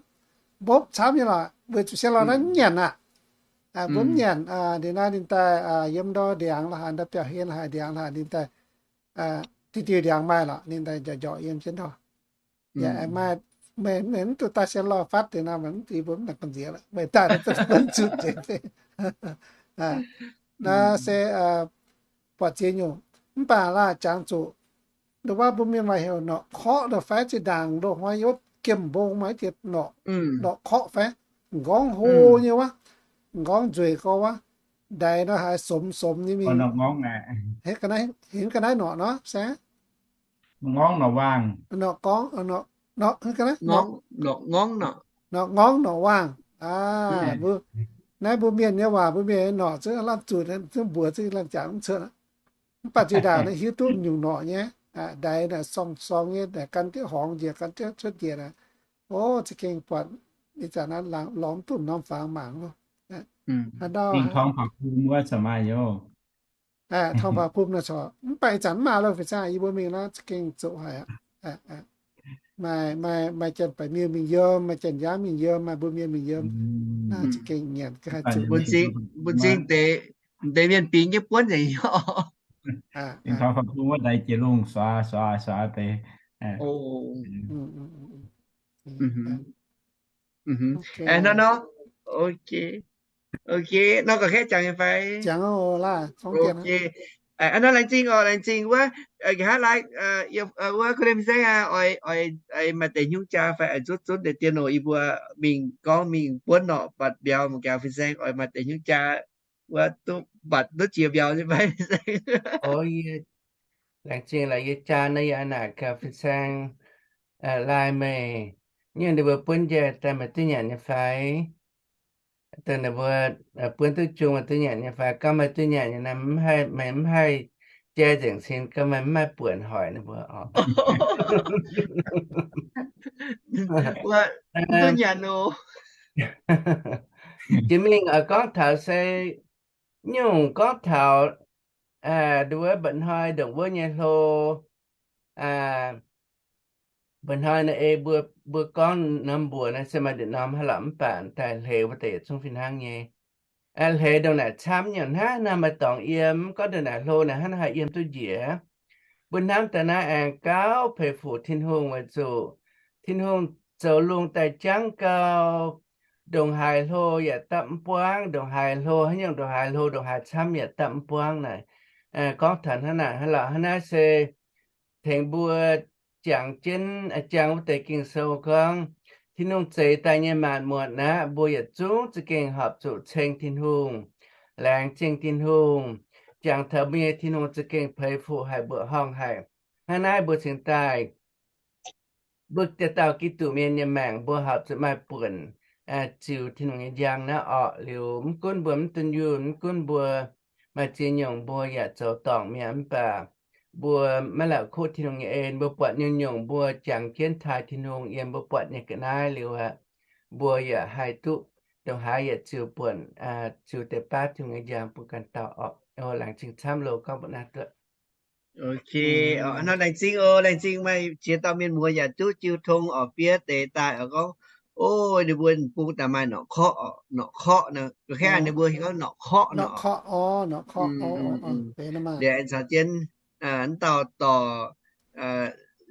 mbopv camv nyei lorqc. Weic zuqc se lorh naaiv nyanc aqv. Mbuo mv nyanc, ninh naaiv ninh daaih yiem ndau ndiangx la'haaix, ndau biauv-hlen la'haaix, ndiangx la'haaix ninh daaih diuh diuh ndiangx maaih lorqc, ninh daaih njorqc njorqc yiem jienv ndau. Yaac maaih, meih mv duqv daaih se lorh fatv deix nor, mv deix mbuo mv nangc ga'nziex, meih daaih zuqc nzengc. Naaiv se buatc ziex nyungc, mv baac laaih jangx zuqc ndau wuov mbuo mienh maaih heuc norqc korqv ndau fai, zinh ndaangc loz-hnoi yiem wuov gemh mbong maaih deix norqc korqv fai, m'nqorngv hlo nyei wuov, m'nqorngv nzueic gorx wuov, ndaix nor haiz somx somx nyei mingh. Hingv ga'naaiv norqc nor se Norqc gorngv, norqc, norqc ngorngv, norqc waangh. Naaiv mbuo mienh nyei waac, mbuo mienh nyei norqc zungv lamh zuqc, zungv mbuox zungv lamh jangx mv cuotv. Mv baac zinh ndaangc naaiv hiuv duqv nyungc norqc nyei, ndaix naaic sorng sorng nyei, naaic gan jienv horngz njiec, gan jienv cuotv njiec naaic. O, za'gengh buatc ih zanc naaiv lorz mv duqv norm fangx mangc loh. Tong faaux bung wuov corc maaih yoc. Tong faaux bung naaic corc, mv baac ih zanc mv maaih loh, fin-saeng yie mbuo mingh naaiv za'gengh zoqc haic aqv. Maaih, maaih janx-baeqc mienh mingh yiem, maaih janx-yaangv mingh yiem, maaih mbuo mienh mingh yiem. Naaiv za'gengh nyanc haih zuqc. Mbuo m'zing deix, m'deix mienh bingx jienv buonv nzengc. Tong faaux bung wuov ndaix jiex lungh suax suax suax deix. Nor nor. Ok. Ok, nor ga'kengh jangx nyei fai? Jangx oc. Aa, nor laengz zingh oc, laengz zingh wuov, nqa'haav lai, wuov kuv lemh saengv aqv, oix maaih deix hnyouv jaa fai, oix zunv zunv deix dien oc. Yie mbuo mingh gorngv mingh buonv norqc mbatc mbiauz, mangc gaax fin-saeng oix maaih deix hnyouv jaa wuov duqv mbatc duqv jiex mbiauz nyei fai, fin-saeng. Laengz zingh laaix yie jaa naaiv yaac naaic gaax fin-saeng, lai meih, nyungc ninh mbuo buonv njiec daaih meih duqv nyanc nyei fai? Dongh ninh mbuo buonv duqv jung meih duqv nyanc nyei fai? Gorngv meih duqv nyanc nyei nor, meih mv haih jai nzengc sin, gorngv meih mv maaih buonc hoic ninh mbuo oc. Jiex mingh oix gorngv taux se nyungc gorngv taux wuov mba'hnoi ndongc wuov nyei hlo. Mba'hnoi naaiv ei mbuo gorngv norm mbuox naaiv se maaih ndiev norm haaix lorqc, mv baac daaih hleix wuov deix yietc zungv fih hnangv nyei. Hleix ndongc naaic camv nyei hnangv, naaiv maaih dorngx yiem, mv gorngv ndongc naaic hlo naaic hnangv haaix yiem duqv njiec. Mbuo hnamv daaih naaiv aengx gauh peix fuc Tin-Hungh weic zuqc Tin-Hungh zoux lungh daaih jangv gau, ndongc haaix hlo yaac dapv mv buangv, ndongc haaix hlo, haaix nyungc ndongc haaix hlo, ndongc haaix camv yaac dapv mv buangv naaic. Gorngv taux hnangv naaic, hnangv lorqc, hnangv naaiv se tengx mbuo jangx jienv, jangx wuov deix Ging-Sou gorngv, Tin-Hungh zeix daaih nyei maanc muotc naaiv, mbuo yietc zungv za'gengh horpc zuqc ceng Tin-Hungh, laengz zingh Tin-Hungh, jangx taux mbuo nyei Tin-Hungh za'gengh peix fuqv haic, mbuoqc horngh haic. Hnangv naaiv mbuo cingx daaih mbuo dauh dauh Giduc mienh nyei maengc mbuo horpc zuqc maaih buonc ziux Tin-Hungh nyei njang naaiv orqc. Liuz mv gunv mbuo mv dunh yunh, mv gunv mbuo maaih ziex nyungc mbuo yaac zoux dorngc mi'aqv, mv baac mbuo maiv la'kuqv Tin-Hungh nyei en, mbuo buatc nyungc-nyungc mbuo jangx jienv taaih Tin-Hungh yiem mbuo buatc nyei ga'naaiv liuz aqv, mbuo yaac haih duqv ndongc haaix yietc ziux buonc, ziux deix baav Tin-Hungh nyei njang bun ganh dauh orqc. Laengz zingh camv loh gorngv mbuoqc naaiv duqv. Ok, nor laengz zingh oc. Laengz zingh maaih ziex dauh mienh muoz yaac duqv jiu tong oc, fiev deix daaih oc, gorngv, o, ninh mbuo bung daaih maaih norqc korqv, norqc korqv nor, ga'kengv ninh mbuo gorngv norqc korqv nor. Liuz aengx caux jienv mv dauh dorc,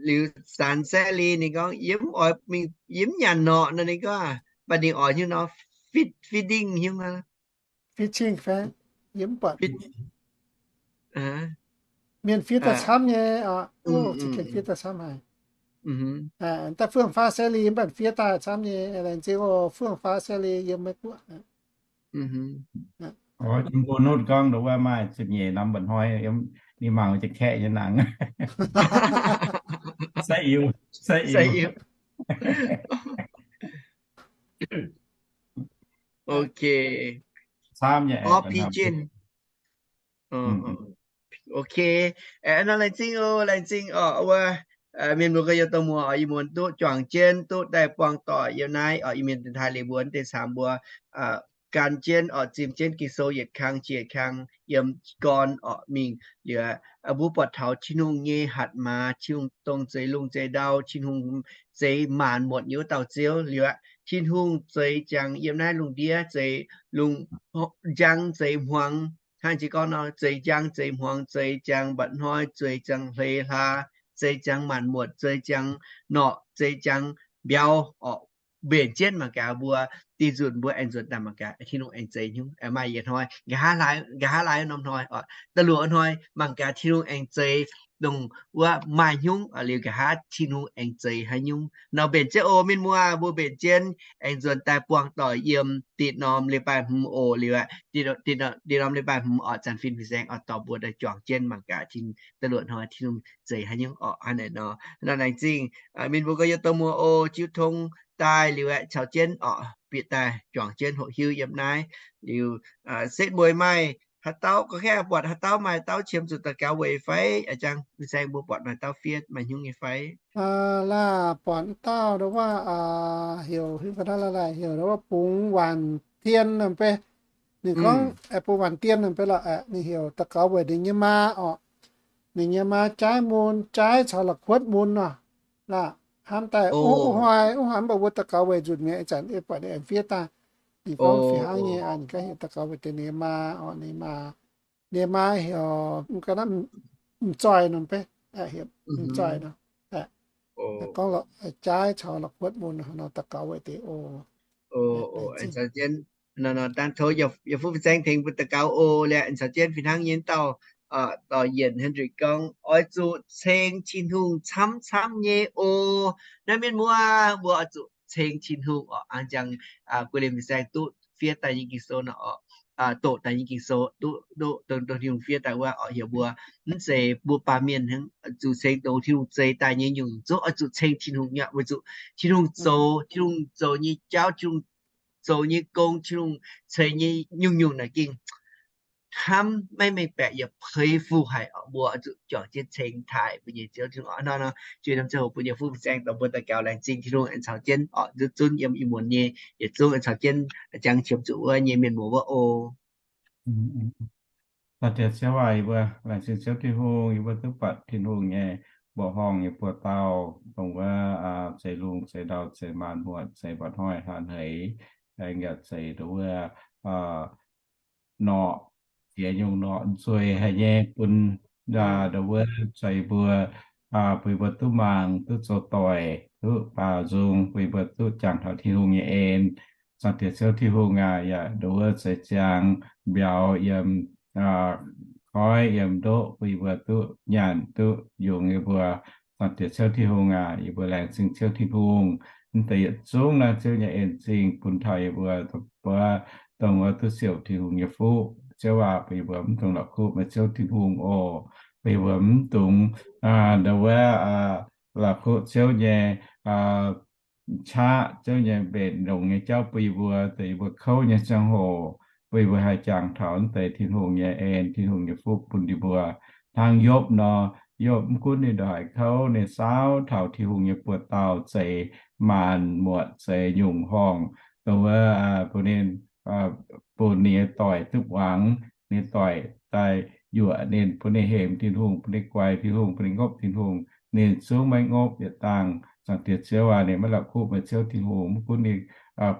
liuz Zanx Saeqv Li ninh gorngv yie mv oix mingh, yie mv nyanc norqc nor, ninh gorngv, mv baac ninh oix nyungc nor, feeding nyungc, fishing, yie mv buatc mienh fiev daaih camv nyei, fiev daaih camv haic. Daaih Fongc Faa Saeqv Li mv baac fiev daaih camv nyei, laengz zingh oc, Fongc Faa Saeqv Li yiem Meiv Guoqv. Jung Bo Nutv gorngv nduqc wuov maaih ziepc nyeic norm mba'hnoi, ninh mangc jienv kaeqv nyei nangc. Saeqv Iu, Saeqv Iu. Ok. Camv nyei, orv pigeon. Ok. Nor laengz zingh oc, laengz zingh oc, wuov mienh muoz gorx-youz dongh muoz oc, ih muonz duqv juangc jienv duqv daaih buangh doic yiem naaiv oc, Iu-Mienh dienx taaih liuz mbuo deix camv mbuo gan jienv oc, zimh jienv Ging-Sou yietc kang jiex kang yiem gorn oc mingh liuz, mbuo buatc taux Tin-Hungh nyei hatc maaz, Tin-Hungh dongh zeix lungh zeix ndau, Tin-Hungh zeix maanc muotc nyei wuov dauh Ziouv liuz aqv. Tin-Hungh zeix jangx yiem naaiv lungh ndiev, zeix lungh, njang zeix hmuangx, hnangv jiex gorngv nor, zeix njang zeix hmuangx, zeix jangx mba'hnoi, zeix jangx hleix hlaax, zeix jangx maanc muotc, zeix jangx norqc, zeix jangx mbiauz oc. Mbenc jienv mangc gaax mbuo, dih nzunc mbuo aengx nzuonx daaih mangc gaax Tin-Hungh aengx zeix nyungc, maaih yietc hnoi, nqa'haav laaix, nqa'haav laaix norm hnoi oc, da'luoqc hnoi mangc gaax Tin-Hungh aengx zeix dongh wuov maaih nyungc oc, liuz nqa'haav Tin-Hungh aengx zeix haaix nyungc nor. Mbenc jienv oc mienh muoz, mbuo mbenc jienv aengx nzuonx daaih buangh doic yiem dinh norm leiz-baaix hmz oc, liuz aqv, dinh norm leiz-baaix hmz oc, Zanx Fin Fin Saeng oix dorh mbuo daaih juangc jienv mangc gaax da'luoqc hnoi Tin-Hungh zeix haaix nyungc oc. Hnangv naaic nor, nor laengz zingh mienh mbuo gorx-youz dongh muoz oc, jiu tong daaih liuz aeqv, caux jienv oc bieqc daaih juangc jienv hoqc hiuv yiem naaiv. Liuz setv mueiz maaih haaix dauh, gorngv haaix buatc haaix dauh maaih dauh qiemx zuqc daux gaux weic fai? A'jang Fin Saeng, mbuo buatc maaih dauh fiev maaih nyungc nyei fai? Laaih buatc dauh nduov wuov, heuc, heuc nduov wuov Bungx Waanc Dien nor beiv. Ninh gorngv, Bungx Waanc Dien nor beiv lorqc, ninh heuc daux gaux weic ninh nyei maa oc. Ninh nyei maa jaaiv mun, jaaiv caux la'kuotv mun nor. Laaih hnamv daaih, o, hnoi, o, hnoi mv baac mbuo daux gaux weic nzunc mi'aqv, ih zanc yie buatc ninh aengx fiev daaih. Ninh gorngv fih hnangv nyei, ninh gorngv heuc daux gaux weic deix ninh nyei maa oc, ninh maa, ninh nyei maa heuc, mv ganh naaiv, M'zoih nor beiv, M'zoih nor. Gorngv jaaiv caux la'kuotv mun nor daux gaux weic deix oc. Dangh tov Yietc Fuqv Fin-Saeng tengx mbuo daux gaux oc. Liuz aengx caux jienv fih hnangv nyei dauh, dorh Yienc Hendrick gorngv, oix zuqc ceng Tin-Hungh camv-camv nyei oc. Naaiv mienh muoz, mbuo oix zuqc ceng Tin-Hungh oc. A'jang Guilin Fin-Saeng duqv fiev daaih nyei Ging-Sou nor oc, doqc daaih nyei Ging-Sou, duqv, duqv dongh Tin-Hungh fiev daaih wuov oc, heuc mbuo mv zeiz mbuo baamh mienh hnangv, zuqc ceng dongh Tin-Hungh zeix daaih nyei nyungc-nyungc zungv oix zuqc ceng Tin-Hungh nyei, weic zuqc Tin-Hungh zoux, Tin-Hungh zoux nyei jauv, Tin-Hungh zoux nyei gong, Tin-Hungh ceix nyei nyungc-nyungc naaic gengh hnamv maiv mengh baeqc yaac peix fu haic oc. Mbuo oix zuqc juangc jienv ceng taaih mbuo nyei Ziouv Tin-Hungh oc. Nor, nor, juix norm ziangh hoc bun Yietc Fuqv Fin-Saeng dorh mbuo daux gaux laengz zingh Tin-Hungh aengx caux jienv oc, zunv zunv yiem ih muonz nyei yietc zungv aengx caux jienv jangx qiemx zuqc wuov nyei mienh muoz wuov oc. Da'diex Ziouv aac, yie mbuo laengz zingh Ziouv Tin-Hungh, yie mbuo duqv buatc Tin-Hungh nyei mbuoqc horngh nyei buoz-dauh, dongh wuov zeix lungh zeix ndau, zeix maanc muotc, zeix mba'hnoi hlaax hleix, aengx yaac zeix nduov wuov norqc, ziex nyungc norqc nzueic haic nyei bun nduov wuov zeix mbuo bun yie mbuo duqv mangc, duqv zoux doic, duqv baaux nzung, bun yie mbuo duqv jangx taux Tin-Hungh nyei en. Zaangc Diex Ziouv Tin-Hungh aac, yaac nduov wuov zeix ziangx mbiauz yiem koiv yiem ndoqv bun yie mbuo duqv nyanc duqv yungz yie mbuo. Zaangc Diex Ziouv Tin-Hungh aac, yie mbuo laengz zingh Ziouv Tin-Hungh. Mv deix yietc zungv naaiv Ziouv nyei en zingh bun taux yie mbuo, dongh wuov duqv siouc Tin-Hungh nyei fuqv. Ziouv aac, bun yie mbuo mv dungx la'kuqv meih Ziouv Tin-Hungh oc. Bun yie mbuo mv dungx nduov wuov la'kuqv Ziouv nyei qaqv, Ziouv nyei mbenc longx nyei jauv bun yie mbuo, dongh yie mbuo kouv nyei ziangh hoc, bun yie mbuo haih jangx taux mv deix Tin-Hungh nyei en, Tin-Hungh nyei fuqv bun yie mbuo. Hnangv Yopv nor, Yopv mv gunv ninh ndongc haaix kouv, ninh saauv taux Tin-Hungh nyei buoz-dauh zeix maanc muotc, zeix nyungc horngh, dongh wuov bun ninh, bun ninh nyei doic duqv muangx, ninh doic daaih yuoqc ninh, bun ninh hemx Tin-Hungh, bun ninh guaix Tin-Hungh, bun ninh ngopv Tin-Hungh. Ninh zungv maiv ngopv yietc dangh. Zaangc Diex Ziouv aac, ninh maiv la'kuqv meih Ziouv Tin-Hungh. Mv gunv ninh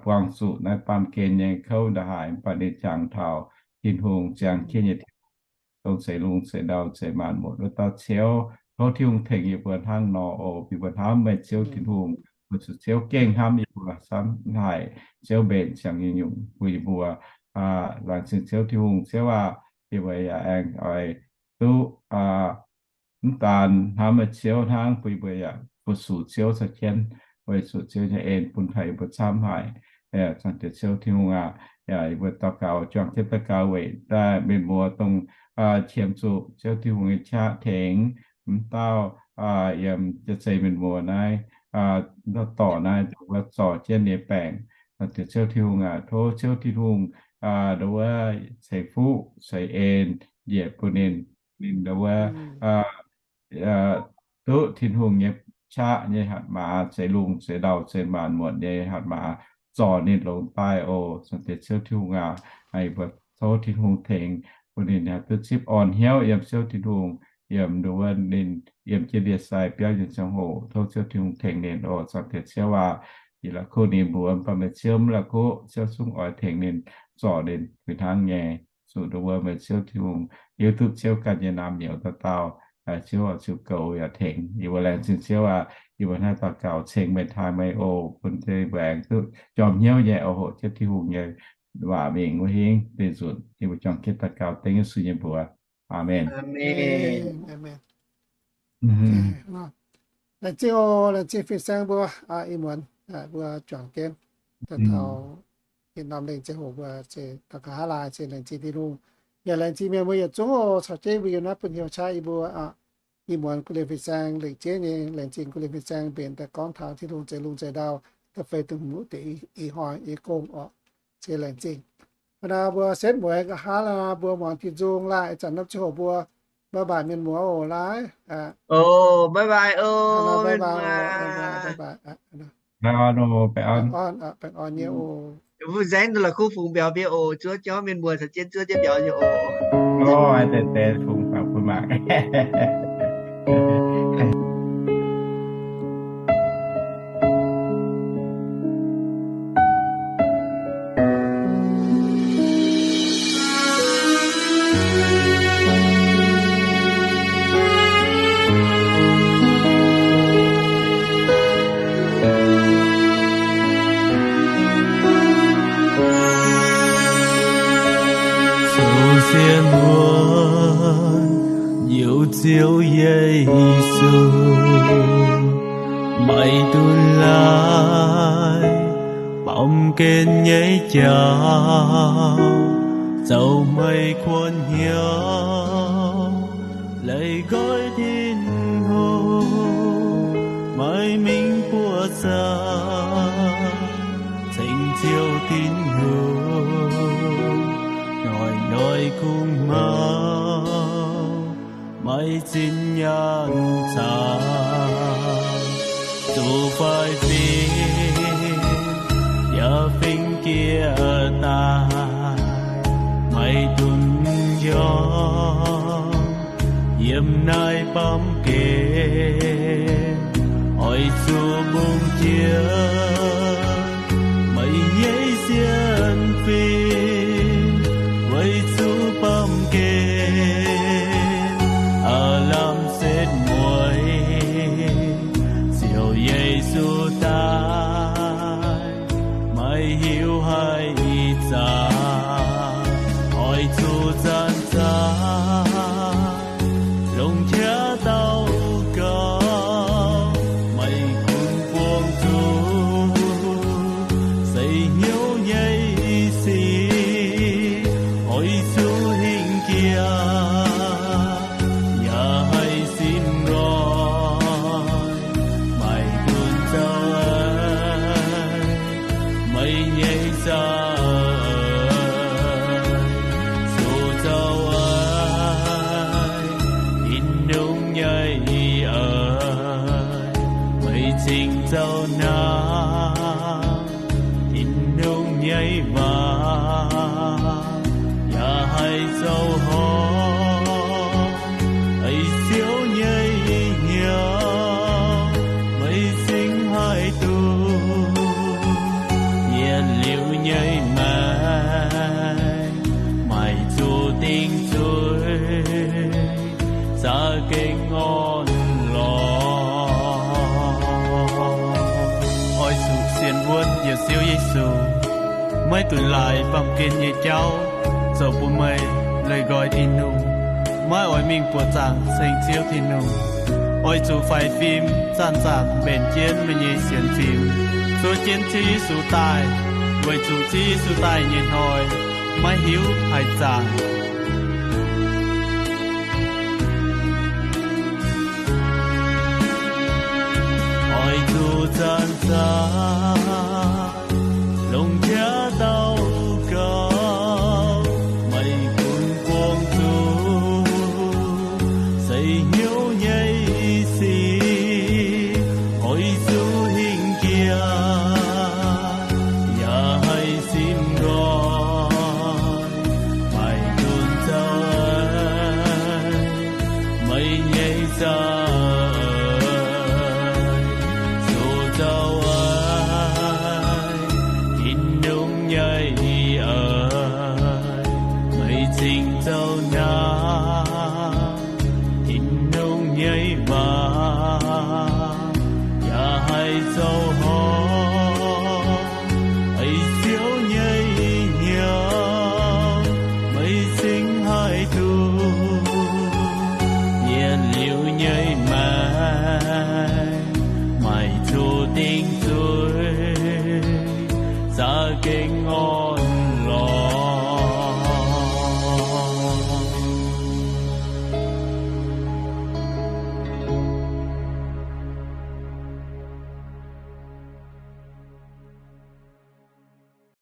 buangh zuqc naaiv baamh gen nyei kouv ndongc haaix, mv baac ninh jangx taux Tin-Hungh, ziangh jienv nyei Tin-Hungh, dongh zeix lungh zeix ndau zeix maanc muotc wuov dauh Ziouv. Tov Tin-Hungh tengx yie mbuo hnangv nor oc. Yie mbuo hnamv meih Ziouv Tin-Hungh, weic zuqc Ziouv gengh hnamv yie mbuo samv haic. Ziouv mbenc ziangx nyei nyungc bun yie mbuo. Laengz zingh Ziouv Tin-Hungh. Ziouv aac, yie mbuo yaac aengx oix duqv mv daan hnamv meih Ziouv hnangv, bun yie mbuo yaac fu-sux Ziouv caux jienv, weic zuqc Ziouv nyei en bun taux yie mbuo camv haic. Zaangc Diex Ziouv Tin-Hungh aac, yaac yie mbuo daux gaux, juangc jienv daux gaux weic daaih mienh muoz dongh qiemx zuqc Ziouv Tin-Hungh nyei qaqv tengx m'dauh yiem jaav-zei mienh muoz naaiv, m'dauh dorc naaiv, dongh wuov zorc jienv ninh nyei baengc. Zaangc Diex Ziouv Tin-Hungh aac, tov Ziouv Tin-Hungh dongh wuov ceix fuqv ceix en njiec bun ninh, ninh dongh wuov duqv Tin-Hungh nyei qaqv nyei hatc maaz, zeix lungh zeix ndau zeix maanc muotc nyei hatc maaz zorc ninh longx daaih oc. Zaangc Diex Ziouv Tin-Hungh aac, yie mbuo tov Tin-Hungh tengx bun ninh haih duqv zipv orn hnyouv yiem Ziouv Tin-Hungh, yiem nduov wuov ninh yiem jienv ndie-sai biauv nyei ziangh hoc. Tov Ziouv Tin-Hungh tengx ninh oc. Zaangc Diex Ziouv aac, yie la'kuqv ninh mbuox, mv baac meih Ziouv mv la'kuqv, Ziouv zungv oix tengx ninh, zorc ninh fih hnangv nyei. Zuqc nduov wuov meih Ziouv Tin-Hungh hiuv duqv Ziouv ganh nyei naamh nyouz dauh dauh. Ziouv oix zuqc goux yaac tengx. Yie mbuo laengz zingh Ziouv aac. Yie mbuo naaiv daux gaux ceng meih, taaih meih oc, bun yie mbuo aengx duqv jorm hnyouv nyei oix hoqc jienv Tin-Hungh nyei waac mingh wuov hingv dinh nzunc. Yie mbuo juangc jienv daux gaux dengv Yesu nyei mbuox. Aamen. Laengz zingh oc, laengz zingh fin-saeng mbuo, ih muonz mbuo juangc jienv daaih taux ih norm lengh ziangh hoc mbuo se daux gaux haav laai se laengz zingh Tin-Hungh. Yaac laengz zingh mienh mbuo yietc zungv oc, caux jienv mbuo yiem naaiv bun hnyouv qaqv yie mbuo. Ih muonz guv lienh fin-saeng lengc jeiv nyei laengz zingh guv lienh fin-saeng mbenc daaih gorngv taux Tin-Hungh zeix lungh zeix ndau, da'feix dongh muoz deix ih hnoi yie gong oc. Se laengz zingh. Hnangv naaiv mbuo setv mueiz nqa'haav laanh mbuo muangx tin-nzung laanh, ih zanc norm ziangh hoc mbuo bye bye mienh muoz oc laanh. Oc, bye bye oc, bye bye. Baengh orn nyei oc. Mbuo nzaengc la'kuqv fungx mbiauz mbiauz oc, zuov jauv mienh muoz caux jienv zuov jienv mbiauz nyei oc. Zuqc sienx wuonx, Njoux Ziouv Yesu, meih duqv laih baamh gen nyei jauv, zoux meih kuonx hnyouv, leiz nqoi Tin-Hungh, meih mingh buoqc zaangc, ceng Ziouv Tin-Hungh, hnoi-hnoi kungx hmuangx meih zinh nyaanh caux zuqc faix fim, yaac fingx jiex daaih meih dunh njorngh. Yiem naaiv baamh gen oix zuqc mbungh jiex meih nyei sienx fim, weic zuqc baamh gen aav lamh setv mueiz. Zaux naaiv Tin-Hungh nyei waac yaac haih zoux horc. Eix siouv nyei hnyouv meih cingx haih duqv. Yietc liuz nyei maengc maaih zuqc dingc zuiz, za'gengh orn-lorqc. Oix zuqc sienx wuonv yietc Ziouv Yesu, maiv dunx laaix baamh gen nyei jauv zoux bun meih leih nqoi Tin-Hungh, maiv oix mingh buoqc zaangc ceng Ziouv Tin-Hungh. Oix zuqc faix fim zanc-zanc mbenc jienv meih nyei sienx fim, zuov jienv Ziouv Yesu daaih, weic zuqc Ziouv Yesu daaih nyei hnoi maiv hiuv haaix zanc. Oix zuqc zanc-zanc longc qaqv daux gaux, maiv gunv buangh zuqc seix hnyouv nyei sic, oix zuqc hingh jiex yaac haih simv nqoi, maiv gunv zaux meih nyei zaux, zuqc zaux Tin-Hungh nyei eix, meih cingx zaux